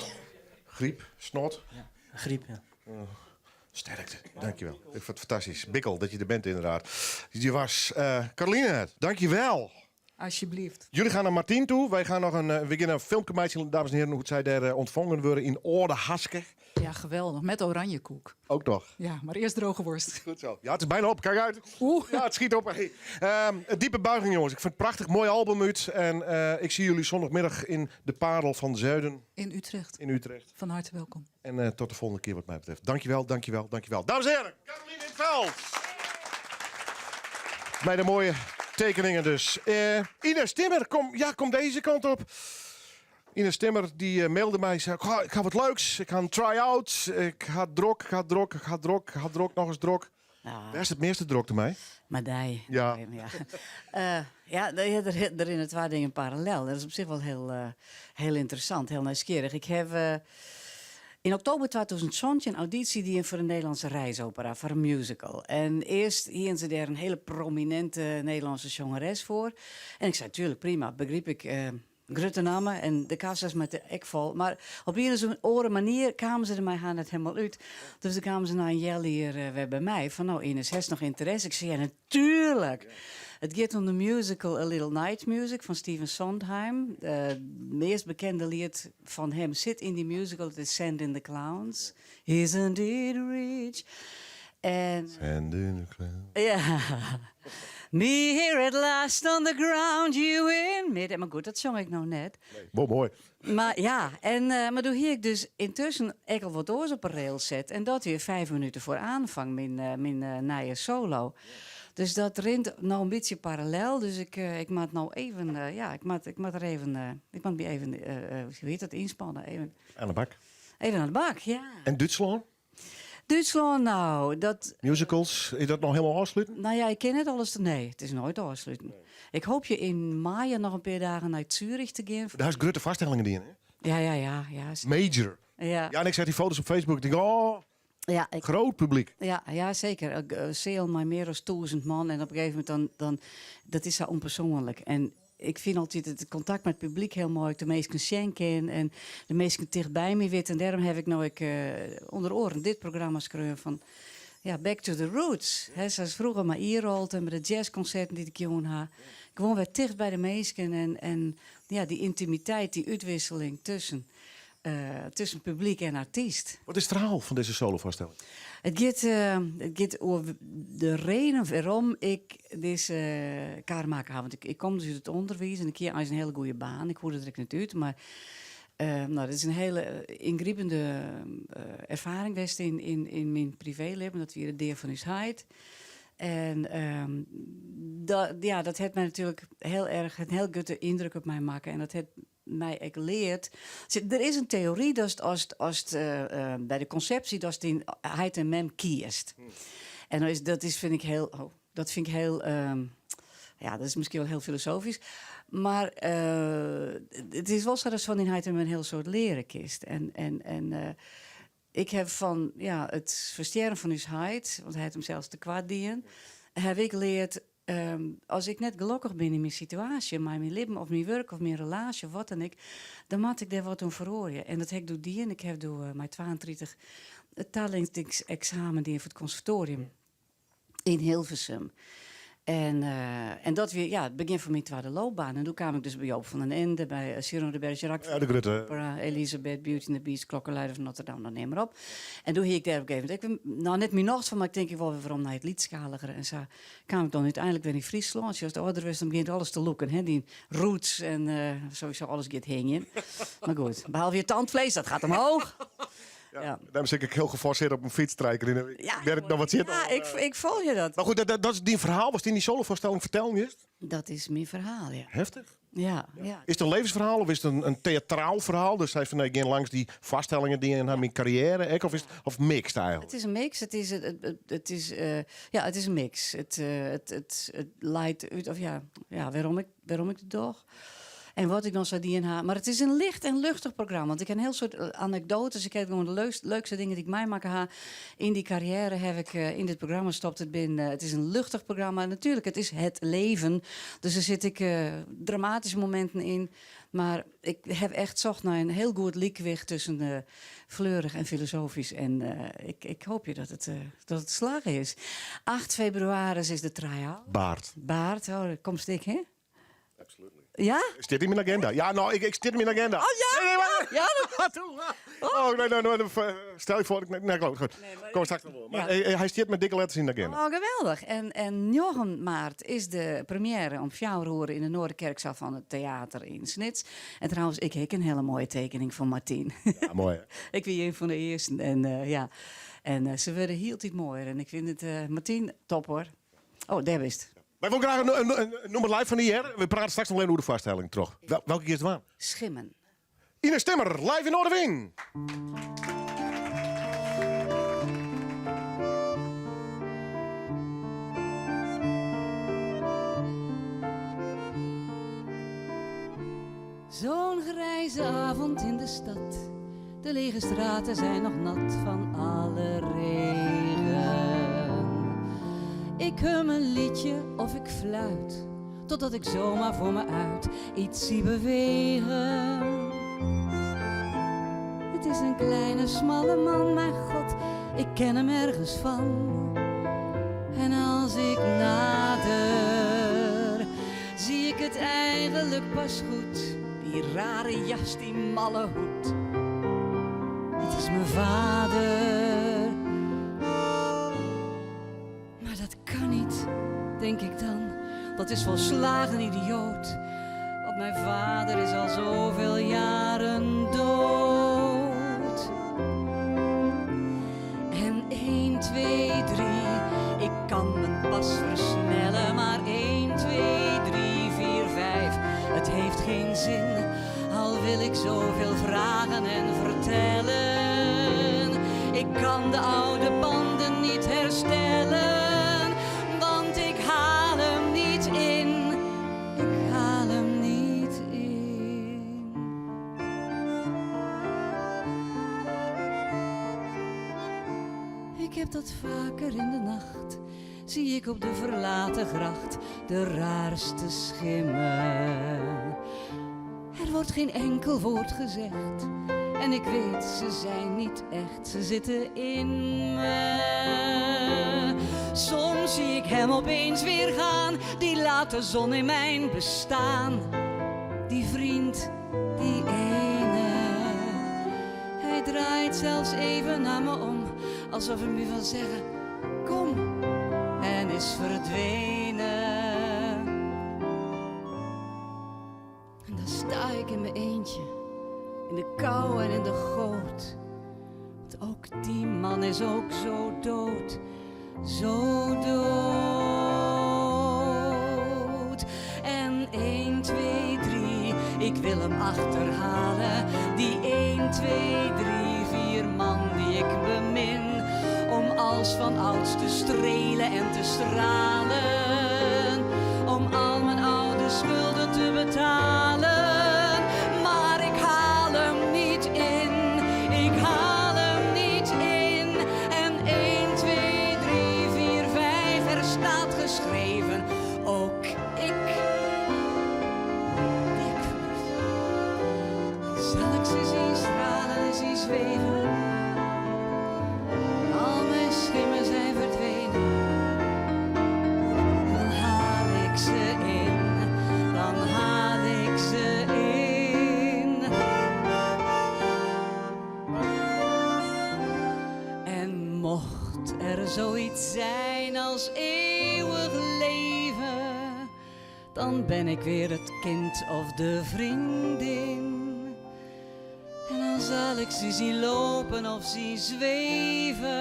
Speaker 2: griep, snot.
Speaker 9: Ja, griep, ja.
Speaker 2: Oh, sterkte, dankjewel. Ik vond het fantastisch. Bikkel, dat je er bent inderdaad. Je was eh Caroline, dankjewel.
Speaker 7: Alsjeblieft.
Speaker 2: Jullie gaan naar Martien toe. Wij gaan nog een, eh, we gaan een filmpje maken, dames en heren, hoe zij daar eh, ontvangen worden in Orde Haske.
Speaker 7: Ja, geweldig. Met oranjekoek.
Speaker 2: Ook nog.
Speaker 7: Ja, maar eerst droge worst.
Speaker 2: Goed zo. Ja, het is bijna op. Kijk uit. Ja, het schiet op. Hey. Ehm, een diepe buiging, jongens. Ik vind het prachtig. Mooi album uit. En eh, ik zie jullie zondagmiddag in de Parel van Zuiden
Speaker 5: In Utrecht.
Speaker 2: in Utrecht.
Speaker 5: Van harte welkom.
Speaker 2: En eh, tot de volgende keer wat mij betreft. Dankjewel, dankjewel, dankjewel. Dames en heren, Caroline in het veld. Bij de mooie tekeningen dus. Eh, Ines Timmer, kom, ja, kom deze kant op. Ines Timmer die eh, mailde mij. Zei, ik ga, ik ga wat leuks. Ik ga een try-out. Ik ga drok, ik ga drok, ik ga drok, ik ga drok, nog eens drok. Waar is het meeste drok mij?
Speaker 11: Maar die.
Speaker 2: Ja.
Speaker 11: Ja, Eh, ja, er, er in het twee dingen parallel. Dat is op zich wel heel, eh, heel interessant, heel nieuwsgierig. Ik heb eh, in oktober 2020 een auditie die voor een Nederlandse reisopera, voor een musical. En eerst hier ze daar een hele prominente Nederlandse zangeres voor. En ik zei, tuurlijk, prima, begreep ik. eh Grutte namen en de kassa is met de ek vol. Maar op een of andere manier kwamen ze er mij gaan het helemaal uit. Dus dan kwamen ze na een jel hier eh, weer bij mij. Van nou Ines, heeft nog interesse? Ik zei, ja natuurlijk. Het gaat om de musical A Little Night Music van Stephen Sondheim. Het meest bekende lied van hem zit in die musical. Het is Send in the Clowns. Isn't it rich? En
Speaker 2: Send in the clown.
Speaker 11: ja. Me here at last on the ground, you in mid. Maar goed, dat zong ik nou net.
Speaker 2: Mooi, mooi.
Speaker 11: Maar ja, en, eh, maar doe hier ik dus intussen enkel wat oors op een rail zet. En dat weer vijf minuten voor aanvang, mijn, eh, mijn eh, nieuwe solo. Dus dat rint no in bytsje parallel. Dus ik, ik moat no even, ja, ik moat der even, ik moat my even, hoe hjit dat, ynspanne. Even,
Speaker 2: Aan de bak.
Speaker 11: Even aan de bak, ja.
Speaker 2: En Dútslân?
Speaker 11: Dútslân, no, dat...
Speaker 2: Musicals, is dat noch hielendal ôfsluten?
Speaker 11: No ja, ik kin net alles... Nee, it is noait ôfsluten. Ik hoopje yn maaie noch in pear dagen nei Zurich te gean.
Speaker 2: Dêr hast grutte foarstellingen dien, hè?
Speaker 11: Ja.
Speaker 2: Major.
Speaker 11: Ja.
Speaker 2: Ja, en ik seach dy foto's op Facebook. Ik tink, oh,
Speaker 11: Ja, ik,
Speaker 2: groot publyk.
Speaker 11: Ja, seker. Seal mei mear as 1000 man en op in gegeven momint dan, dan dat is sa ûnpersoanlik. En ik fyn altyd it kontakt mei it publyk hiel moai, ik de minsken sjen kin en de minsken tichtby my witte. En dêrom haw ik no ek ûnder oaren dit programma skreaun fan ja, back to the roots. Hè, sa's froeger mei Irolt en mei de jazzkonserten dy't ik jûn ha. Gewoan wer ticht by de minsken en ja, dy yntimiteit, dy útwisseling tusken publyk en artyst.
Speaker 2: Wat is it ferhaal fan dizze solofoarstelling?
Speaker 11: It giet oer de reden wêrom ik dizze kar makke ha. Want ik kom dus út it ûnderwiis en ik hie eins in hiele goede baan. Ik hoegde der ek net út, mar no, dit is in hiele yngripende erfaring west yn myn priveelibben. Dat wie de dea fan ús heit. En ja, dat hat my natuerlik hiel erch, in hiel grutte yndruk op my makke. En dat hat my ek leard. Der is in teory datst ast by de konsepsje datst dyn heit en mem kiest. En dan is, dat is fyn ik hiel, oh, dat fyn ik hiel, ja, dat is miskien wol hiel filosofysk. Mar it is wol sa datst fan dyn heit en mem in hiel soad leare kinst. En ik haw fan ja, it ferstjerren fan ús heit, want hy hat himsels tekoart dien, haw ik leard, as ik net gelokkich bin yn myn situaasje, mei myn libben of myn wurk of myn relaasje of wat dan ek, dan moat ik dêr wat oan feroarje. En dat ha ik doe dien. Ik haw doe mei 32 it talittingseksamen dien foar it konservatorium yn Hilversum. En dat wie ja, it begjin fan myn twadde loopbaan. En doe kaam ik dus by Joop van den Ende, by Cyrano de Bergerac,
Speaker 2: Ja, de grutte.
Speaker 11: Opera, Elisabeth, Beauty and the Beast, Klokkenluider van Notre Dame, dan neam mar op. En doe hie ik dêr op in gegeven momint ek, no net myn nocht fan, mar ik tink ik wol wer werom nei it lytsskaligere. En sa kaam ik dan úteinlik wer yn Fryslân. Sjoch, ast âlder wurdst, dan begjint alles te lûken, hè? Dyn roots en sowieso alles giet hingjen. Mar goed, behalve je tandvlees, dat gaat omhoog.
Speaker 2: Ja. Dêrom sit ik hiel geforseerd op in fyts trije kear yn 'e wike.
Speaker 11: Ja,
Speaker 2: Wêr ik noch wat sit.
Speaker 11: Ja, ik folgje dat.
Speaker 2: Mar goed, dat is dyn ferhaal. Watst yn dy solofoarstelling fertellen giest?
Speaker 11: Dat is myn ferhaal, ja.
Speaker 2: Heftich.
Speaker 11: Ja.
Speaker 2: Is it in levensferhaal of is it in teatraal ferhaal? Dus sei fan nee, ik gean langs dy foarstellingen dy't yn myn karriêre ek, of is it of mixed eigentlik?
Speaker 11: It is in mix. It is, ja, it is in mix. It leit út, of ja, wêrom ik it doch. En wat ik dan sa dien ha. Mar it is in licht en luchtich programma. Want ik ha in hiel soad anekdoates. Ik ha gewoan de leukste dingen dy't ik meimakke ha yn dy karriêre ha ik yn dit programma stopt. It is in luchtich programma. Natuerlik, it is het leven. Dus der sitte ek dramatyske mominten yn. Mar ik ha echt socht nei in hiel goed lykwicht tusken fleurich en filosofysk. En ik hoopje dat it slagge is. 8 febrewaris is de try-out.
Speaker 2: Baard.
Speaker 11: Baard, oh, dêr komst ek, hè?
Speaker 2: Absolutely.
Speaker 11: Ja?
Speaker 2: Stiet yn myn agenda. Ja, no, ik stiet yn myn agenda.
Speaker 11: Oh ja?
Speaker 2: Nee, nee, maar,
Speaker 11: Ja,
Speaker 2: Oh, nee, nee, nee, stel je voor, ik, nee, nee, goed. Kom straks nog wel. Maar, hy stiet mei dikke letters yn de agenda.
Speaker 11: Oh, geweldich. En 9 maart is de première om 4 oere yn de Noorderkerkzaal fan it teater yn Snits. En trouwens, ik ha ek in hiele moaie tekening fan Martien.
Speaker 2: Ja, moai.
Speaker 11: Ik wie ien fan de earsten. En ja, en se wurde hieltyd moaier. En ik fyn it, Martien, top hoor. Oh, dêr bist.
Speaker 2: Wy wolle graach in nûmer live fan dy hearre. We prate straks noch even oer de foarstelling troch. Welke giest dwaan?
Speaker 11: Schimmen.
Speaker 2: Ines Timmer, live yn Noardewyn.
Speaker 11: Zo'n grijze avond in de stad. De lege straten zijn nog nat van alle regen. Ik hum een liedje of ik fluit, totdat ik zomaar voor me uit iets zie bewegen. Het is een kleine, smalle man, mijn god, ik ken hem ergens van. En als ik nader, zie ik het eigenlijk pas goed. Die rare jas, die malle hoed. Het is mijn vader. Maar dat kan niet, denk ik dan. Dat is volslagen idioot. Want mijn vader is al zoveel jaren dood. En 1, 2, 3, ik kan mijn pas versnellen.
Speaker 9: kan de oude banden niet herstellen, want ik haal hem niet in. Ik haal hem niet in. Ik heb dat vaker in de nacht. Zie ik op de verlaten gracht de raarste schimmen. Er wordt geen enkel woord gezegd. En ik weet, ze zijn niet echt, ze zitten in me. Soms zie ik hem opeens weer gaan, die laat de zon in mijn bestaan. Die vriend, die ene. Hij draait zelfs even naar me om, alsof hij me wil zeggen: Kom, en is verdwenen. En dan sta ik in mijn eentje, in de kou en in de goot. Want ook die man is ook zo dood, zo dood. En 1, 2, 3, ik wil hem achterhalen. Die 1, 2, 3, 4 man die ik bemin. Om als van ouds te strelen en te stralen. Om al mijn oude schulden te betalen. Maar ik haal hem niet in, ik haal hem niet in. En 1, 2, 3, 4, 5, er staat geschreven, ook ik. Die ik verlies. Zal ik ze zien stralen en zien zweven? Al mijn schimmen zijn verdwenen. En dan haal ik ze in, dan haal ik ze in. En mocht er zoiets zijn als eeuwig leven, dan ben ik weer het kind of de vriendin. En dan zal ik ze zien lopen of zien zweven.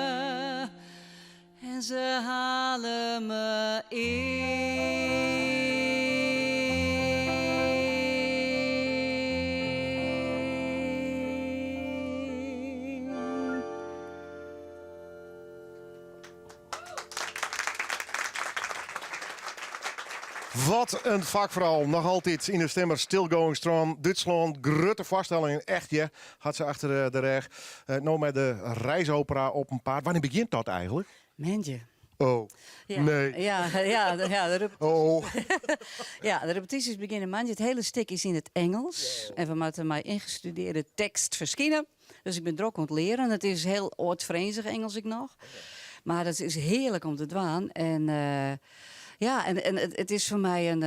Speaker 9: En ze halen me in.
Speaker 2: Wat een vakverhaal. Nog altijd in de stemmer Still Going Strong. Duitsland, grote vaststelling. Echt, ja. Had ze achter de reg. Nou met de reisopera op een paard. Wanneer begint dat eigenlijk?
Speaker 11: Mensje.
Speaker 2: Oh,
Speaker 11: Ja.
Speaker 2: nee.
Speaker 11: Ja, de repetities.
Speaker 2: Oh.
Speaker 11: Ja, de repetities beginnen maandag. Het hele stuk is in het Engels. En we moeten mij ingestudeerde tekst verschijnen. Dus ik ben druk aan het leren. Het is heel oud-Frenzig Engels ik nog. Maar dat is heerlijk om te dwaan. En ja, en het is voor mij een...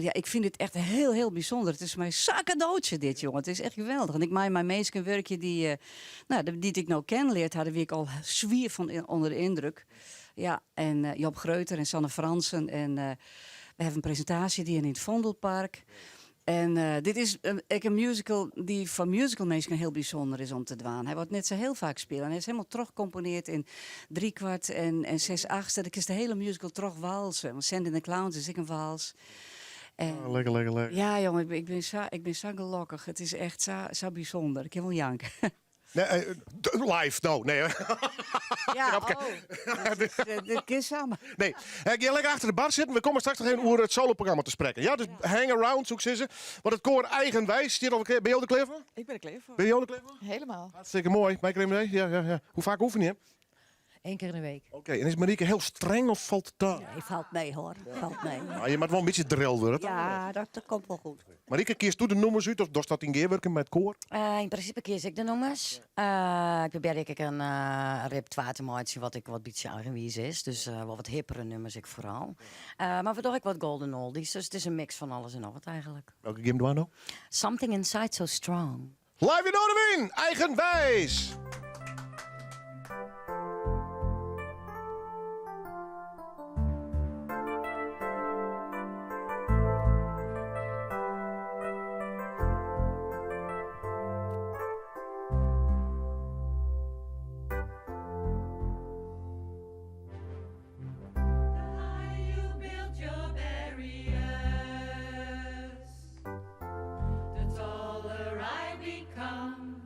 Speaker 11: ja, ik vind het echt heel, heel bijzonder. Het is voor mij zo'n cadeautje dit, jongen. Het is echt geweldig. En ik maak mijn meeste een werkje die, nou, die ik nou ken leerd hadden, wie ik al zwier van onder de indruk. Ja, en Job Greuter en Sanne Fransen. En we hebben een presentatie die in het Vondelpark. En dit is een musical die van musical mensen heel bijzonder is om te dwaan. Hij wordt net zo heel vaak spelen. Hij is helemaal terugcomponeerd in 3/4 en 6/8. Dat is de hele musical terug walsen. Want Send in the Clowns is ik een wals. En
Speaker 2: Oh, lekker, lekker, lekker.
Speaker 11: Ja, jongen, ik ben zo gelukkig. Het is echt zo bijzonder. Ik heb wel janken.
Speaker 2: Nee, live, nou, nee.
Speaker 11: Ja,
Speaker 2: Oké.
Speaker 11: oh. Dat is, dit is samen.
Speaker 2: Nee, ik ga lekker achter de bar zitten. We komen straks nog even over het soloprogramma te spreken. Ja, dus hang around, zoek ze ze. Want het koor Eigenwijs, zit al een keer. Ben je ook de klaar voor?
Speaker 12: Ik ben er klaar voor.
Speaker 2: Ben je ook de klaar voor?
Speaker 12: Helemaal.
Speaker 2: Hartstikke mooi. Maaike Remé, ja, ja, ja. Hoe vaak oefen je?
Speaker 12: 1 keer in de week.
Speaker 2: Oké, en is Marieke heel streng of valt het daar?
Speaker 13: Nee, valt mee hoor. Valt mee.
Speaker 2: Nou, je moet wel een beetje drill worden.
Speaker 13: Ja, dat komt wel goed.
Speaker 2: Marieke, kiest toe de nummers uit of doet dat in geerwerken met koor?
Speaker 15: In principe kies ik de nummers. Ik probeer ik een repertoire te maken wat ik wat beetje eigenwijs is. Dus wel wat hippere nummers ik vooral. Maar waardoor ik wat golden oldies. Dus het is een mix van alles en nog wat eigenlijk.
Speaker 2: Welke game doen we nou?
Speaker 15: Something Inside So Strong.
Speaker 2: Live in Noardewyn, Eigenwijs!
Speaker 9: The taller I become.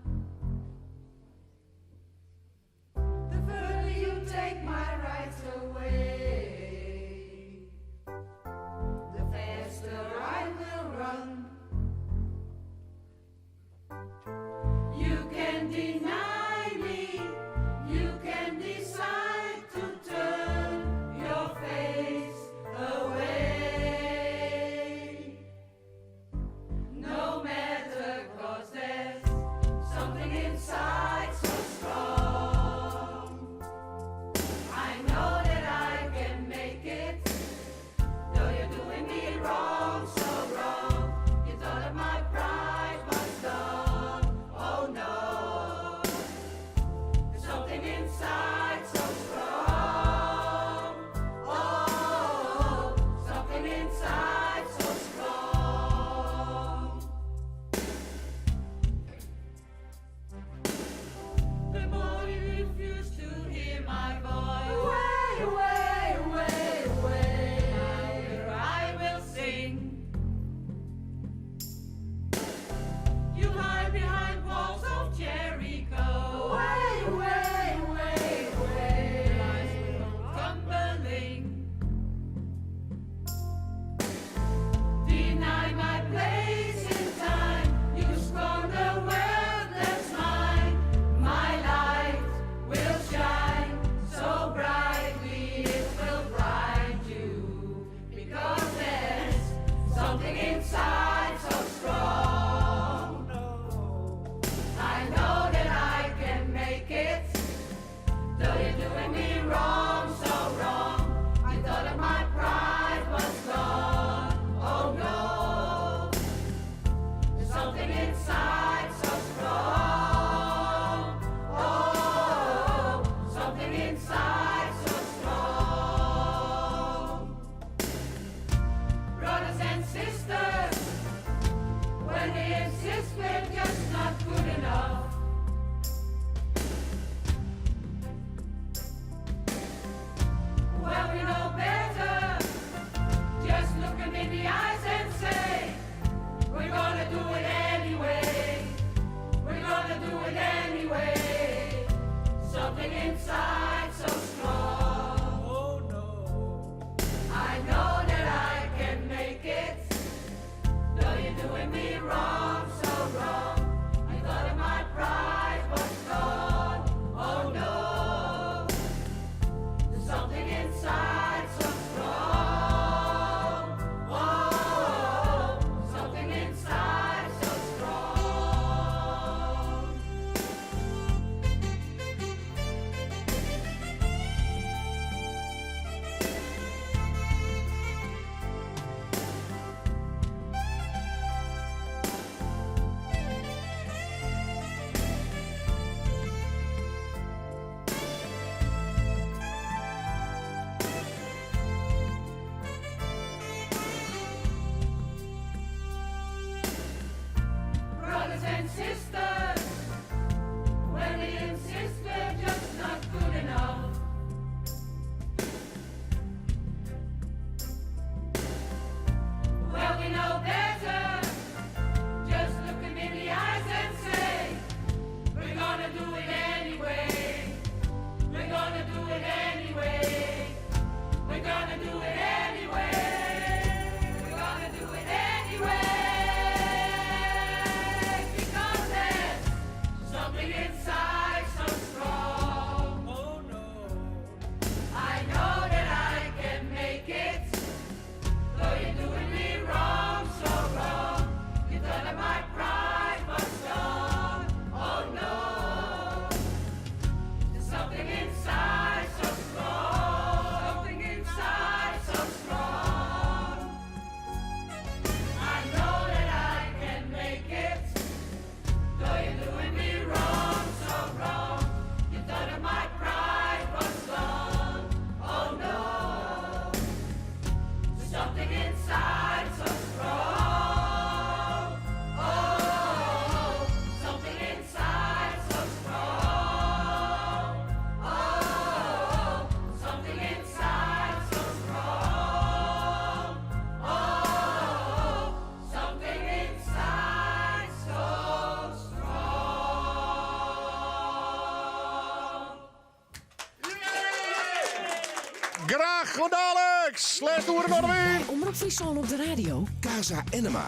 Speaker 2: Graach oant daliks! Lêste oere noch de wyn!
Speaker 1: Omrop Fryslân op de radio.
Speaker 4: Casa Ennema.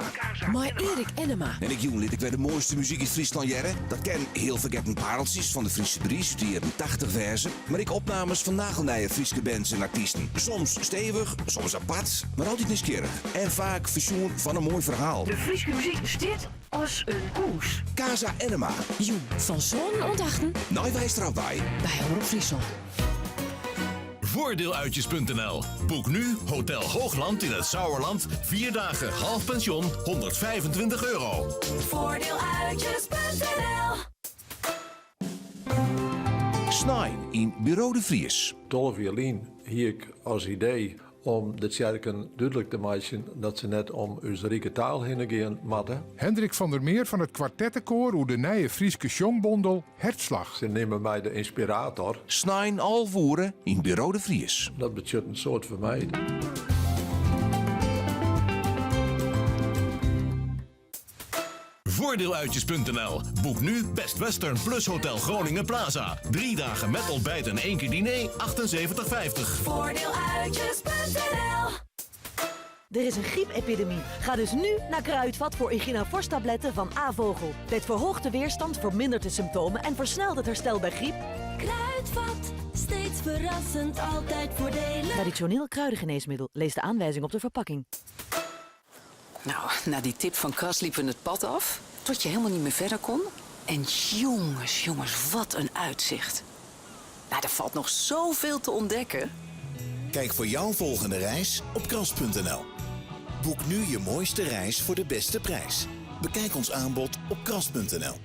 Speaker 1: Mei Eric Ennema.
Speaker 4: En ek jûn lit ik wer de moaiste muzyk út Fryslân hearre. Dat kin heel fergetten pareltsjes fan de Fryske Bries út de jierren 80 wêze, mar ek opnames fan nagelnije Fryske bands en artysten. Soms stevich, soms apart, mar altyd nijsgjirrich. En faak fersjoen fan in moai ferhaal.
Speaker 1: De Fryske muzyk stiet as in hûs.
Speaker 4: Casa Ennema.
Speaker 1: Jûn fan sânen oant achten.
Speaker 4: Nei Weistra wei.
Speaker 1: By Omrop Fryslân.
Speaker 6: Voordeeluitjes.nl. Boek nu Hotel Hoogland in het Sauerland. 4 dagen half pension, 125 euro.
Speaker 27: Voordeeluitjes.nl
Speaker 4: Snein yn Buro de Vries.
Speaker 16: 12 jier lyn hie ik as idee om de tsjerken dúdlik te meitsjen dat se net om ús rike taal hinne gean moatte.
Speaker 17: Hendrik van der Meer fan it Kwartettekoar oer de nije Fryske sjongbondel Hertslach.
Speaker 16: Se neame my de ynspirator.
Speaker 4: Snein 11 oere yn Buro de Vries.
Speaker 16: Dat betsjut in soad foar my.
Speaker 6: Voordeeluitjes.nl. Boek nu Best Western Plus Hotel Groningen Plaza. 3 dagen met ontbijt en één keer diner, 78,50.
Speaker 28: Voordeeluitjes.nl Er is een griepepidemie. Ga dus nu naar Kruidvat voor Echinaforce-tabletten van A-Vogel. Dit verhoogt de weerstand, vermindert de symptomen en versnelt het herstel bij griep.
Speaker 27: Kruidvat, steeds verrassend, altijd voordelig.
Speaker 28: Traditioneel kruidengeneesmiddel. Lees de aanwijzing op de verpakking.
Speaker 9: Nou, na die tip van Kras liepen we het pad af, tot je helemaal niet meer verder kon. En jongens, jongens, wat een uitzicht. Nou, er valt nog zoveel te ontdekken.
Speaker 18: Kijk voor jouw volgende reis op kras.nl. Boek nu je mooiste reis voor de beste prijs. Bekijk ons aanbod op kras.nl.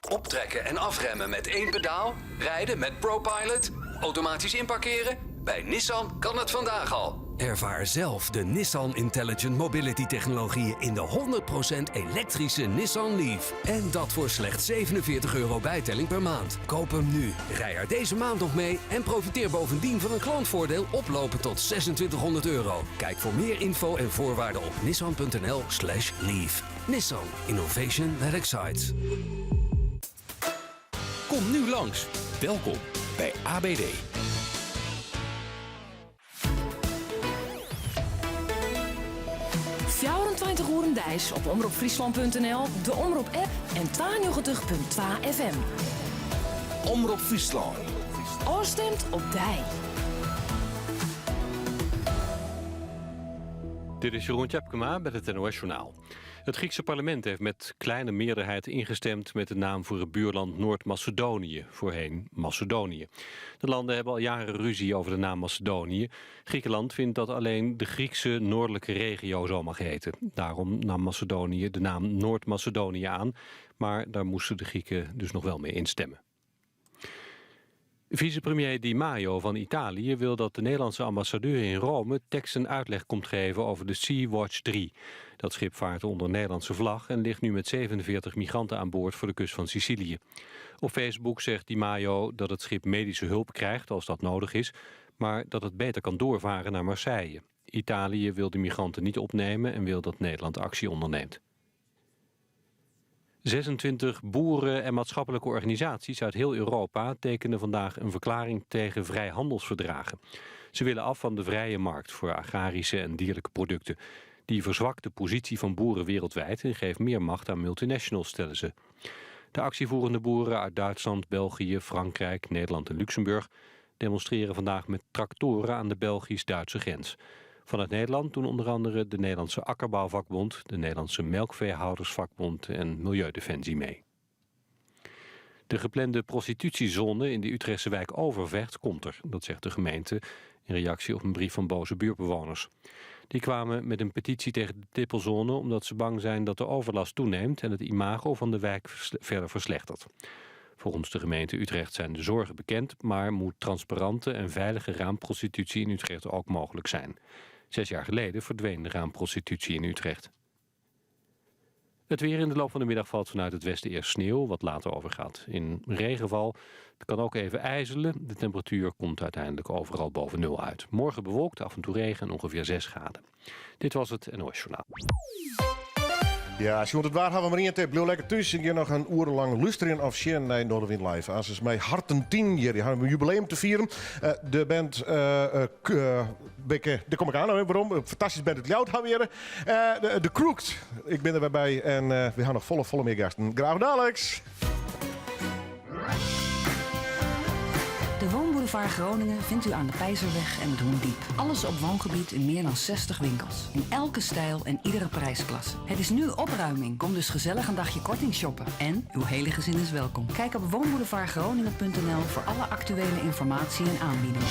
Speaker 20: Optrekken en afremmen met één pedaal, rijden met ProPilot, automatisch inparkeren. Bij Nissan kan het vandaag al.
Speaker 21: Ervaar zelf de Nissan Intelligent Mobility technologieën in de 100% elektrische Nissan Leaf. En dat voor slechts 47 euro bijtelling per maand. Koop hem nu. Rij er deze maand nog mee en profiteer bovendien van een klantvoordeel oplopend tot 2600 euro. Kijk voor meer info en voorwaarden op nissan.nl slash leaf. Nissan. Innovation that excites.
Speaker 14: Kom nu langs. Welkom bij ABD.
Speaker 1: 24 oeren deis op omropfriesland.nl, de Omrop app en 92.2 FM.
Speaker 4: Omrop Fryslân.
Speaker 1: Ofstimd op dei.
Speaker 22: Dit is Jeroen Tjepkema met het NOS Journaal. Het Griekse parlement heeft met kleine meerderheid ingestemd met de naam voor het buurland Noord-Macedonië, voorheen Macedonië. De landen hebben al jaren ruzie over de naam Macedonië. Griekenland vindt dat alleen de Griekse noordelijke regio zo mag heten. Daarom nam Macedonië de naam Noord-Macedonië aan, maar daar moesten de Grieken dus nog wel mee instemmen. Vicepremier Di Maio van Italië wil dat de Nederlandse ambassadeur in Rome tekst en uitleg komt geven over de Sea-Watch 3. Dat schip vaart onder Nederlandse vlag en ligt nu met 47 migranten aan boord voor de kust van Sicilië. Op Facebook zegt Di Maio dat het schip medische hulp krijgt als dat nodig is, maar dat het beter kan doorvaren naar Marseille. Italië wil de migranten niet opnemen en wil dat Nederland actie onderneemt. 26 boeren en maatschappelijke organisaties uit heel Europa tekenen vandaag een verklaring tegen vrijhandelsverdragen. Ze willen af van de vrije markt voor agrarische en dierlijke producten. Die verzwakt de positie van boeren wereldwijd en geeft meer macht aan multinationals, stellen ze. De actievoerende boeren uit Duitsland, België, Frankrijk, Nederland en Luxemburg demonstreren vandaag met tractoren aan de Belgisch-Duitse grens. Vanuit Nederland doen onder andere de Nederlandse Akkerbouwvakbond, de Nederlandse Melkveehoudersvakbond en Milieudefensie mee. De geplande prostitutiezone in de Utrechtse wijk Overvecht komt er, dat zegt de gemeente in reactie op een brief van boze buurtbewoners. Die kwamen met een petitie tegen de tippelzone omdat ze bang zijn dat de overlast toeneemt en het imago van de wijk verder verslechtert. Volgens de gemeente Utrecht zijn de zorgen bekend, maar moet transparante en veilige raamprostitutie in Utrecht ook mogelijk zijn. 6 jaar geleden verdween de raamprostitutie in Utrecht. Het weer in de loop van de middag valt vanuit het westen eerst sneeuw, wat later overgaat in regenval. Het kan ook even ijzelen. De temperatuur komt uiteindelijk overal boven nul uit. Morgen bewolkt, af en toe regen en ongeveer 6 graden. Dit was het NOS Journaal.
Speaker 2: Ja, sjoen it waar hawwe we mar ien tip. Bliuw lekker thús en gean noch in oere lang lústerjen of sjen nei Noardewyn Live. Aansens mei Harten 10 hjir. Dy hawwe in jubileum te fieren. De band, dêr kom ik oan werom. Fantastyske band út Ljouwert hawwe we hjir. De Crooked. Ik bin der wer by en we hawwe noch folle, folle mear gasten. Graach daliks!
Speaker 1: De Woonboulevard Groningen vindt u aan de Peizerweg en het Hoendiep. Alles op woongebied in meer dan 60 winkels. In elke stijl en iedere prijsklasse. Het is nu opruiming. Kom dus gezellig een dagje korting shoppen. En uw hele gezin is welkom. Kijk op woonboulevardgroningen.nl voor alle actuele informatie en aanbiedingen.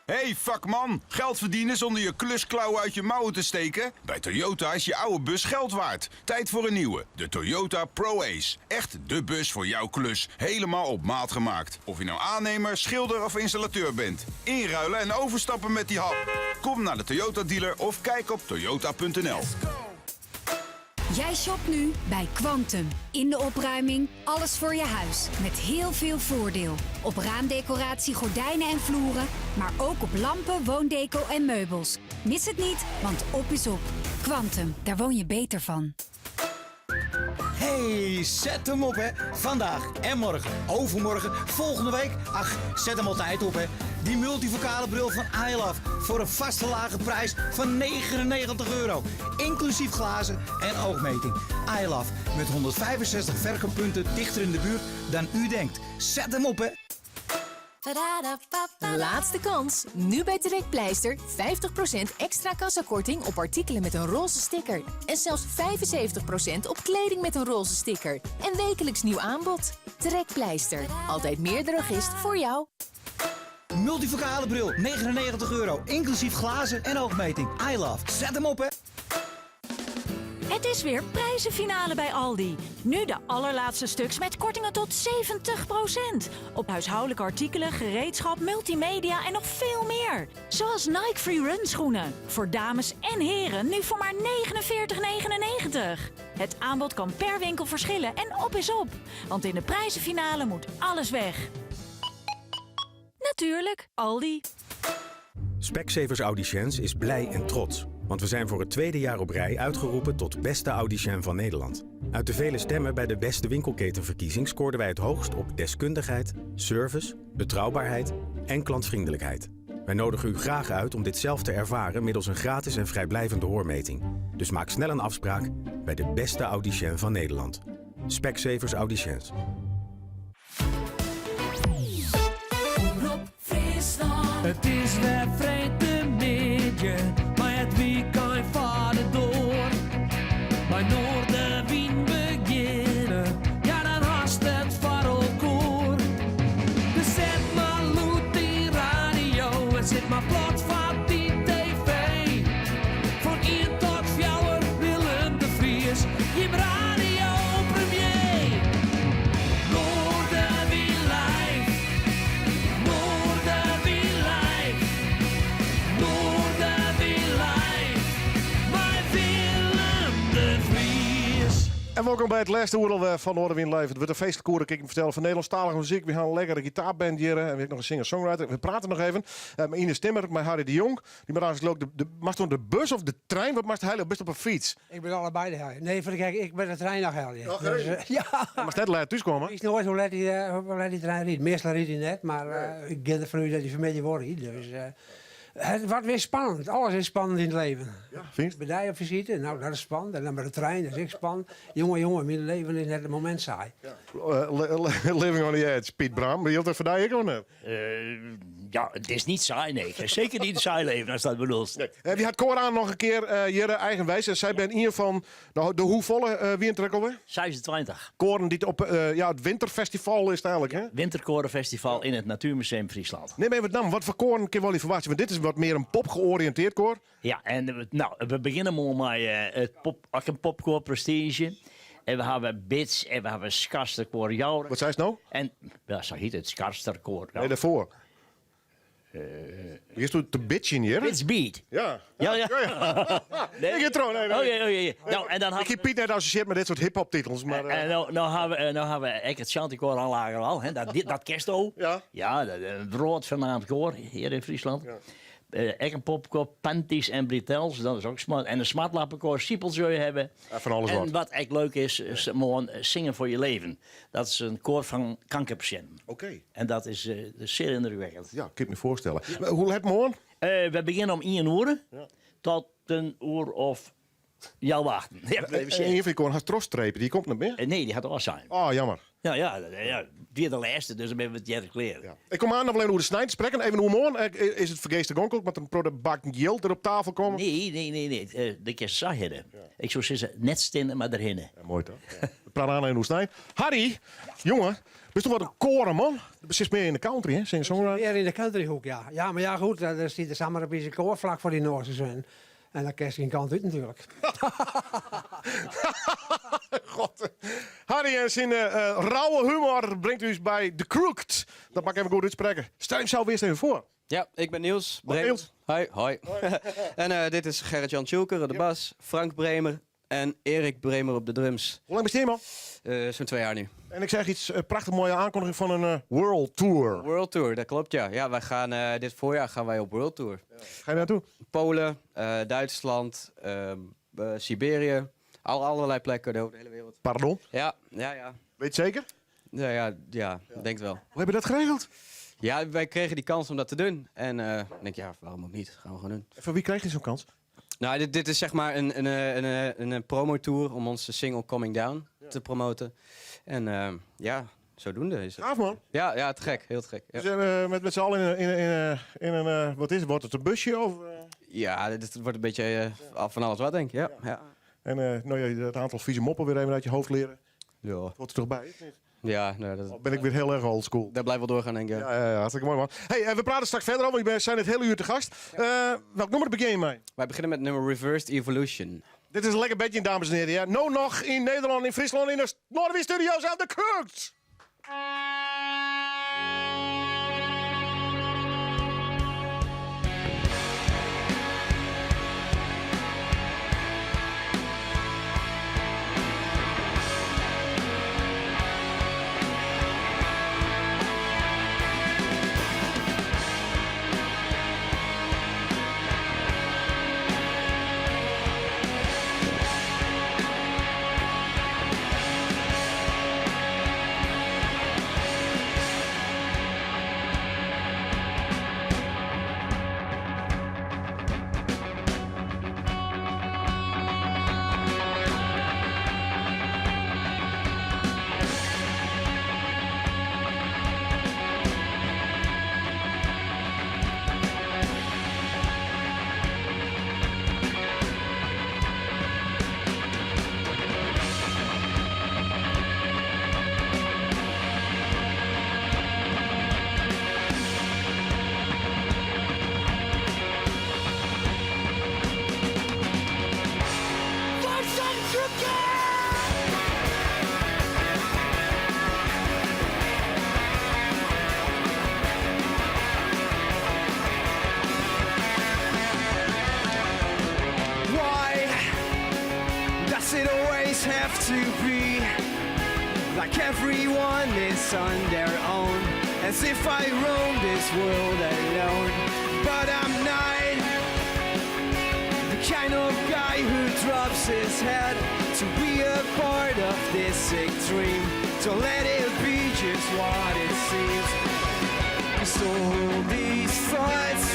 Speaker 4: Hey vakman, geld verdienen zonder je klusklauwen uit je mouwen te steken? Bij Toyota is je oude bus geld waard. Tijd voor een nieuwe, de Toyota ProAce. Echt de bus voor jouw klus. Helemaal op maat gemaakt. Of je nou aannemer, schilder of installateur bent. Inruilen en overstappen met die hap. Kom naar de Toyota dealer of kijk op toyota.nl.
Speaker 3: Jij shopt nu bij Kwantum. In de opruiming, alles voor je huis. Met heel veel voordeel. Op raamdecoratie, gordijnen en vloeren. Maar ook op lampen, woondeco en meubels. Mis het niet, want op is op. Kwantum, daar woon je beter van.
Speaker 8: Hey, zet hem op hè. Vandaag en morgen, overmorgen, volgende week. Ach, zet hem altijd op hè. Die multifocale bril van iLove voor een vaste lage prijs van 99 euro. Inclusief glazen en oogmeting. iLove met 165 verkooppunten dichter in de buurt dan u denkt. Zet hem op hè.
Speaker 10: Laatste kans. Nu bij Trekpleister 50% extra kassakorting op artikelen met een roze sticker. En zelfs 75% op kleding met een roze sticker. En wekelijks nieuw aanbod. Trekpleister. Altijd meer drogist voor jou.
Speaker 8: Multifocale bril, 99 euro. Inclusief glazen en oogmeting. iLove, zet hem op hè.
Speaker 19: Het is weer prijzenfinale bij Aldi. Nu de allerlaatste stuks met kortingen tot 70%. Op huishoudelijke artikelen, gereedschap, multimedia en nog veel meer. Zoals Nike Free Run schoenen. Voor dames en heren nu voor maar 49,99. Het aanbod kan per winkel verschillen en op is op. Want in de prijzenfinale moet alles weg. Natuurlijk, Aldi.
Speaker 23: Specsavers Audiciens is blij en trots. Want we zijn voor het tweede jaar op rij uitgeroepen tot beste audicien van Nederland. Uit de vele stemmen bij de beste winkelketenverkiezing scoorden wij het hoogst op deskundigheid, service, betrouwbaarheid en klantvriendelijkheid. Wij nodigen u graag uit om dit zelf te ervaren middels een gratis en vrijblijvende hoormeting. Dus maak snel een afspraak bij de beste audicien van Nederland. Specsavers Audiciens.
Speaker 24: Omrop Fryslân. It is wer freedtemiddei, mei it wykein foar de doar. Mei Noardewyn begjinne, ja dan hast it foar elkoar. Dus set mar lûd dyn radio en sit mar plat foar dyn TV. Fan ien tot fjouwer Willem de Vries, jim radiopremier. Noardewyn live, Noardewyn live, Noardewyn live, mei Willem de Vries.
Speaker 2: En welkom by it lêste oere fan Noardewyn Live. It wurdt in feestlik oere, kin ik fertelle, fan Nederlânsktalige muzyk. We hawwe in lekkere gitaarband hjir en we hawwe noch in singer-songwriter. We prate noch even uh, mei Ines Timmer, mei Harry de Jong. Dy moat eins de, de, moatst oan de bus of de trein? Wat moatst helje? Of bist op in fyts?
Speaker 25: Ik bin allebei de helje. Nee, foar de gek, ik bin de trein noch helje.
Speaker 2: Och,
Speaker 25: Dus, eh, ja.
Speaker 2: Moatst net let thúskomme.
Speaker 25: Ik wist noait hoe let dy, eh, hoe let dy trein rydt. Meastal rydt hy net, mar eh, ik gean derfan út dat hy fan 'e middei wol rydt. Dus, eh, it wurdt wer spannend. Alles is spannend yn it leven.
Speaker 2: Ja, fynst?
Speaker 25: By dy op fisite, no dat is spannend. En dan by de trein, dat is ek spannend. Jonge, jonge, myn leven is net in momint saai.
Speaker 2: Eh, living on the edge, Piet Bram. Jildt dat foar dy ek of net?
Speaker 26: Eh, ja, it is net saai, nee. Seker net in saai leven, ast dat bedoelst.
Speaker 2: Nee. Uh, wy ha it koar aan noch in kear uh, hjir Eigenwijs. En sy binne ien fan de, de hoefolle uh, wiene it ek alwer?
Speaker 26: 26.
Speaker 2: Koaren dy't op uh, ja, it Winterfestival is it eigenlik, hè?
Speaker 26: Winterkorenfestival yn it Natuurmuseum Friesland.
Speaker 2: Nim even it namme. Watfoar koaren kinne wy ferwachtsje? Want dit is wat mear in pop-georiïntearre koar.
Speaker 26: Ja, en no, we begjinne moarn mei it pop, in popkoar Prestige. En we hawwe Bits en we hawwe Skarsterkoar Joure.
Speaker 2: Wat seist no?
Speaker 26: En, ja, sa hjit it, Skarsterkoar.
Speaker 2: Nee, dêrfoar. Bist do te bitchen hjir?
Speaker 26: Bits Beat.
Speaker 2: Ja.
Speaker 26: Ja, ja.
Speaker 2: Nee. Ik tro, nee, nee.
Speaker 26: Oké, oké. No, en dan
Speaker 2: Ik hie Piet net assosjearre mei dit soort hip-hop titels, mar.
Speaker 26: En no, no hawwe we, no hawwe we ek it Shantykoar Aan Lager Wal, hè, dat, dat kensto.
Speaker 2: Ja.
Speaker 26: Ja, dat, in wrâldfernaamd koar hjir yn Fryslân. Ja. Ek in popkoar, Panties en Britels, dat is ook smart. En een smartlappenkoor, Siepels zul je hebben.
Speaker 2: Ja, van alles
Speaker 26: en
Speaker 2: wat.
Speaker 26: wat echt leuk is, is morgen Zingen voor je leven. Dat is een koor van kankerpatiënten.
Speaker 2: Oké.
Speaker 26: En dat is zeer indrukwekkend.
Speaker 2: Ja, kan ik me voorstellen. Maar hoe laat morgen?
Speaker 26: We beginnen om 1 uur tot een uur of jou wachten. Ja,
Speaker 2: En een van die koor had troststrepen, die komt nog meer?
Speaker 26: Nee, die had al zijn.
Speaker 2: Oh, jammer.
Speaker 26: Ja, ja, ja, die is de laatste, dus dan ben we het jaar klaar.
Speaker 2: Ik kom aan nog alleen over de snijden spreken. Even hoe morgen is het vergeest de gonkel met een product bak geld er op tafel komen?
Speaker 26: Nee, nee, nee, nee. De kerst zag je er. Ik zou zeggen, net stinnen, maar erheen.
Speaker 2: Ja, mooi toch? Ja. We praten aan en hoe snijden. Harry, jongen, bist toch wat een koren, man? Precies meer in de country, hè? Singer-songwriter.
Speaker 25: Meer in de countryhoek, ja. Ja, maar ja, goed, daar zit de samen op zijn koorvlak voor die Noorse zijn. En dan kerst geen kant uit natuurlijk.
Speaker 2: God. Harry en zijn rauwe humor brengt u eens bij The Crooked. Dat mag ik even goed uitspreken. Stel hem zelf eerst even voor.
Speaker 5: Ja, ik ben Niels
Speaker 2: Hoi,
Speaker 5: Bremer.
Speaker 2: Niels.
Speaker 5: Hoi, hoi. En dit is Gerrit-Jan Tjulker op de bas, Frank Bremer en Erik Bremer op de drums.
Speaker 2: Hoe lang ben je man?
Speaker 5: Zo'n 2 jaar nu.
Speaker 2: En ik zeg iets prachtig mooie aankondiging van een World Tour.
Speaker 5: World Tour, dat klopt ja. Ja, wij gaan, dit voorjaar gaan wij op World Tour.
Speaker 2: Ga je naartoe?
Speaker 5: Polen, Duitsland, Siberië. Allerlei plekken over de hele wereld.
Speaker 2: Pardon?
Speaker 5: Ja, ja, ja.
Speaker 2: Weet je zeker?
Speaker 5: Ja, ja, ja, denk wel.
Speaker 2: Hoe heb je dat geregeld?
Speaker 5: Ja, wij kregen die kans om dat te doen. En ik denk, ja, waarom ook niet? Gaan we gewoon doen.
Speaker 2: En van wie kreeg je zo'n kans?
Speaker 5: Nou, dit is zeg maar een promotour om onze single Coming Down te promoten. En ja, zodoende is het.
Speaker 2: Gaaf, man.
Speaker 5: Ja, ja, te gek. Heel te gek. Ja,
Speaker 2: Dus met z'n allen in een wat is het? Wordt het een busje? Of?
Speaker 5: Ja, dit wordt een beetje van alles wat, denk ik. Ja, ja.
Speaker 2: En nou ja, het aantal vieze moppen weer even uit je hoofd leren.
Speaker 5: Ja.
Speaker 2: Wordt er toch bij, of niet?
Speaker 5: Ja, nou, dat...
Speaker 2: Of ben ik weer heel erg oldschool?
Speaker 5: Dat blijft wel doorgaan, denk ik.
Speaker 2: Ja, ja, ja, hartstikke mooi, man. Hey, we praten straks verder over, want we zijn het hele uur te gast. Welk nummer begin je mee?
Speaker 5: Wij beginnen met nummer Reversed Evolution.
Speaker 2: Dit is een lekker bedje, dames en heren. Ja. Nou nog in Nederland, in Friesland, in de Noorderwind Studio's aan de Kurkt.
Speaker 7: Why does it always have to be like everyone is on their own? As if I roam this world alone. But I'm not the kind of guy who drops his head to be a part of this sick dream. Don't let it be just what it seems. 'Cause all these thoughts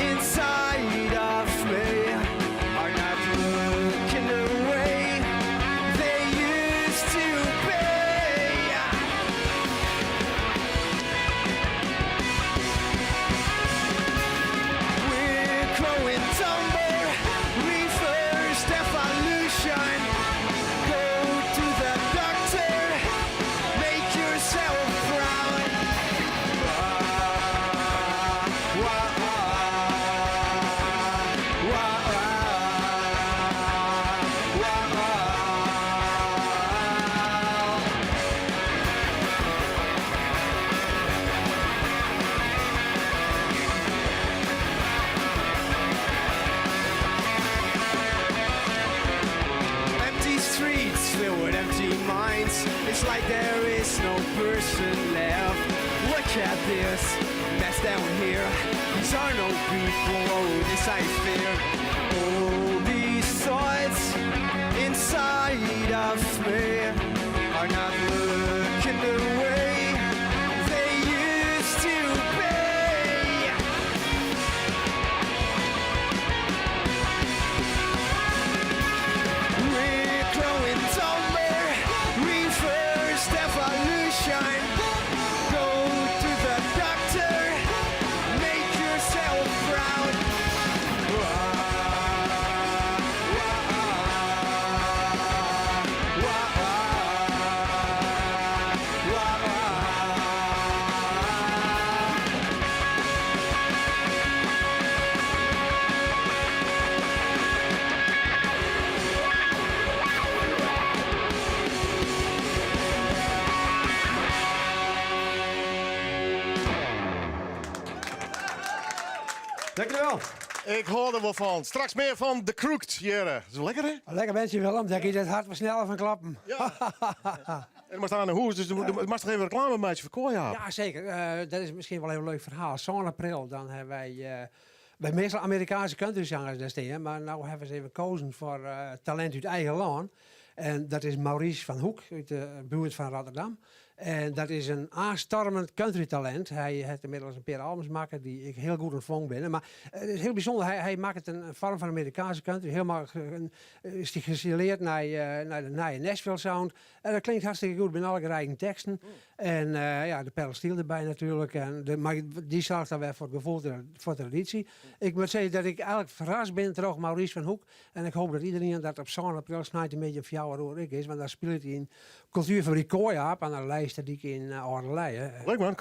Speaker 7: inside of me are not looking the way they used to be. We're growing dumber, reverse evolution. Go to the doctor, make yourself proud. Wah, wah, wah, wah, wah. Empty streets filled with empty minds. It's like there is no person left. Look at this mess down here. These are no people, oh, this I fear. All these thoughts inside of me are not looking the way they used to be. We're growing dumber, reversed evolution. Go to the doctor, make yourself proud. Wah, wah, wah, wah.
Speaker 2: Dankjewel. Ik hoor er wel van. Straks meer van The Crooked, Jere. Dat is wel lekker, hè?
Speaker 25: Lekker mensje Willem, denk je dat hart wat sneller van klappen.
Speaker 2: Ja. En maar staan aan de hoes, dus er mag toch even reclame maken voor Kooi
Speaker 25: Ja, zeker. Dat is misschien wel een leuk verhaal. Zo'n april, dan hebben wij bij meestal Amerikaanse countryzangers daar staan, maar nou hebben ze even gekozen voor talent uit eigen land. En dat is Maurice van Hoek uit de buurt van Rotterdam. En dat is een aanstormend country talent. Hij heeft inmiddels een paar albums maken die ik heel goed ontvangen ben. Maar het is heel bijzonder. Hij maakt een vorm van Amerikaanse country. Helemaal is die gestileerd naar de nieuwe Nashville sound. En dat klinkt hartstikke goed bij alle eigen teksten. En ja, de pedal steel erbij natuurlijk. Maar die zorgt dan weer voor het gevoel, voor traditie. Ik moet zeggen dat ik eigenlijk verrast ben door Maurice van Hoek. En ik hoop dat iedereen dat op zo'n april snijdt een beetje op jou hoor ik is. Want daar speelt hij in Cultuurfabriek Kooiaap aan de lijst die ik in Ordelij.
Speaker 2: Leuk man,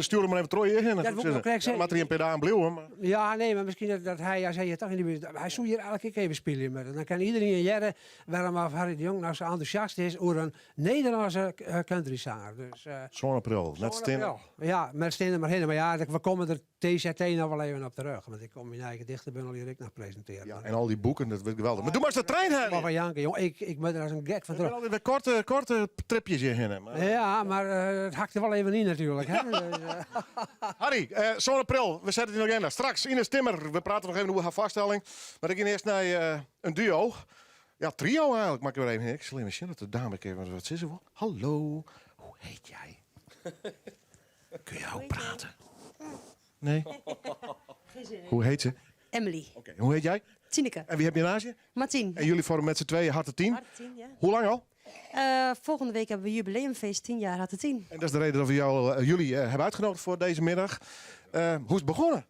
Speaker 2: stuur hem maar even Troje in.
Speaker 25: Dat moet ik ook
Speaker 2: zeggen. Maar er een pedaal aan blijven, maar
Speaker 25: Ja, nee, maar misschien dat hij, als hij hier toch in de buurt, hij zou hier eigenlijk even spelen met. Dan kan iedereen in jaren waarom af Harry de Jong nou zo enthousiast is over een Nederlandse countryzanger. Dus,
Speaker 2: Zo'n april, net
Speaker 25: stin. Ja, met stenen maar heen. Maar ja, we komen er TZT nog wel even op terug. Want ik kom mijn eigen dichtenbundel hier ik nog presenteren.
Speaker 2: Ja, en al die boeken, dat wordt geweldig. Maar doe maar eens de trein, Harry.
Speaker 25: Maar van janken, jong. Ik moet er als een gek van terug.
Speaker 2: altijd weer korte tripjes hierheen. Maar...
Speaker 25: Ja, maar het hakt er wel even in natuurlijk. Hè? Dus,
Speaker 2: Harry, zo'n april, we zetten het in de agenda. Straks Ines Timmer, we praten nog even over haar vaststelling. Maar ik ging eerst naar een duo. Ja, trio eigenlijk, maar ik weer even. Ik zal even zien dat de dame even wat is er wel. Hallo, hoe heet jij? Kun je ook praten? Nee?
Speaker 6: Geen zin in.
Speaker 2: Hoe heet ze?
Speaker 6: Emily.
Speaker 2: Oké, hoe heet jij?
Speaker 6: Tineke.
Speaker 2: En wie heb je naast je?
Speaker 6: Martien.
Speaker 2: En jullie vormen met z'n tweeën Harten 10.
Speaker 6: Harten 10, ja.
Speaker 2: Hoe lang al?
Speaker 6: Volgende week hebben we jubileumfeest, 10 jaar Harten 10.
Speaker 2: En dat is de reden dat we jullie hebben uitgenodigd voor deze middag. Hoe is het begonnen?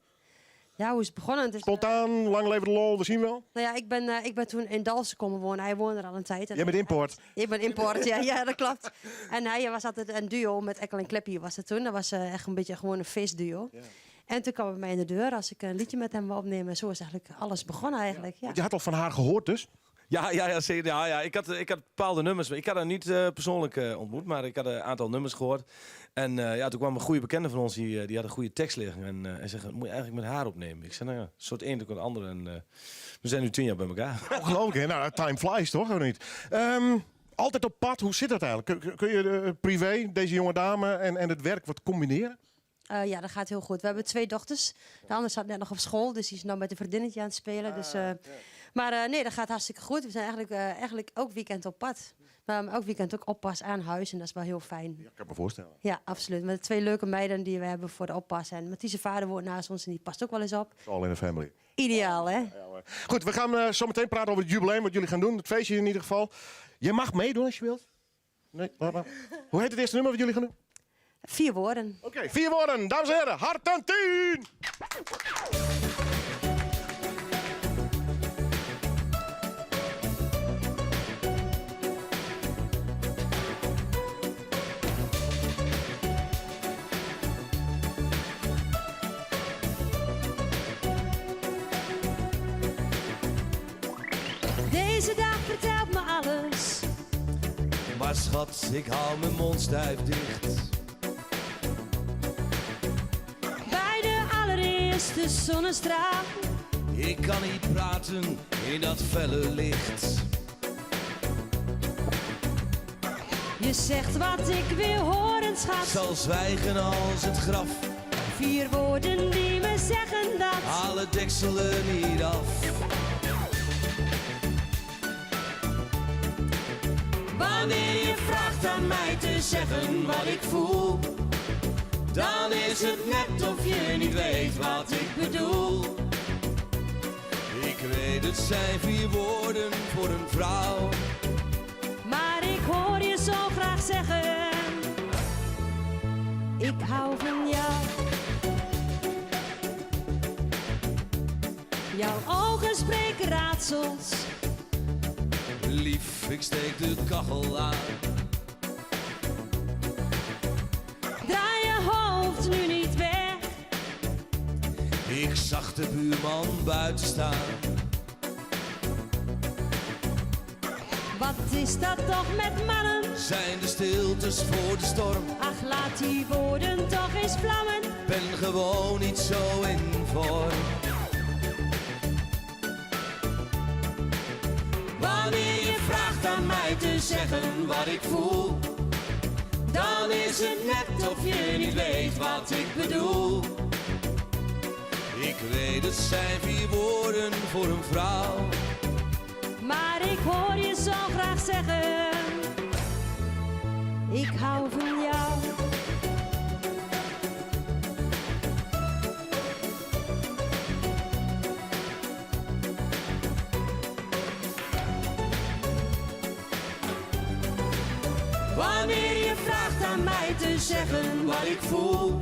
Speaker 6: Ja, hoe is het begonnen? Het is,
Speaker 2: Spontaan, lang leven de lol, we zien wel.
Speaker 6: Nou ja, ik ben toen in Dalfsen komen wonen. Hij woonde er al een tijd. En
Speaker 2: Jij bent import.
Speaker 6: Ik ben import, ja, ja, dat klopt. En hij was altijd een duo met Ekkel en Kleppie was het toen. Dat was echt een beetje gewoon een feestduo.
Speaker 2: Ja.
Speaker 6: En toen kwam hij bij mij in de deur als ik een liedje met hem wou opnemen. Zo is eigenlijk alles begonnen eigenlijk. Ja.
Speaker 2: Want je had al van haar gehoord dus?
Speaker 11: Ja, ja, ja, zeker. Ja, ja. Ik had bepaalde nummers. Ik had haar niet persoonlijk ontmoet, maar ik had een aantal nummers gehoord. En ja, toen kwam een goede bekende van ons, die had een goede tekst liggen. En hij zei, moet je eigenlijk met haar opnemen? Ik zei, nou ja, een soort een ook een ander. En we zijn nu 10 jaar bij elkaar.
Speaker 2: Ongelooflijk, hè? Nou, time flies toch, of niet? Altijd op pad, hoe zit dat eigenlijk? Kun je privé, deze jonge dame en het werk wat combineren?
Speaker 6: Ja, dat gaat heel goed. We hebben 2 dochters. De andere zat net nog op school, dus die is nou met een vriendinnetje aan het spelen. Maar nee, dat gaat hartstikke goed. We zijn eigenlijk elk weekend op pad. Maar elk weekend ook oppas aan huis en dat is wel heel fijn.
Speaker 2: Ja, ik kan me voorstellen.
Speaker 6: Ja, absoluut. Met 2 leuke meiden die we hebben voor de oppas. En Mathies' vader woont naast ons en die past ook wel eens op.
Speaker 2: All in the family.
Speaker 6: Ideaal, hè?
Speaker 2: Ja, hoor. Goed, we gaan zo meteen praten over het jubileum, wat jullie gaan doen. Het feestje in ieder geval. Je mag meedoen als je wilt. Nee, laat maar. Hoe heet het eerste nummer wat jullie gaan doen?
Speaker 6: 4 woorden.
Speaker 2: Oké, 4 woorden. Dames en heren, Harten 10!
Speaker 6: Deze dag vertelt me alles.
Speaker 11: Maar schat, ik hou mijn mond stijf dicht.
Speaker 6: Bij de allereerste zonnestraal.
Speaker 11: Ik kan niet praten in dat felle licht.
Speaker 6: Je zegt wat ik wil horen. schat.
Speaker 11: Zal zwijgen als het graf.
Speaker 6: Vier woorden die me zeggen dat.
Speaker 11: Haal het deksel er niet af. Wanneer je vraagt aan mij te zeggen wat ik voel, dan is het net of je niet weet wat ik bedoel. Ik weet het zijn vier woorden voor een vrouw.
Speaker 6: Maar ik hoor je zo graag zeggen. Ik hou van jou. Jouw ogen spreken raadsels.
Speaker 11: Lief, ik steek de kachel aan.
Speaker 6: Draai je hoofd nu niet weg.
Speaker 11: Ik zag de buurman buiten staan.
Speaker 6: Wat is dat toch met mannen?
Speaker 11: Zijn de stiltes voor de storm?
Speaker 6: Ach, laat die woorden toch eens vlammen.
Speaker 11: Ben gewoon niet zo in vorm. Wanneer je vraagt aan mij te zeggen wat ik voel, dan is het net of je niet weet wat ik bedoel. Ik weet het zijn vier woorden voor een vrouw.
Speaker 6: Maar ik hoor je zo graag zeggen. Ik hou van jou.
Speaker 11: Wanneer je vraagt aan mij te zeggen wat ik voel,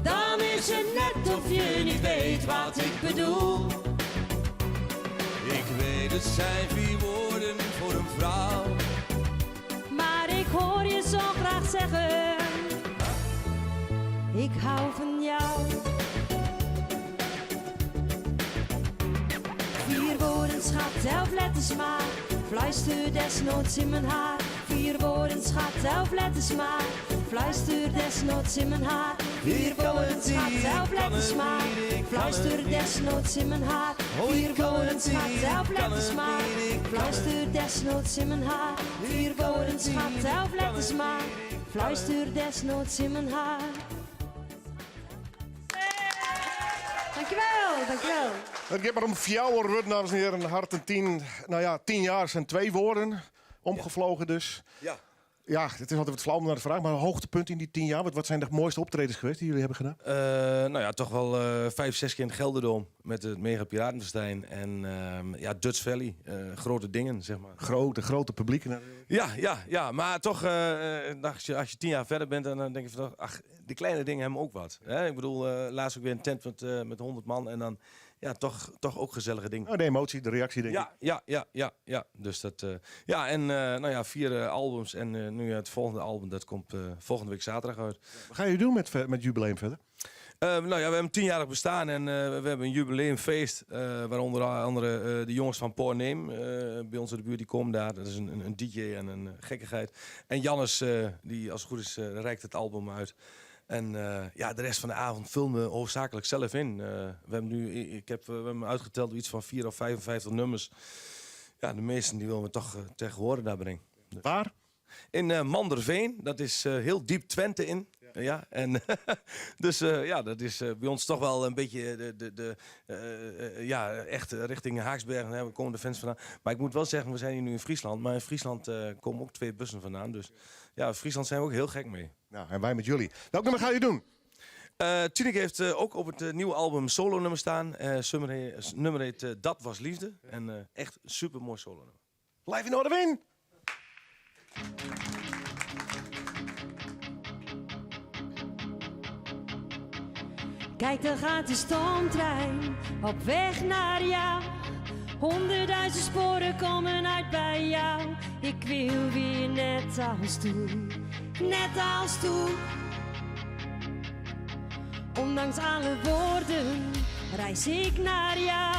Speaker 11: dan is het net of je niet weet wat ik bedoel. Ik weet het zijn vier woorden voor een vrouw.
Speaker 6: Maar ik hoor je zo graag zeggen. Ik hou van jou. Vier woorden, schat, 11 letters maar. Fluister desnoods in mijn haar. Vier woorden, schat, 11 letters maar. Fluister desnoods in mijn haar. Vier
Speaker 11: Ik kan
Speaker 6: woorden,
Speaker 11: het
Speaker 6: schat,
Speaker 11: niet,
Speaker 6: 11
Speaker 11: ik kan
Speaker 6: letters
Speaker 11: het
Speaker 6: maar.
Speaker 11: niet, ik kan
Speaker 6: Fluister
Speaker 11: het niet.
Speaker 6: desnoods in mijn haar.
Speaker 11: Oh, ik
Speaker 6: Vier
Speaker 11: kan
Speaker 6: woorden,
Speaker 11: het
Speaker 6: schat,
Speaker 11: niet,
Speaker 6: 11
Speaker 11: ik kan
Speaker 6: letters
Speaker 11: het
Speaker 6: maar.
Speaker 11: niet, ik kan
Speaker 6: Fluister desnoods in mijn haar. Vier woorden, schat, 11 letters maar. Fluister desnoods in mijn haar. Dankjewel, dankjewel.
Speaker 2: Het gaat maar om fjouwer worden, dames en heren. Hart en 10. Nou ja, 10 jaar zijn twee woorden. Omgevlogen dus.
Speaker 11: Ja.
Speaker 2: Ja, het is altijd wat flauw om naar de vraag. Maar een hoogtepunt in die 10 jaar. Wat zijn de mooiste optredens geweest die jullie hebben gedaan?
Speaker 11: Nou ja, toch wel 5, 6 keer in het Gelderdoom met het Mega Piratenfestijn. En ja, Dutch Valley. Grote dingen, zeg maar.
Speaker 2: Grote, grote publieken.
Speaker 11: Ja, ja, ja. Maar toch, als je 10 jaar verder bent, dan denk je van, ach, die kleine dingen hebben ook wat. Hè? Ik bedoel, laatst ook weer een tent met 100 man en dan, ja, toch ook gezellige dingen.
Speaker 2: Oh, de emotie, de reactie, denk ik.
Speaker 11: Ja, ja, ja, ja, ja. Dus dat, ja, en nou ja, 4 albums en nu het volgende album, dat komt volgende week zaterdag uit.
Speaker 2: Wat gaan jullie doen met jubileum verder?
Speaker 11: Nou ja, we hebben een 10-jarig bestaan en we hebben een jubileumfeest. Waaronder andere de jongens van Poor Name, bij ons in de buurt, die komen daar. Dat is een DJ en een gekkigheid. En Jannes, die als het goed is, reikt het album uit. En ja, de rest van de avond vullen we hoofdzakelijk zelf in. We hebben nu, ik, ik heb, we hebben uitgeteld iets van 4 of 55 nummers. Ja, de meesten die willen we toch ter gehore daar brengen.
Speaker 2: Waar?
Speaker 11: In Manderveen, dat is heel diep Twente in. Ja, en dus ja, dat is bij ons toch wel een beetje de ja, echt richting Haaksbergen, hè, we komen de fans vandaan. Maar ik moet wel zeggen, we zijn hier nu in Friesland. Maar in Friesland komen ook 2 bussen vandaan. Dus ja, in Friesland zijn we ook heel gek mee.
Speaker 2: Nou, en wij met jullie. Welk nummer gaan jullie doen?
Speaker 11: Tineke heeft ook op het nieuwe album solo nummer staan. Nummer heet Dat Was Liefde. En echt super mooi solo nummer.
Speaker 2: Live in Noardewyn!
Speaker 6: Kijk, daar gaat de stoomtrein op weg naar jou. 100.000 sporen komen uit bij jou. Ik wil weer net als toen, net als toen. Ondanks alle woorden reis ik naar jou.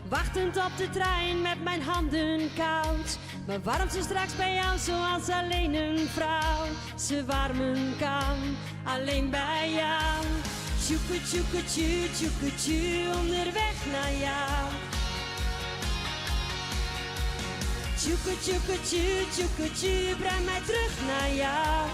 Speaker 6: Wachtend op de trein met mijn handen koud. Maar warm ze straks bij jou zoals alleen een vrouw ze warmen kan, alleen bij jou. Tjoeke, tjoeke, tjoe, tjoeke, tjoe, onderweg naar jou. Tjoeke, tjoeke, tjoe, tjoeke, tjoe, breng mij terug naar jou.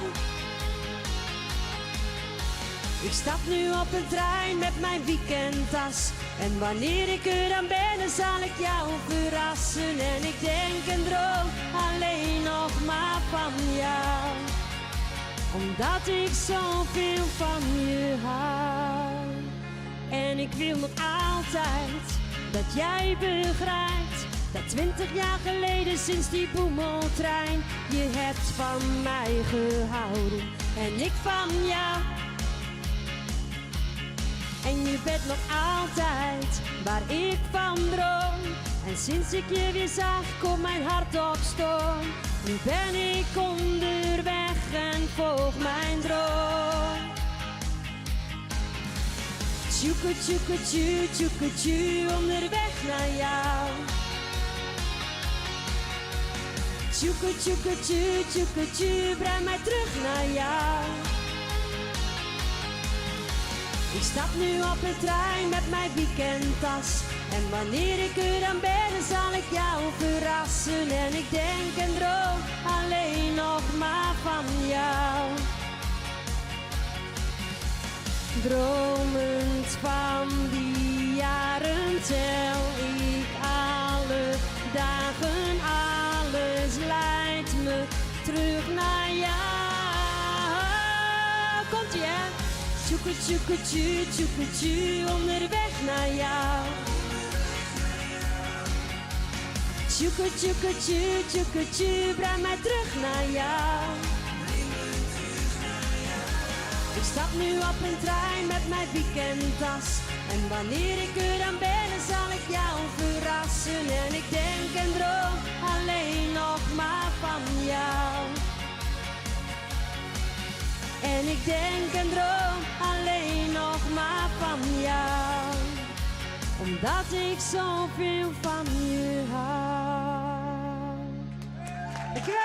Speaker 6: Ik stap nu op een trein met mijn weekendtas. En wanneer ik er dan ben, dan zal ik jou verrassen. En ik denk en droom alleen nog maar van jou. Omdat ik zoveel van je hou. En ik wil nog altijd dat jij begrijpt. Dat 20 jaar geleden sinds die boemeltrein. Je hebt van mij gehouden en ik van jou. En je bent nog altijd waar ik van droom. En sinds ik je weer zag, komt mijn hart op stoom. Nu ben ik onderweg en volg mijn droom. Tjoeke, tjoeke, tjoe, tjoeke, tjoe, onderweg naar jou. Tjoeke, tjoeke, tjoe, tjoeke, tjoe, breng mij terug naar jou. Ik stap nu op een trein met mijn weekendtas. En wanneer ik er dan ben, dan zal ik jou verrassen. En ik denk en droom alleen nog maar van jou. Dromend van die jaren tel ik alle dagen, alles leidt me terug naar jou. Komt ie hè? Tjoeke tjoeke tjoe, tjoeke tjoe, onderweg naar jou. Tjoeke tjoeke tjoe, tjoeke tjoe, breng mij terug naar jou. Ik stap nu op een trein met mijn weekendtas. En wanneer ik er dan ben, dan zal ik jou verrassen. En ik denk en droom alleen nog maar van jou. En ik denk en droom alleen nog maar van jou. Omdat ik zoveel van je hou. Dankjewel!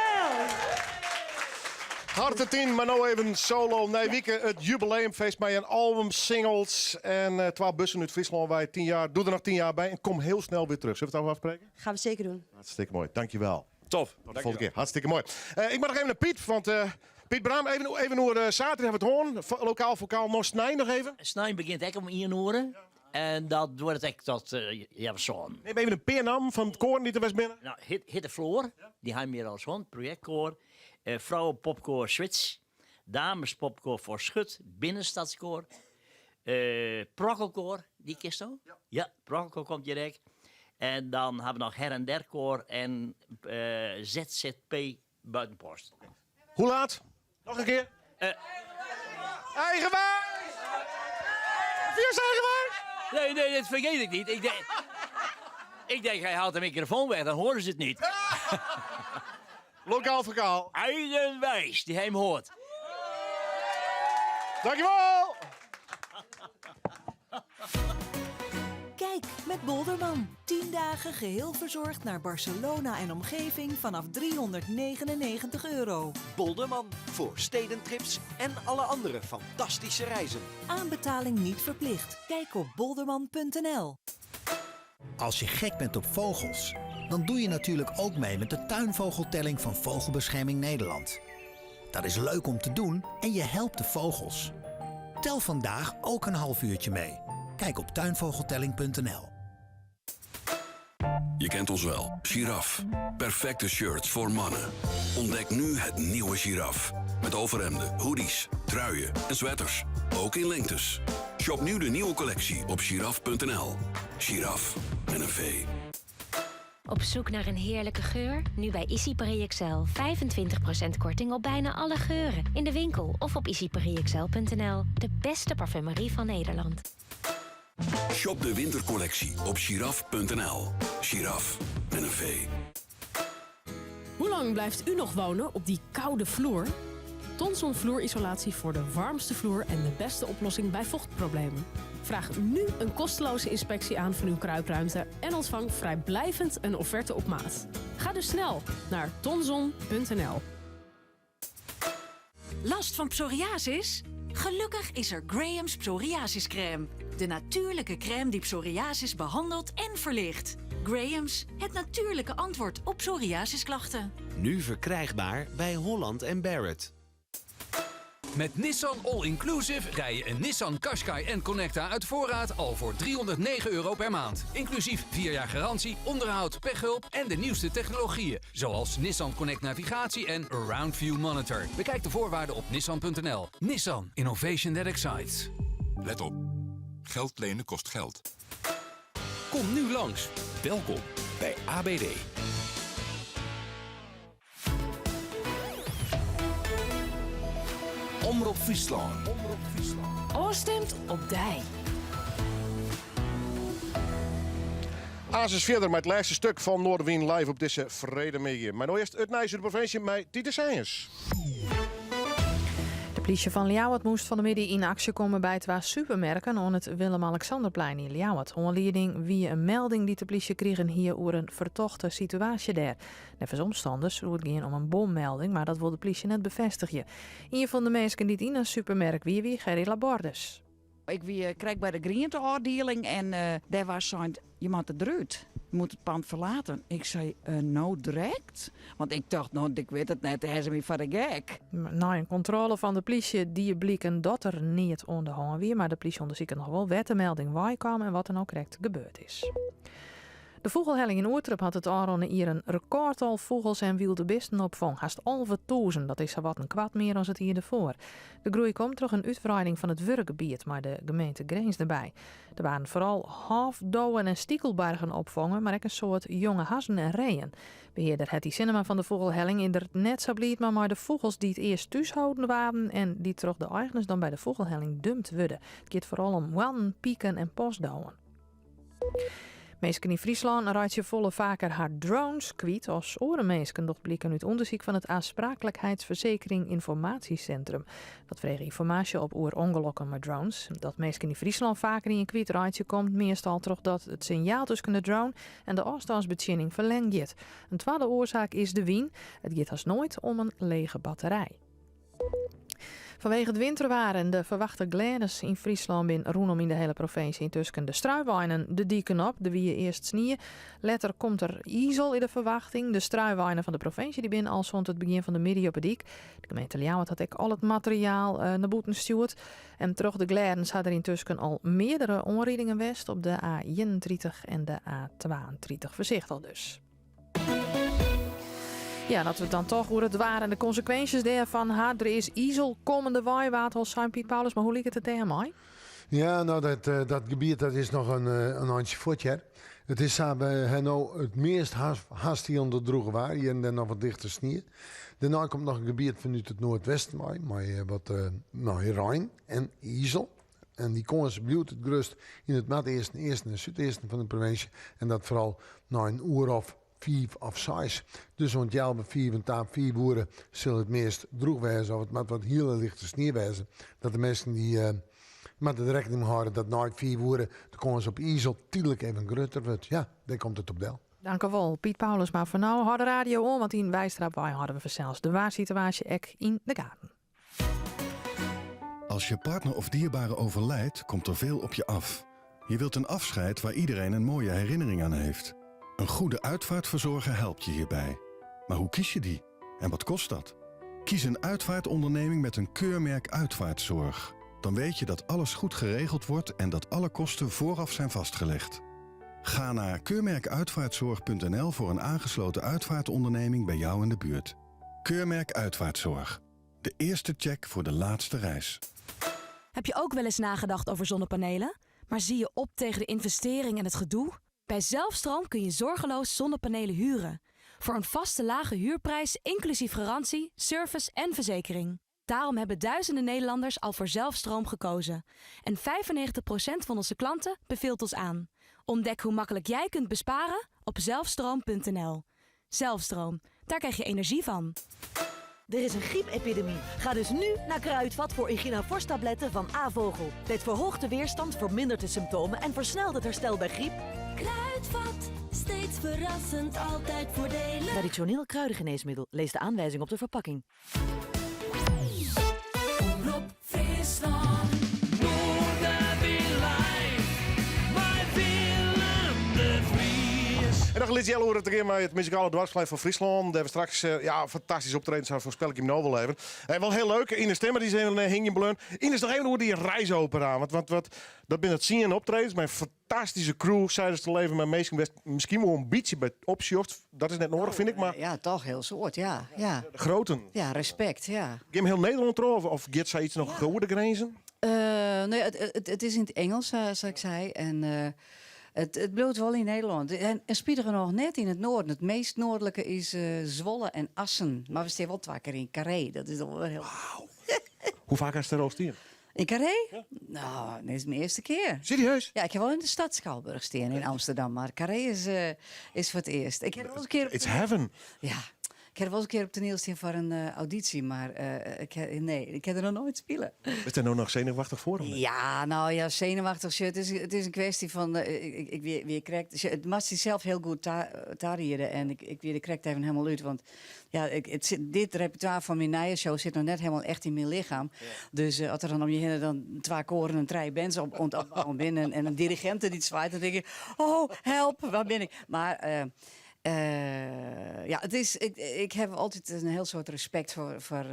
Speaker 2: Harte 10, maar nou even solo. Nee, Wieke, het jubileumfeest met een album, singles en 12 bussen uit Friesland. Wij 10 jaar, doe er nog 10 jaar bij en kom heel snel weer terug. Zullen we het over afspreken?
Speaker 6: Gaan we zeker doen.
Speaker 2: Hartstikke mooi, dankjewel.
Speaker 11: Tof.
Speaker 2: Tot de volgende keer. Hartstikke mooi. Ik mag nog even naar Piet, want Piet Braam, even over zaterdag hebben we het hoorn. Lokaal vocaal nog Snijn nog even.
Speaker 26: Snijn begint ook om 1 uur. En dat wordt echt tot ja, zo'n.
Speaker 2: Neem even een peernaam van het koor niet de West binnen.
Speaker 26: Nou, hit de Floor, die hebben meer als hond, projectkoor. Vrouwenpopkoor Switch, damespopkoor voor Schut, binnenstadskoor. Prokkelkoor, die kist ook? Ja. Ja, Prokkelkoor komt direct. En dan hebben we nog her en der koor en ZZP Buitenpost.
Speaker 2: Oké. Hoe laat? Nog een keer? Eigenwijs! Vier eigenwijs!
Speaker 26: Nee, nee, dat vergeet ik niet. Ik denk, hij haalt de microfoon weg, dan horen ze het niet.
Speaker 2: Lokaal vocaal.
Speaker 26: Eigenwijs, die hem hoort.
Speaker 2: Dankjewel!
Speaker 9: Kijk met Bolderman. 10 dagen geheel verzorgd naar Barcelona en omgeving vanaf 399 euro.
Speaker 12: Bolderman, voor stedentrips en alle andere fantastische reizen.
Speaker 9: Aanbetaling niet verplicht. Kijk op bolderman punt N L.
Speaker 18: Als je gek bent op vogels, dan doe je natuurlijk ook mee met de tuinvogeltelling van Vogelbescherming Nederland. Dat is leuk om te doen en je helpt de vogels. Tel vandaag ook een half uurtje mee. Kijk op tuinvogeltelling punt N L.
Speaker 20: Je kent ons wel. Giraf. Perfecte shirts voor mannen. Ontdek nu het nieuwe Giraf. Met overhemden, hoodies, truien en sweaters. Ook in lengtes. Shop nu de nieuwe collectie op giraf punt N L. Giraf met een V.
Speaker 13: Op zoek naar een heerlijke geur? Nu bij Ici Paris XL. 25% korting op bijna alle geuren. In de winkel of op ici paris x l punt n l. De beste parfumerie van Nederland.
Speaker 20: Shop de wintercollectie op giraf punt n l. Giraf met een V.
Speaker 15: Hoe lang blijft u nog wonen op die koude vloer? Tonson vloerisolatie voor de warmste vloer en de beste oplossing bij vochtproblemen. Vraag nu een kosteloze inspectie aan van uw kruipruimte en ontvang vrijblijvend een offerte op maat. Ga dus snel naar tonson punt n l.
Speaker 19: Last van psoriasis? Gelukkig is er Graham's psoriasiscrème. De natuurlijke crème die psoriasis behandelt en verlicht. Graham's, het natuurlijke antwoord op psoriasisklachten.
Speaker 16: Nu verkrijgbaar bij Holland en Barrett.
Speaker 1: Met Nissan All Inclusive rij je een Nissan Qashqai N-Connecta uit voorraad al voor €309 per maand. Inclusief 4 jaar garantie, onderhoud, pechhulp en de nieuwste technologieën. Zoals Nissan Connect Navigatie en Around View Monitor. Bekijk de voorwaarden op nissan.nl. Nissan. Innovation that excites.
Speaker 14: Let op. Geld lenen kost geld.
Speaker 1: Kom nu langs.
Speaker 4: Welkom bij ABD. Omrop Fryslân.
Speaker 10: Ofstimd op dy.
Speaker 2: Aansens fierder mei it lêste stik fan Noardewyn live op dizze freedtemiddei. Mar no earst it nijs út de provinsje mei Titus Sijens.
Speaker 16: De plysje fan Ljouwert moast fan 'e middei yn aksje komme by twa supermerken oan it Willem-Alexanderplein yn Ljouwert. Oanlieding wie in melding dy't de plysje krigen hie oer in fertochte situaasje dêr. Neffens omstanners soe it gean om in bommelding, mar dat wol de plysje net befêstigje. Ien fan de minsken dy't yn in supermerk wie, wie Gerry Labordes.
Speaker 17: Ik wie krekt by de grienteôfdieling en dêr waard sein, je moatte derút, je moet het pand verlaten. Ik sei, no direkt? Want ik tocht, no, ik wit it net, ha se my foar de gek.
Speaker 16: Nei in kontrôle fan de plysje die bliken dat der neat oan de hân wie, mar de plysje ûndersiket noch wol wêr't de melding weikaam en wat der no krekt gebeurd is. De fûgelhelling yn Oerterp hat it ôfrûne jier in rekôrtal fûgels en wylde bisten opfong, hast 11.000. Dat is sawat in kwart mear as it jier derfoar. De groei komt troch in útwreiding fan it wurkgebiet mei de gemeente Grins derby. Der waarden foaral hôfdowen en stikelbargen opfongen, mar ek in soad jonge hazzen en reeën. Behearder Hetty Sinnema fan de fûgelhelling is der net sa bliid mei mei de fûgels dy't earst thúsholden waarden en dy't troch de eigners dan by de fûgelhelling dumpt wurde. It giet foaral om hoannen, piken en postdowen. Minsken yn Fryslân reitsje folle faker har drones kwyt as oare minsken, docht bliken út ûndersyk fan it Aansprakelijkheidsverzekering Informatiecentrum. Dat frege ynformaasje op oer ûngelokken mei drones. Dat minsken yn Fryslân faker ien kwyt reitsje komt meastal trochdat it sinjaal tusken de drone en de ôfstânsbetsjinning ferlern giet. In twadde oarsaak is de wyn. It giet hast noait om in lege batterij. Fanwege it winterwaar en de ferwachte glêdens yn Fryslân binne rûnom yn de hiele provinsje yntusken de struiweinen de diken op. Der wie earst snie, letter komt der izel yn de ferwachting. De struiweinen fan de provinsje dy binne al sûnt it begjin fan de middei op 'e dyk. De gemeente Ljouwert hat ek al it materiaal eh, nei bûten stjoerd. En troch de glêdens ha der yntusken al meardere oanridingen west op de A31 en de A32. Foarsichtich dus. Ja, dat we it dan toch oer it waar en de konsekwinsjes dêrfan ha. Der is izel kommendewei, waard al sein Piet Paulus, mar hoe liket it dêrmei?
Speaker 21: Ja, no dat, eh, dat gebiet dat is noch in, eh, in eintsje fuort hear. It is sa, we ha no it meast hast hielendal drûge waar, hjir en dêr noch wat lichte snie. Dêrnei komt noch in gebiet fanút it noardwesten wei, mei eh, wat no, rein en izel. En dy kâns bliuwt it grutst yn it noardeasten, easten en súdeasten fan de provinsje. En dat foaral nei in oere of fiif of seis. Dus oant healwei fiven ta fiif oere sil it meast drûch wêze of it moat wat hiele lichte snie wêze. Dat de minsken dy eh, moatte der rekkening mei hâlde dat nei fiif oere de kâns op izel tydlik even grutter wurdt. Ja, dêr komt it op del.
Speaker 16: Dankewol, Piet Paulus. Mar foar no, hâld de radio oan, want yn Weistra op Wei hâlde we fansels de waarsituaasje ek yn de gaten.
Speaker 22: Als je partner of dierbare overlijdt, komt er veel op je af. Je wilt een afscheid waar iedereen een mooie herinnering aan heeft. Een goede uitvaartverzorger helpt je hierbij. Maar hoe kies je die? En wat kost dat? Kies een uitvaartonderneming met een keurmerk uitvaartzorg. Dan weet je dat alles goed geregeld wordt en dat alle kosten vooraf zijn vastgelegd. Ga naar keurmerkuitvaartzorg.nl voor een aangesloten uitvaartonderneming bij jou in de buurt. Keurmerk Uitvaartzorg. De eerste check voor de laatste reis.
Speaker 19: Heb je ook wel eens nagedacht over zonnepanelen? Maar zie je op tegen de investering en het gedoe? Bij Zelfstroom kun je zorgeloos zonnepanelen huren. Voor een vaste lage huurprijs, inclusief garantie, service en verzekering. Daarom hebben duizenden Nederlanders al voor Zelfstroom gekozen. En 95% van onze klanten beveelt ons aan. Ontdek hoe makkelijk jij kunt besparen op zelfstroom.nl. Zelfstroom, daar krijg je energie van.
Speaker 9: Er is een griepepidemie. Ga dus nu naar Kruidvat voor Echinaforce-tabletten van A-Vogel. Dit verhoogt de weerstand, vermindert de symptomen en versnelt het herstel bij griep.
Speaker 27: Kruidvat, steeds verrassend, altijd voordelig.
Speaker 9: Traditioneel kruidengeneesmiddel. Lees de aanwijzing op de verpakking.
Speaker 24: Omrop Fryslân. Noardewyn live, mei Willem de Vries.
Speaker 2: En noch in lyts healoere te gean mei it muzikale doarpsplein fan Fryslân. Dêr we straks ja, fantastysk optreden sa foarspel ik jim no wol even. En wol hiel leuk, Ines Timmer dy is even hingjen bleaun. Ines, noch even oer dy reisopera. Want, want, wat, dat binne 10 optredens mei in fantastyske crew, seidest al even, mei minsken wêr'tst miskien wol in bytsje by opsjochst. Dat is net noadich, fyn ik, mar...
Speaker 3: Ja, toch heel soad, ja. Ja.
Speaker 2: De groten.
Speaker 3: Ja, respect, ja.
Speaker 2: Gean hiel Nederlân troch of giet sayts noch oer de grinzen?
Speaker 3: Nee, it is yn it Ingelsk, sa't ik sei. En it bliuwt wol yn Nederlân. En spitigernôch net yn it noarden. It meast noardlike is Zwolle en Assen. Mar we stean wol twa kear yn Carré. Dat is dan wol hiel.
Speaker 2: Wauw. Hoe faak hast dêr al stien?
Speaker 3: Yn Carré? No, dit is myn earste kear.
Speaker 2: Serieus?
Speaker 3: Ja, ik ha wol yn de Stadsschouwburg stean yn Amsterdam, mar Carré is foar it earst. Ik ha wol ris in kear.
Speaker 2: It's heaven.
Speaker 3: Ja. Ik ha wol ris in kear op toaniel stean foar in audysje, mar ik ha, nee, ik ha der noch noait spile.
Speaker 2: Bist dêr no noch senuwachtich foar? Of net?
Speaker 3: Ja, no ja, senuwachtich. Sjoch, it is in kwestje fan, ik wie krekt, sjoch, it moatst dysels hiel goed tariede en ik wie der krekt even hielendal út, want ja, it sit, dit repertoire fan myn nije show sit noch net hielendal echt yn myn lichem. Dus as der dan om je hinne dan twa koaren en trije bands oan it opbouwen binne en in diriginte dy't swaait, dan tink ik, oh, help, wêr bin ik? Mar ja, it is, ik ha altyd in hiel soad respekt foar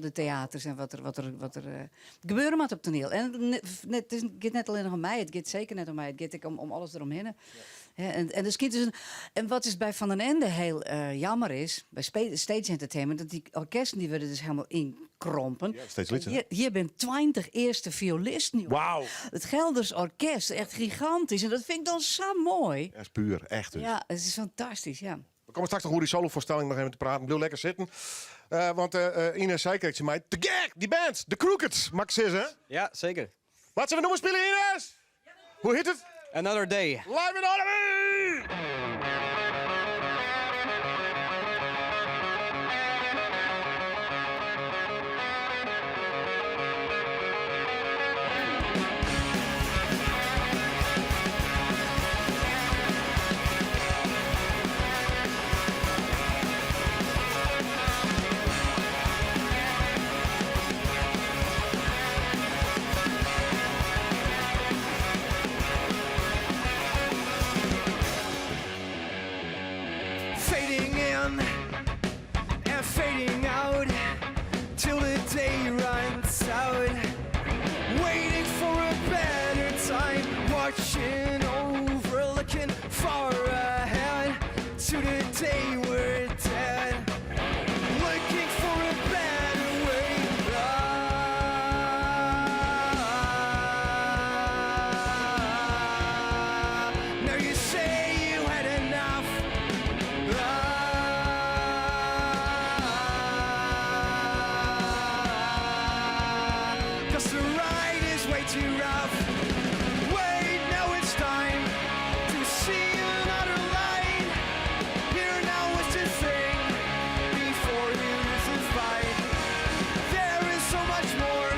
Speaker 3: de teaters en wat der gebeure moat op toaniel. En it giet net allinnich om my, it giet seker net om my, it giet ek om alles deromhinne. Hè, en dus giet dus en wat is by Van den Ende hiel jammer is, by Stage Entertainment, dat dy orkesten dy wurde dus hielendal ynkrompen.
Speaker 2: Ja, steeds lytser.
Speaker 3: Hjir binne 20 earste fioelisten.
Speaker 2: Wauw.
Speaker 3: It Gelders Orkest, echt gigantysk. En dat fyn ik dan sa moai.
Speaker 2: Ja, is puer, echt dus.
Speaker 3: Ja, it is fantastysk, ja.
Speaker 2: We komme straks noch oer dy solofoarstelling noch even te praten. Bliuw lekker sitten. Want Ines sei krekt tsjin my, te gek, dy band, The Crookeds, moat ik sizze.
Speaker 5: Ja, seker.
Speaker 2: Wat sille we no spylje, Ines? Hoe hjit it?
Speaker 5: Another Day.
Speaker 2: Live in Arnhem!
Speaker 24: Fading in and fading out till the day runs out. Waiting for a better time, watching over, looking far ahead to the day we're dead. Looking for a better way. Ah, now you say you had enough. Ah, 'cause the ride is way too rough. Wait, now it's time to see another light. Here now is the thing before you lose the fight. There is so much more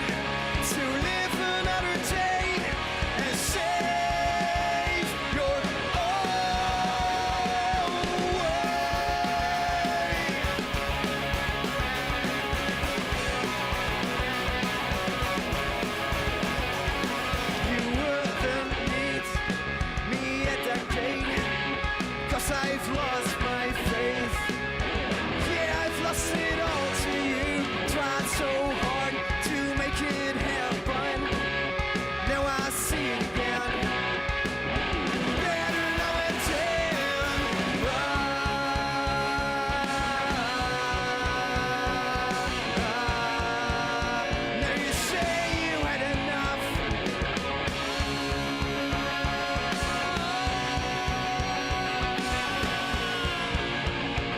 Speaker 24: to live another day and save your own way. You wouldn't meet me at that gate, 'cause I've lost my faith. Yeah, I've lost it all to you. Tried so hard to make it happen. Now I see it again. Better now and then. Ah, now you say you had enough.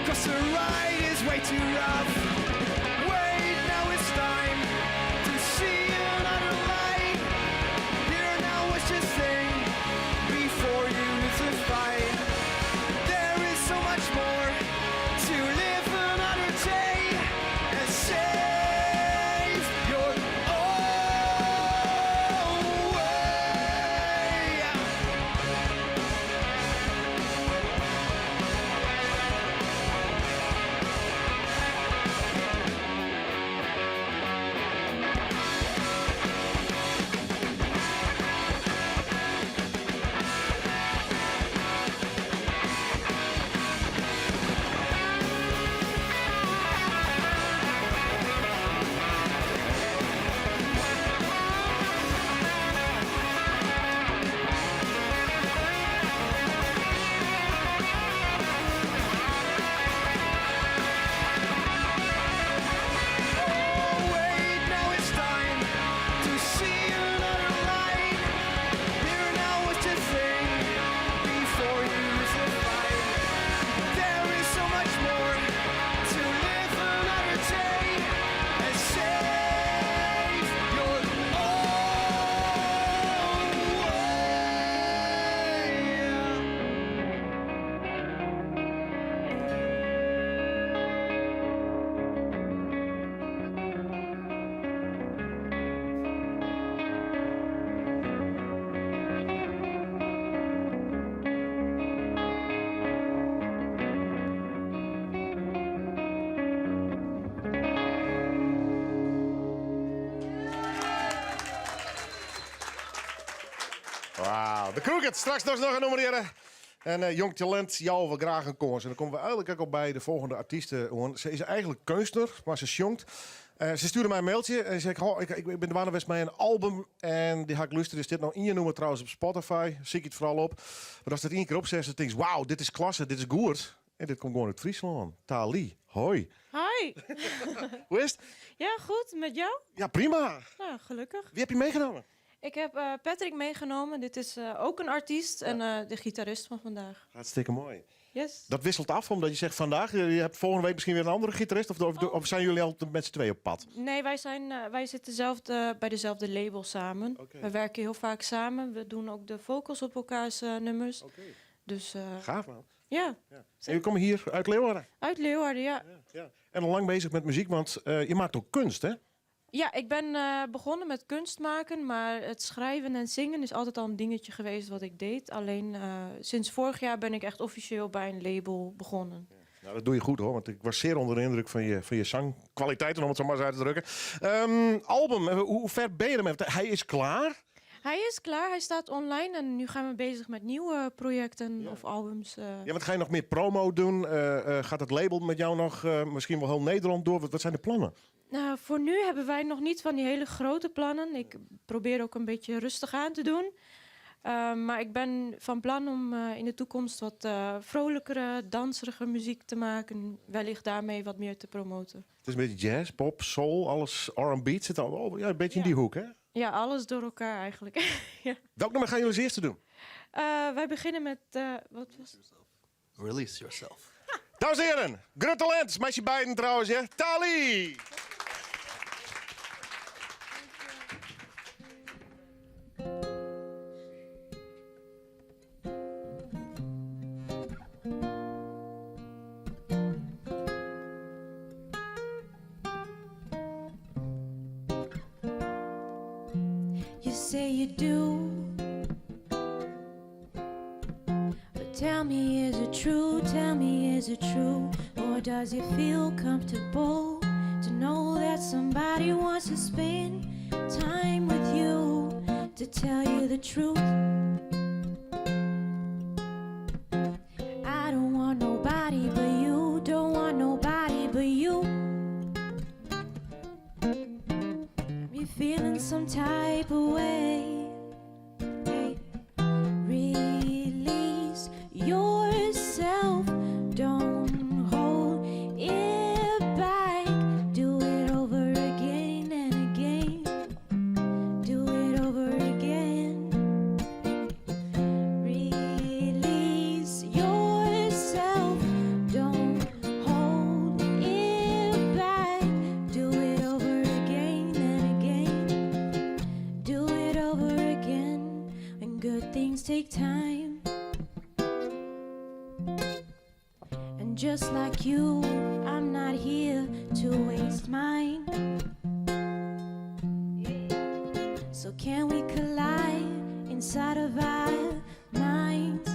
Speaker 24: 'Cause the ride is way too rough. Wait, now it's time to see another light. Here now is just thing before you lose the fight. There is so much more to live another day and save your own way.
Speaker 2: Wauw. De Crooked, straks noch in nûmer hearre. En eh, jong talint jouwe we graach in kâns. En dan komme we eigenlik ek al by de folgjende artyste oan. Se is eigenlik keunstner, mar se sjongt. Eh, se stjoerde my in mailtsje en sei, "Goh, ik bin dwaande west mei in album en dy ha ik lústere. Der stiet no ien nûmer trouwens op Spotify, sykje it foaral op. Mar ast it ien kear opsetst, dan tinkst, wauw, dit is klasse, dit is goed. En dit komt gewoan út Fryslân. Tali, hoi.
Speaker 5: Hi.
Speaker 2: Hoe is it?
Speaker 5: Ja, goed. Met jou?
Speaker 2: Ja, prima.
Speaker 5: Nou, gelukkig.
Speaker 2: Wie heb je meegenomen?
Speaker 5: Ik heb eh, Patrick meegenomen. Dit is eh, ook een artiest en eh, de gitarist van vandaag.
Speaker 2: Hartstikke mooi.
Speaker 5: Yes.
Speaker 2: Dat wisselt af, omdat je zegt vandaag, je hebt volgende week misschien weer een andere gitarist. Of, of zijn jullie al met z'n twee op pad?
Speaker 5: Nee, wij zitten zelfde, bij dezelfde label samen. We werken heel vaak samen. We doen ook de vocals op elkaars nummers. Dus,
Speaker 2: Gaaf man.
Speaker 5: Ja.
Speaker 2: En jullie komen hier uit Leeuwarden?
Speaker 5: Uit Leeuwarden, ja.
Speaker 2: Ja. En al lang bezig met muziek, want je maakt ook kunst, hè?
Speaker 5: Ja, ik ben begonnen met kunst maken, maar het schrijven en zingen is altijd al een dingetje geweest wat ik deed. Alleen sinds vorig jaar ben ik echt officieel bij een label begonnen.
Speaker 2: Ja. Nou, dat doe je goed hoor, want ik was zeer onder de indruk van je zangkwaliteiten, om het zo maar eens uit te drukken. Album, hoe ver ben je ermee? Want hij is klaar?
Speaker 5: Hij is klaar, hij staat online en nu gaan we bezig met nieuwe projecten of albums.
Speaker 2: Ja, want ga je nog meer promo doen? Gaat het label met jou nog misschien wel heel Nederland door? Wat zijn de plannen?
Speaker 5: Nou, voor nu hebben wij nog niet van die hele grote plannen. Ik probeer ook een beetje rustig aan te doen. Maar ik ben van plan om in de toekomst wat vrolijkere, danserige muziek te maken. Wellicht daarmee wat meer te promoten.
Speaker 2: Het is een beetje jazz, pop, soul, alles R&B. Het zit al oh, ja, een beetje in die hoek, hè?
Speaker 5: Ja, alles door elkaar eigenlijk. Ja.
Speaker 2: Welk nummer gaan jullie als eerste doen?
Speaker 5: Wij beginnen met... wat was het?
Speaker 6: Release Yourself.
Speaker 2: Dames en heren, grut talent, meisje beiden trouwens, hè? Tali!
Speaker 5: You say you do, but tell me, is it true? Tell me, is it true? Or does it feel comfortable to know that somebody wants to spend time with you, to tell you the truth? I don't want nobody but you, don't want nobody but you. You feeling some type of way. Hey, release yourself. Don't hold it back. Do it over again and again. Do it over again. Release yourself. Don't hold it back. Do it over again and again. Do it over again. When good things take time. And just like you, I'm not here to waste mine. So can we collide inside of our minds?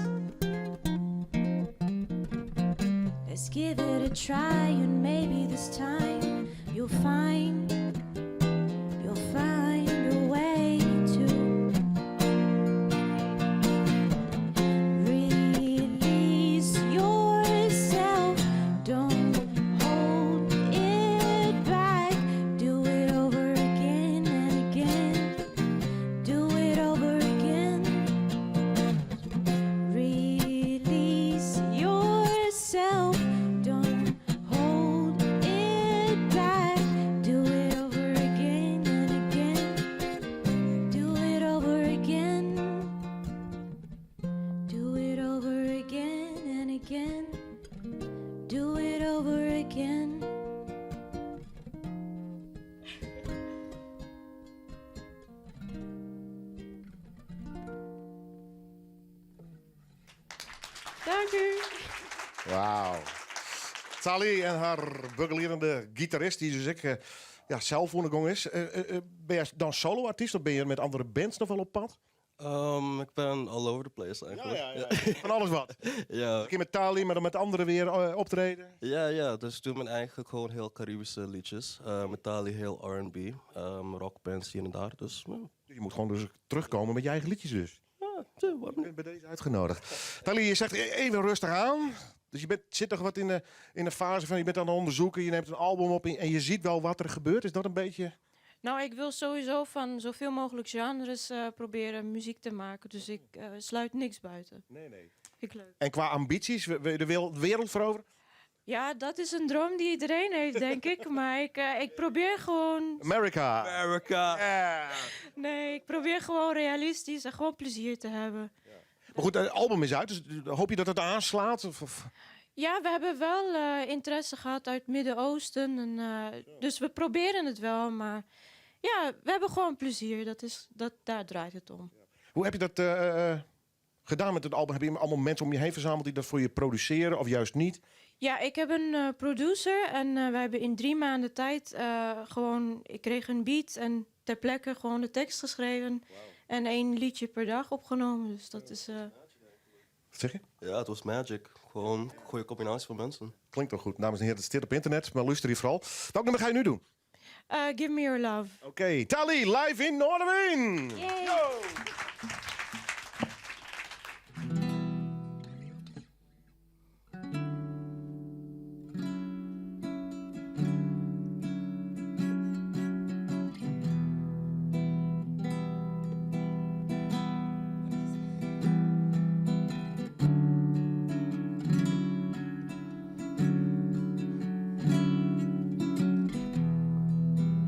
Speaker 5: Let's give it a try, and maybe this time you'll find a way to release yourself. Don't hold it back. Do it over again and again. Do it over again. Release yourself. Don't hold it back. Do it over again and again. Do it over again. Do it over again and again. Do it over again. Dank u.
Speaker 2: Wauw. Tali en haar begeleiende gitarist, die dus ik zelf ondergong is. Ben jij dan solo-artiest of ben je met andere bands nog wel op pad?
Speaker 6: Ik ben all over the place eigenlijk.
Speaker 2: Van alles wat?
Speaker 6: Ja.
Speaker 2: Een keer met Tali, maar dan met anderen weer optreden?
Speaker 6: Ja, ja, dus ik doe mijn eigen gewoon heel Caribische liedjes. Met Tali heel R en B, rockbands hier en daar. Dus, ja.
Speaker 2: Je moet gewoon dus terugkomen met je eigen liedjes dus.
Speaker 6: Ja,
Speaker 2: Je bent bij deze uitgenodigd. Thalie, je zegt even rustig aan. Dus je bent, zit nog wat in de fase van je bent aan het onderzoeken, je neemt een album op en je ziet wel wat er gebeurt. Is dat een beetje...
Speaker 5: Nou, ik wil sowieso van zoveel mogelijk genres proberen muziek te maken. Dus ik sluit niks buiten.
Speaker 2: Nee.
Speaker 5: Vind ik leuk.
Speaker 2: En qua ambities, wil je de wereld veroveren?
Speaker 5: Ja, dat is een droom die iedereen heeft, denk ik. Maar ik probeer gewoon...
Speaker 2: America.
Speaker 6: America.
Speaker 5: Nee, ik probeer gewoon realistisch en gewoon plezier te hebben.
Speaker 2: Maar goed, het album is uit, dus hoop je dat het aanslaat? Of?
Speaker 5: Ja, we hebben wel interesse gehad uit het Midden-Oosten. En dus we proberen het wel, maar ja, we hebben gewoon plezier. Daar draait het om.
Speaker 2: Hoe heb je dat gedaan met het album? Heb je allemaal mensen om je heen verzameld die dat voor je produceren of juist niet?
Speaker 5: Ja, ik heb een producer en wij hebben in 3 maanden tijd gewoon... Ik kreeg een beat en ter plekke gewoon de tekst geschreven. En één liedje per dag opgenomen. Dus dat is...
Speaker 2: Wat zeg je?
Speaker 6: Ja, het was magic. Gewoon een goede combinatie van mensen.
Speaker 2: Klinkt toch goed. Dames en heren, het zit op internet, maar luister hier vooral. Welk nummer ga je nu doen?
Speaker 5: Give Me Your Love.
Speaker 2: Oké, Thalie, live in Noardewyn!
Speaker 5: Yay.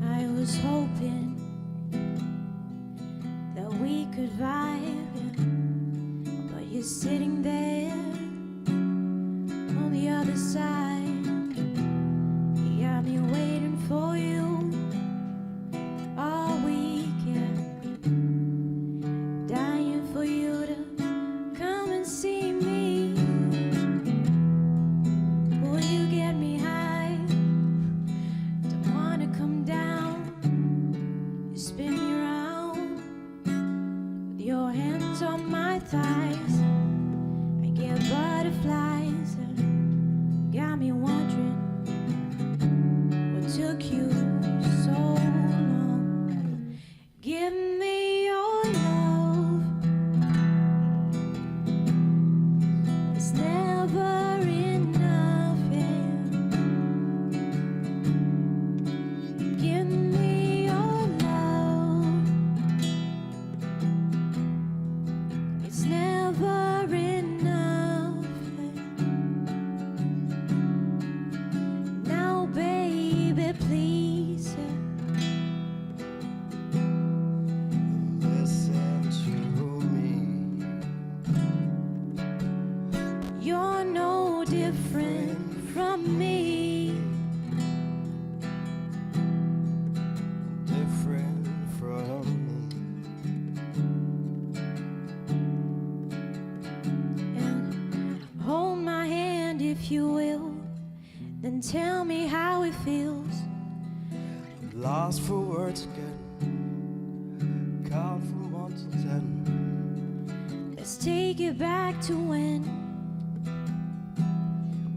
Speaker 5: I was hoping that we could vibe, yeah. But you're sitting there on the other side. You got me waiting for you all week, yeah. Dying for you to come and see me. Will you get me high? Don't wanna come down. You spin me round with your hands on my thighs. I get butterflies. And got me wondering what took you so long. Give me your love. It's never enough. Yeah. Give me your love. It's never enough. Now, baby, please.
Speaker 7: Listen to me.
Speaker 5: You're no different from me.
Speaker 7: Different from me.
Speaker 5: And hold my hand if you will. Then tell me how it feels.
Speaker 7: Lost for words again. Count from 1 to 10.
Speaker 5: Let's take it back to when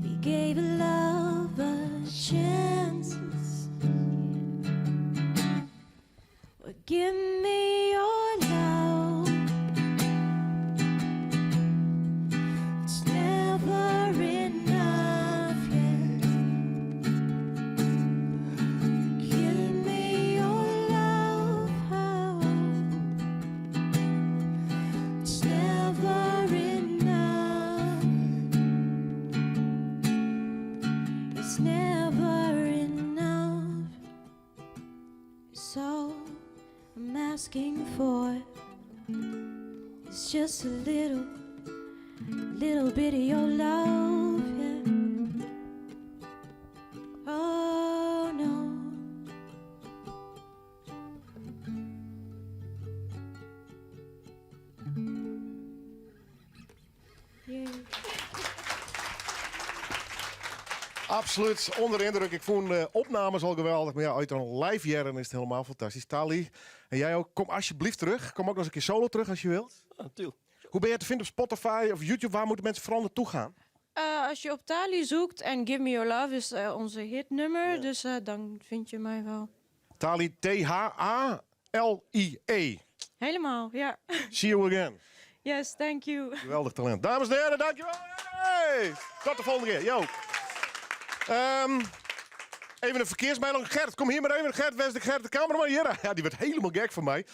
Speaker 5: we gave love a chance. Well, give me your love. It's never enough. Yeah. Give me your love. It's never enough. It's never enough. It's all I'm asking for. It's just a little, little bit of your love. Yeah. Oh no. Yeah.
Speaker 2: Absoluut onder de indruk. Ik vond de opnames al geweldig. Maar ja, uit een live jaren is het helemaal fantastisch. Thalie, en jij ook. Kom alsjeblieft terug. Kom ook nog eens een keer solo terug als je wilt.
Speaker 6: Ja, natuurlijk.
Speaker 2: Hoe ben je te vinden op Spotify of YouTube? Waar moeten mensen vooral naartoe gaan?
Speaker 5: Als je op Thalie zoekt en Give Me Your Love is onze hitnummer, dus dan vind je mij wel.
Speaker 2: Thalie, T-H-A-L-I-E.
Speaker 5: Helemaal, ja.
Speaker 2: See you again.
Speaker 5: Yes, thank you.
Speaker 2: Geweldig talent. Dames en heren, dankjewel. Hey! Tot de volgende keer. Yo. Even een verkeersmelding. Gert, kom hier maar even. Gert, waar is de Gert, de cameraman? Hier. Ja, die werd helemaal gek van mij.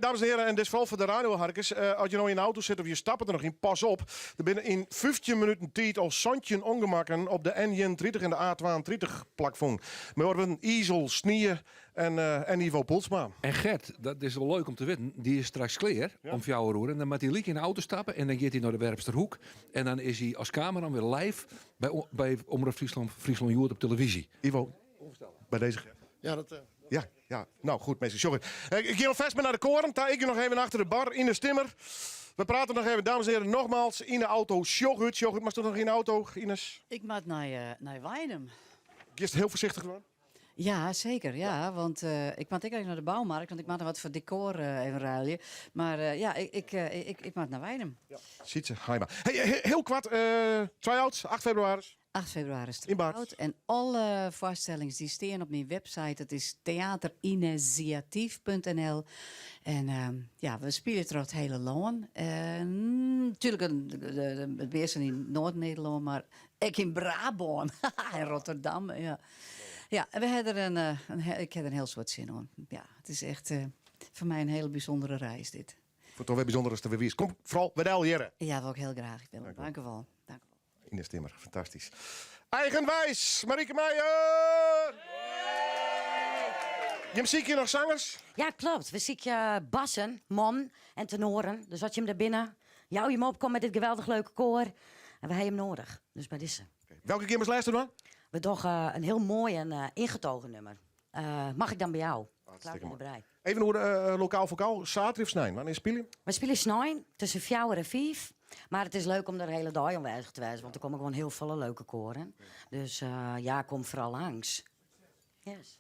Speaker 2: Dames en heren, en dit is vooral voor de radioharkers. Als je nou in de auto zit of je stapt er nog in, pas op. Er binnen in 15 minuten tijd al zandje ongemakken op de N30 en de A32 plakvong. Maar we hebben izel, sneeuw en Ivo Poelsma.
Speaker 1: En Gert, dat is wel leuk om te weten, die is straks klaar om jou te roeren. En dan moet hij liek in de auto stappen en dan gaat hij naar de Werpsterhoek. En dan is hij als cameraman weer live bij Omrop Friesland, Friesland Joert op televisie.
Speaker 2: Ivo, bij deze Gert.
Speaker 8: Ja, dat
Speaker 2: Ja, ja. Nou goed, mensen, sorry. Ik ga alvast maar naar de koren. Daar ik nog even achter de bar in de stimmer. We praten nog even, dames en heren, nogmaals in de auto. Sjogut, Sjogut, maar stond nog in de auto, Ines?
Speaker 3: Ik moet naar Weinum.
Speaker 2: Gist heel voorzichtig doen?
Speaker 3: Ja, zeker. Ja, want ik moet ik naar de bouwmarkt, want ik moet nog wat voor decor even ruilen. Maar ja, ik moet naar Weinum.
Speaker 2: Ja. Ziet ze, ga je maar. Hey, heel kwart, try-outs, 8 februari.
Speaker 3: 8 februari is
Speaker 2: In Baard.
Speaker 3: try-out. En alle voorstellingen die staan op mijn website, dat is theaterinitiatief punt N L. En ja, we spelen er het hele loon. En natuurlijk het meeste in Noord-Nederland, maar ik in Brabant en Rotterdam. Ja. Ja, en we hebben er een een he-, ik heb er een heel soort zin in. Ja, het is echt voor mij een hele bijzondere reis dit.
Speaker 2: Ik vond het toch weer bijzonder als het er weer is. Kom vooral bij de Jerre.
Speaker 3: Ja, wil ik heel graag. Ik wil
Speaker 2: Dank u
Speaker 3: Dank u wel. Dank u wel.
Speaker 2: Ines Timmer, fantastisch. Eigenwijs, Marieke Meijer! Je ziet hier nog zangers?
Speaker 11: Ja, klopt. We zien je bassen, man en tenoren. Dus als je hem daar binnen, jou je hem opkomt met dit geweldig leuke koor. En we hebben hem nodig. Dus bij deze.
Speaker 2: Oké. Welke keer moest luisteren dan?
Speaker 11: We doen een heel mooi en ingetogen nummer. Mag ik dan bij jou?
Speaker 2: Hartstikke
Speaker 11: Klaar voor de
Speaker 2: mooi.
Speaker 11: brei.
Speaker 2: Even hoe de lokaal vocaal, zaterdag of snijn? Wanneer spelen je?
Speaker 11: We spelen snijn tussen 4 en 5. Maar het is leuk om er de hele dag aanwezig te zijn, want er komen gewoon heel veel leuke koren. Dus ja, kom vooral langs. Yes.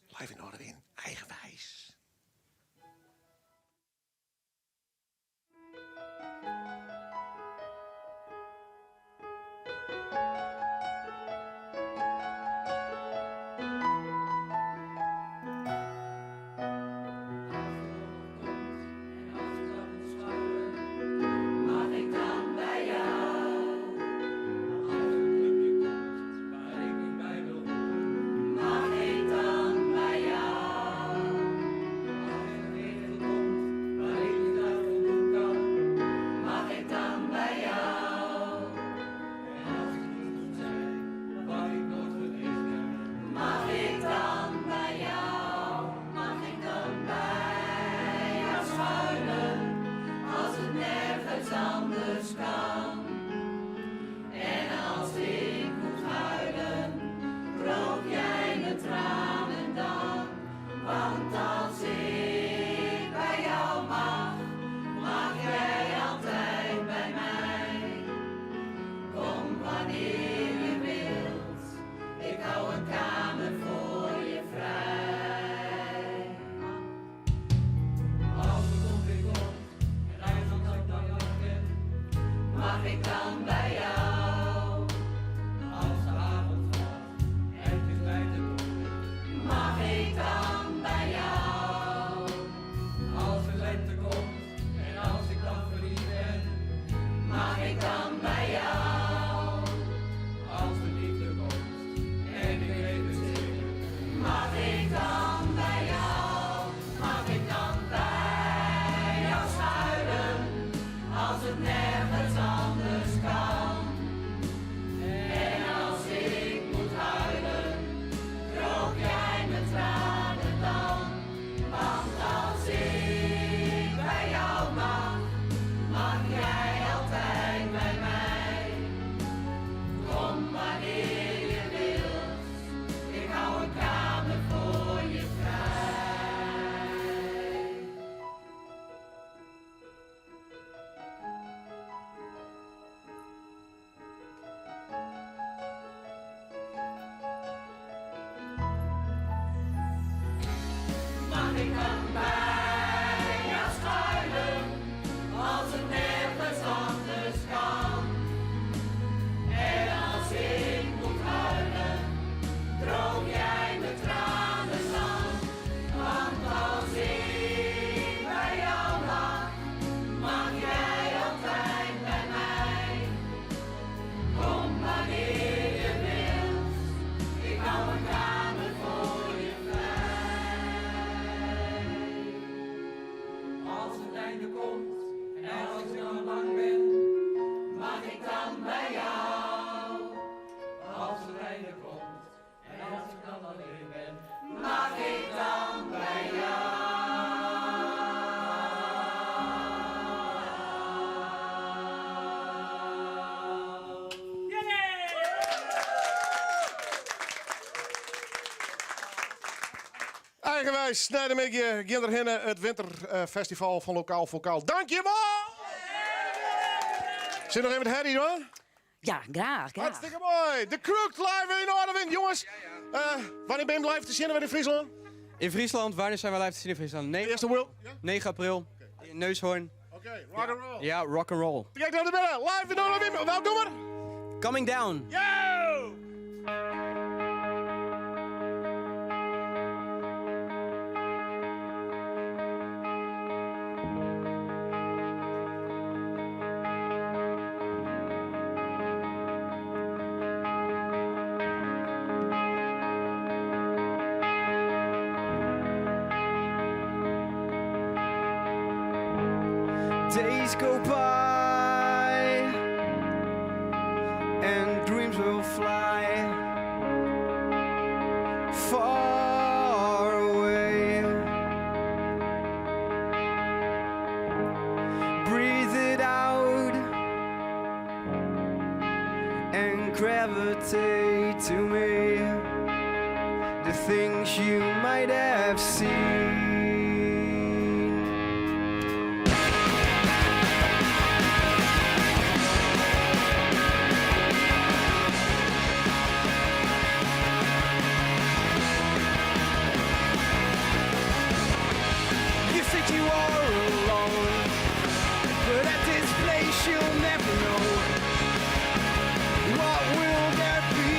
Speaker 2: Live in Noardewyn, eigenwijs.
Speaker 24: einde komt en als ik dan bang ben, mag ik dan bij jou? Als het einde komt en als ik dan alleen ben, mag ik dan bij jou?
Speaker 2: Eigenwijs, sneintemiddei, gean derhinne, it winterfestival fan Lokaal Vokaal. Dankjewol! Sit noch even it herrie dan?
Speaker 11: Ja, graach, graach.
Speaker 2: Hartstikke moai. The Crooked live yn Noardewyn. Jonges, wannear binne live te sjen wer yn Fryslân?
Speaker 8: In Friesland, wannear zijn we live te zien in Friesland? 9,
Speaker 2: Eerste World?
Speaker 8: 9 april, in Neushoorn.
Speaker 2: Oké, rock and roll.
Speaker 8: Ja, rock and roll.
Speaker 2: Kijk naar de binnen, live in Noardewyn. Welk nummer?
Speaker 8: Coming Down.
Speaker 2: Yo!
Speaker 7: Days go by and dreams will fly far away. Breathe it out and gravitate to me. The things you might have seen. You think you are alone, but at this place you'll never know. What will there be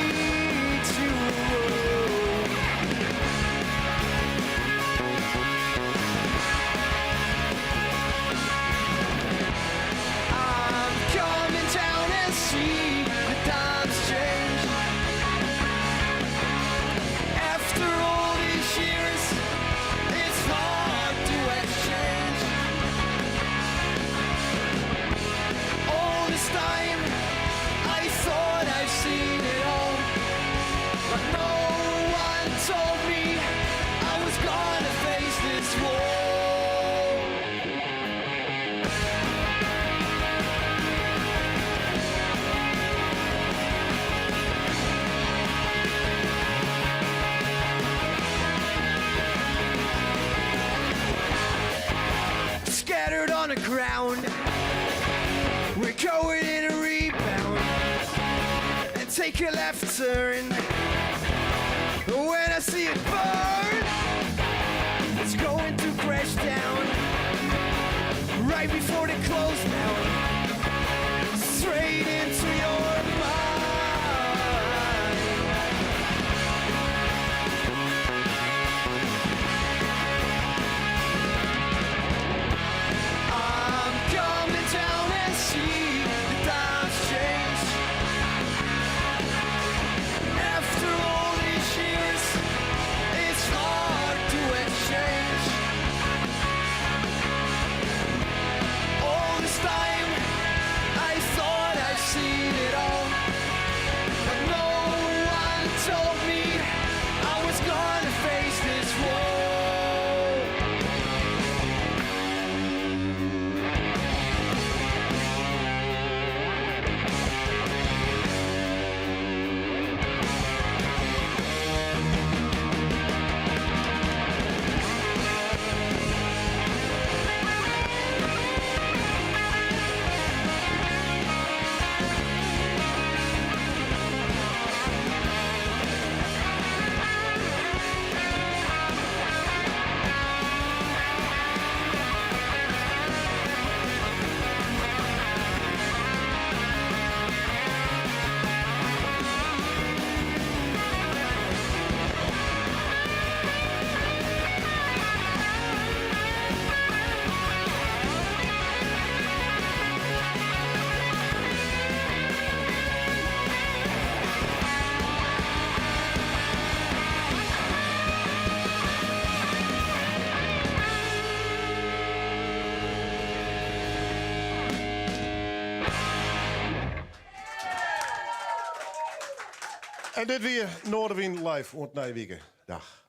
Speaker 7: to own? I'm coming down and see the times change. After all these years, it's hard to exchange. All this time, I thought I've seen it all, but no one told me I was gonna face this wall. Scattered on the ground, we're going in a rebound and take a left turn. When I see it burn, it's going to crash down right before they close down, straight into your mind. I'm coming down and see the times change. After all these years, it's
Speaker 2: En dit wie Noardewyn live oant nije wike. Dag.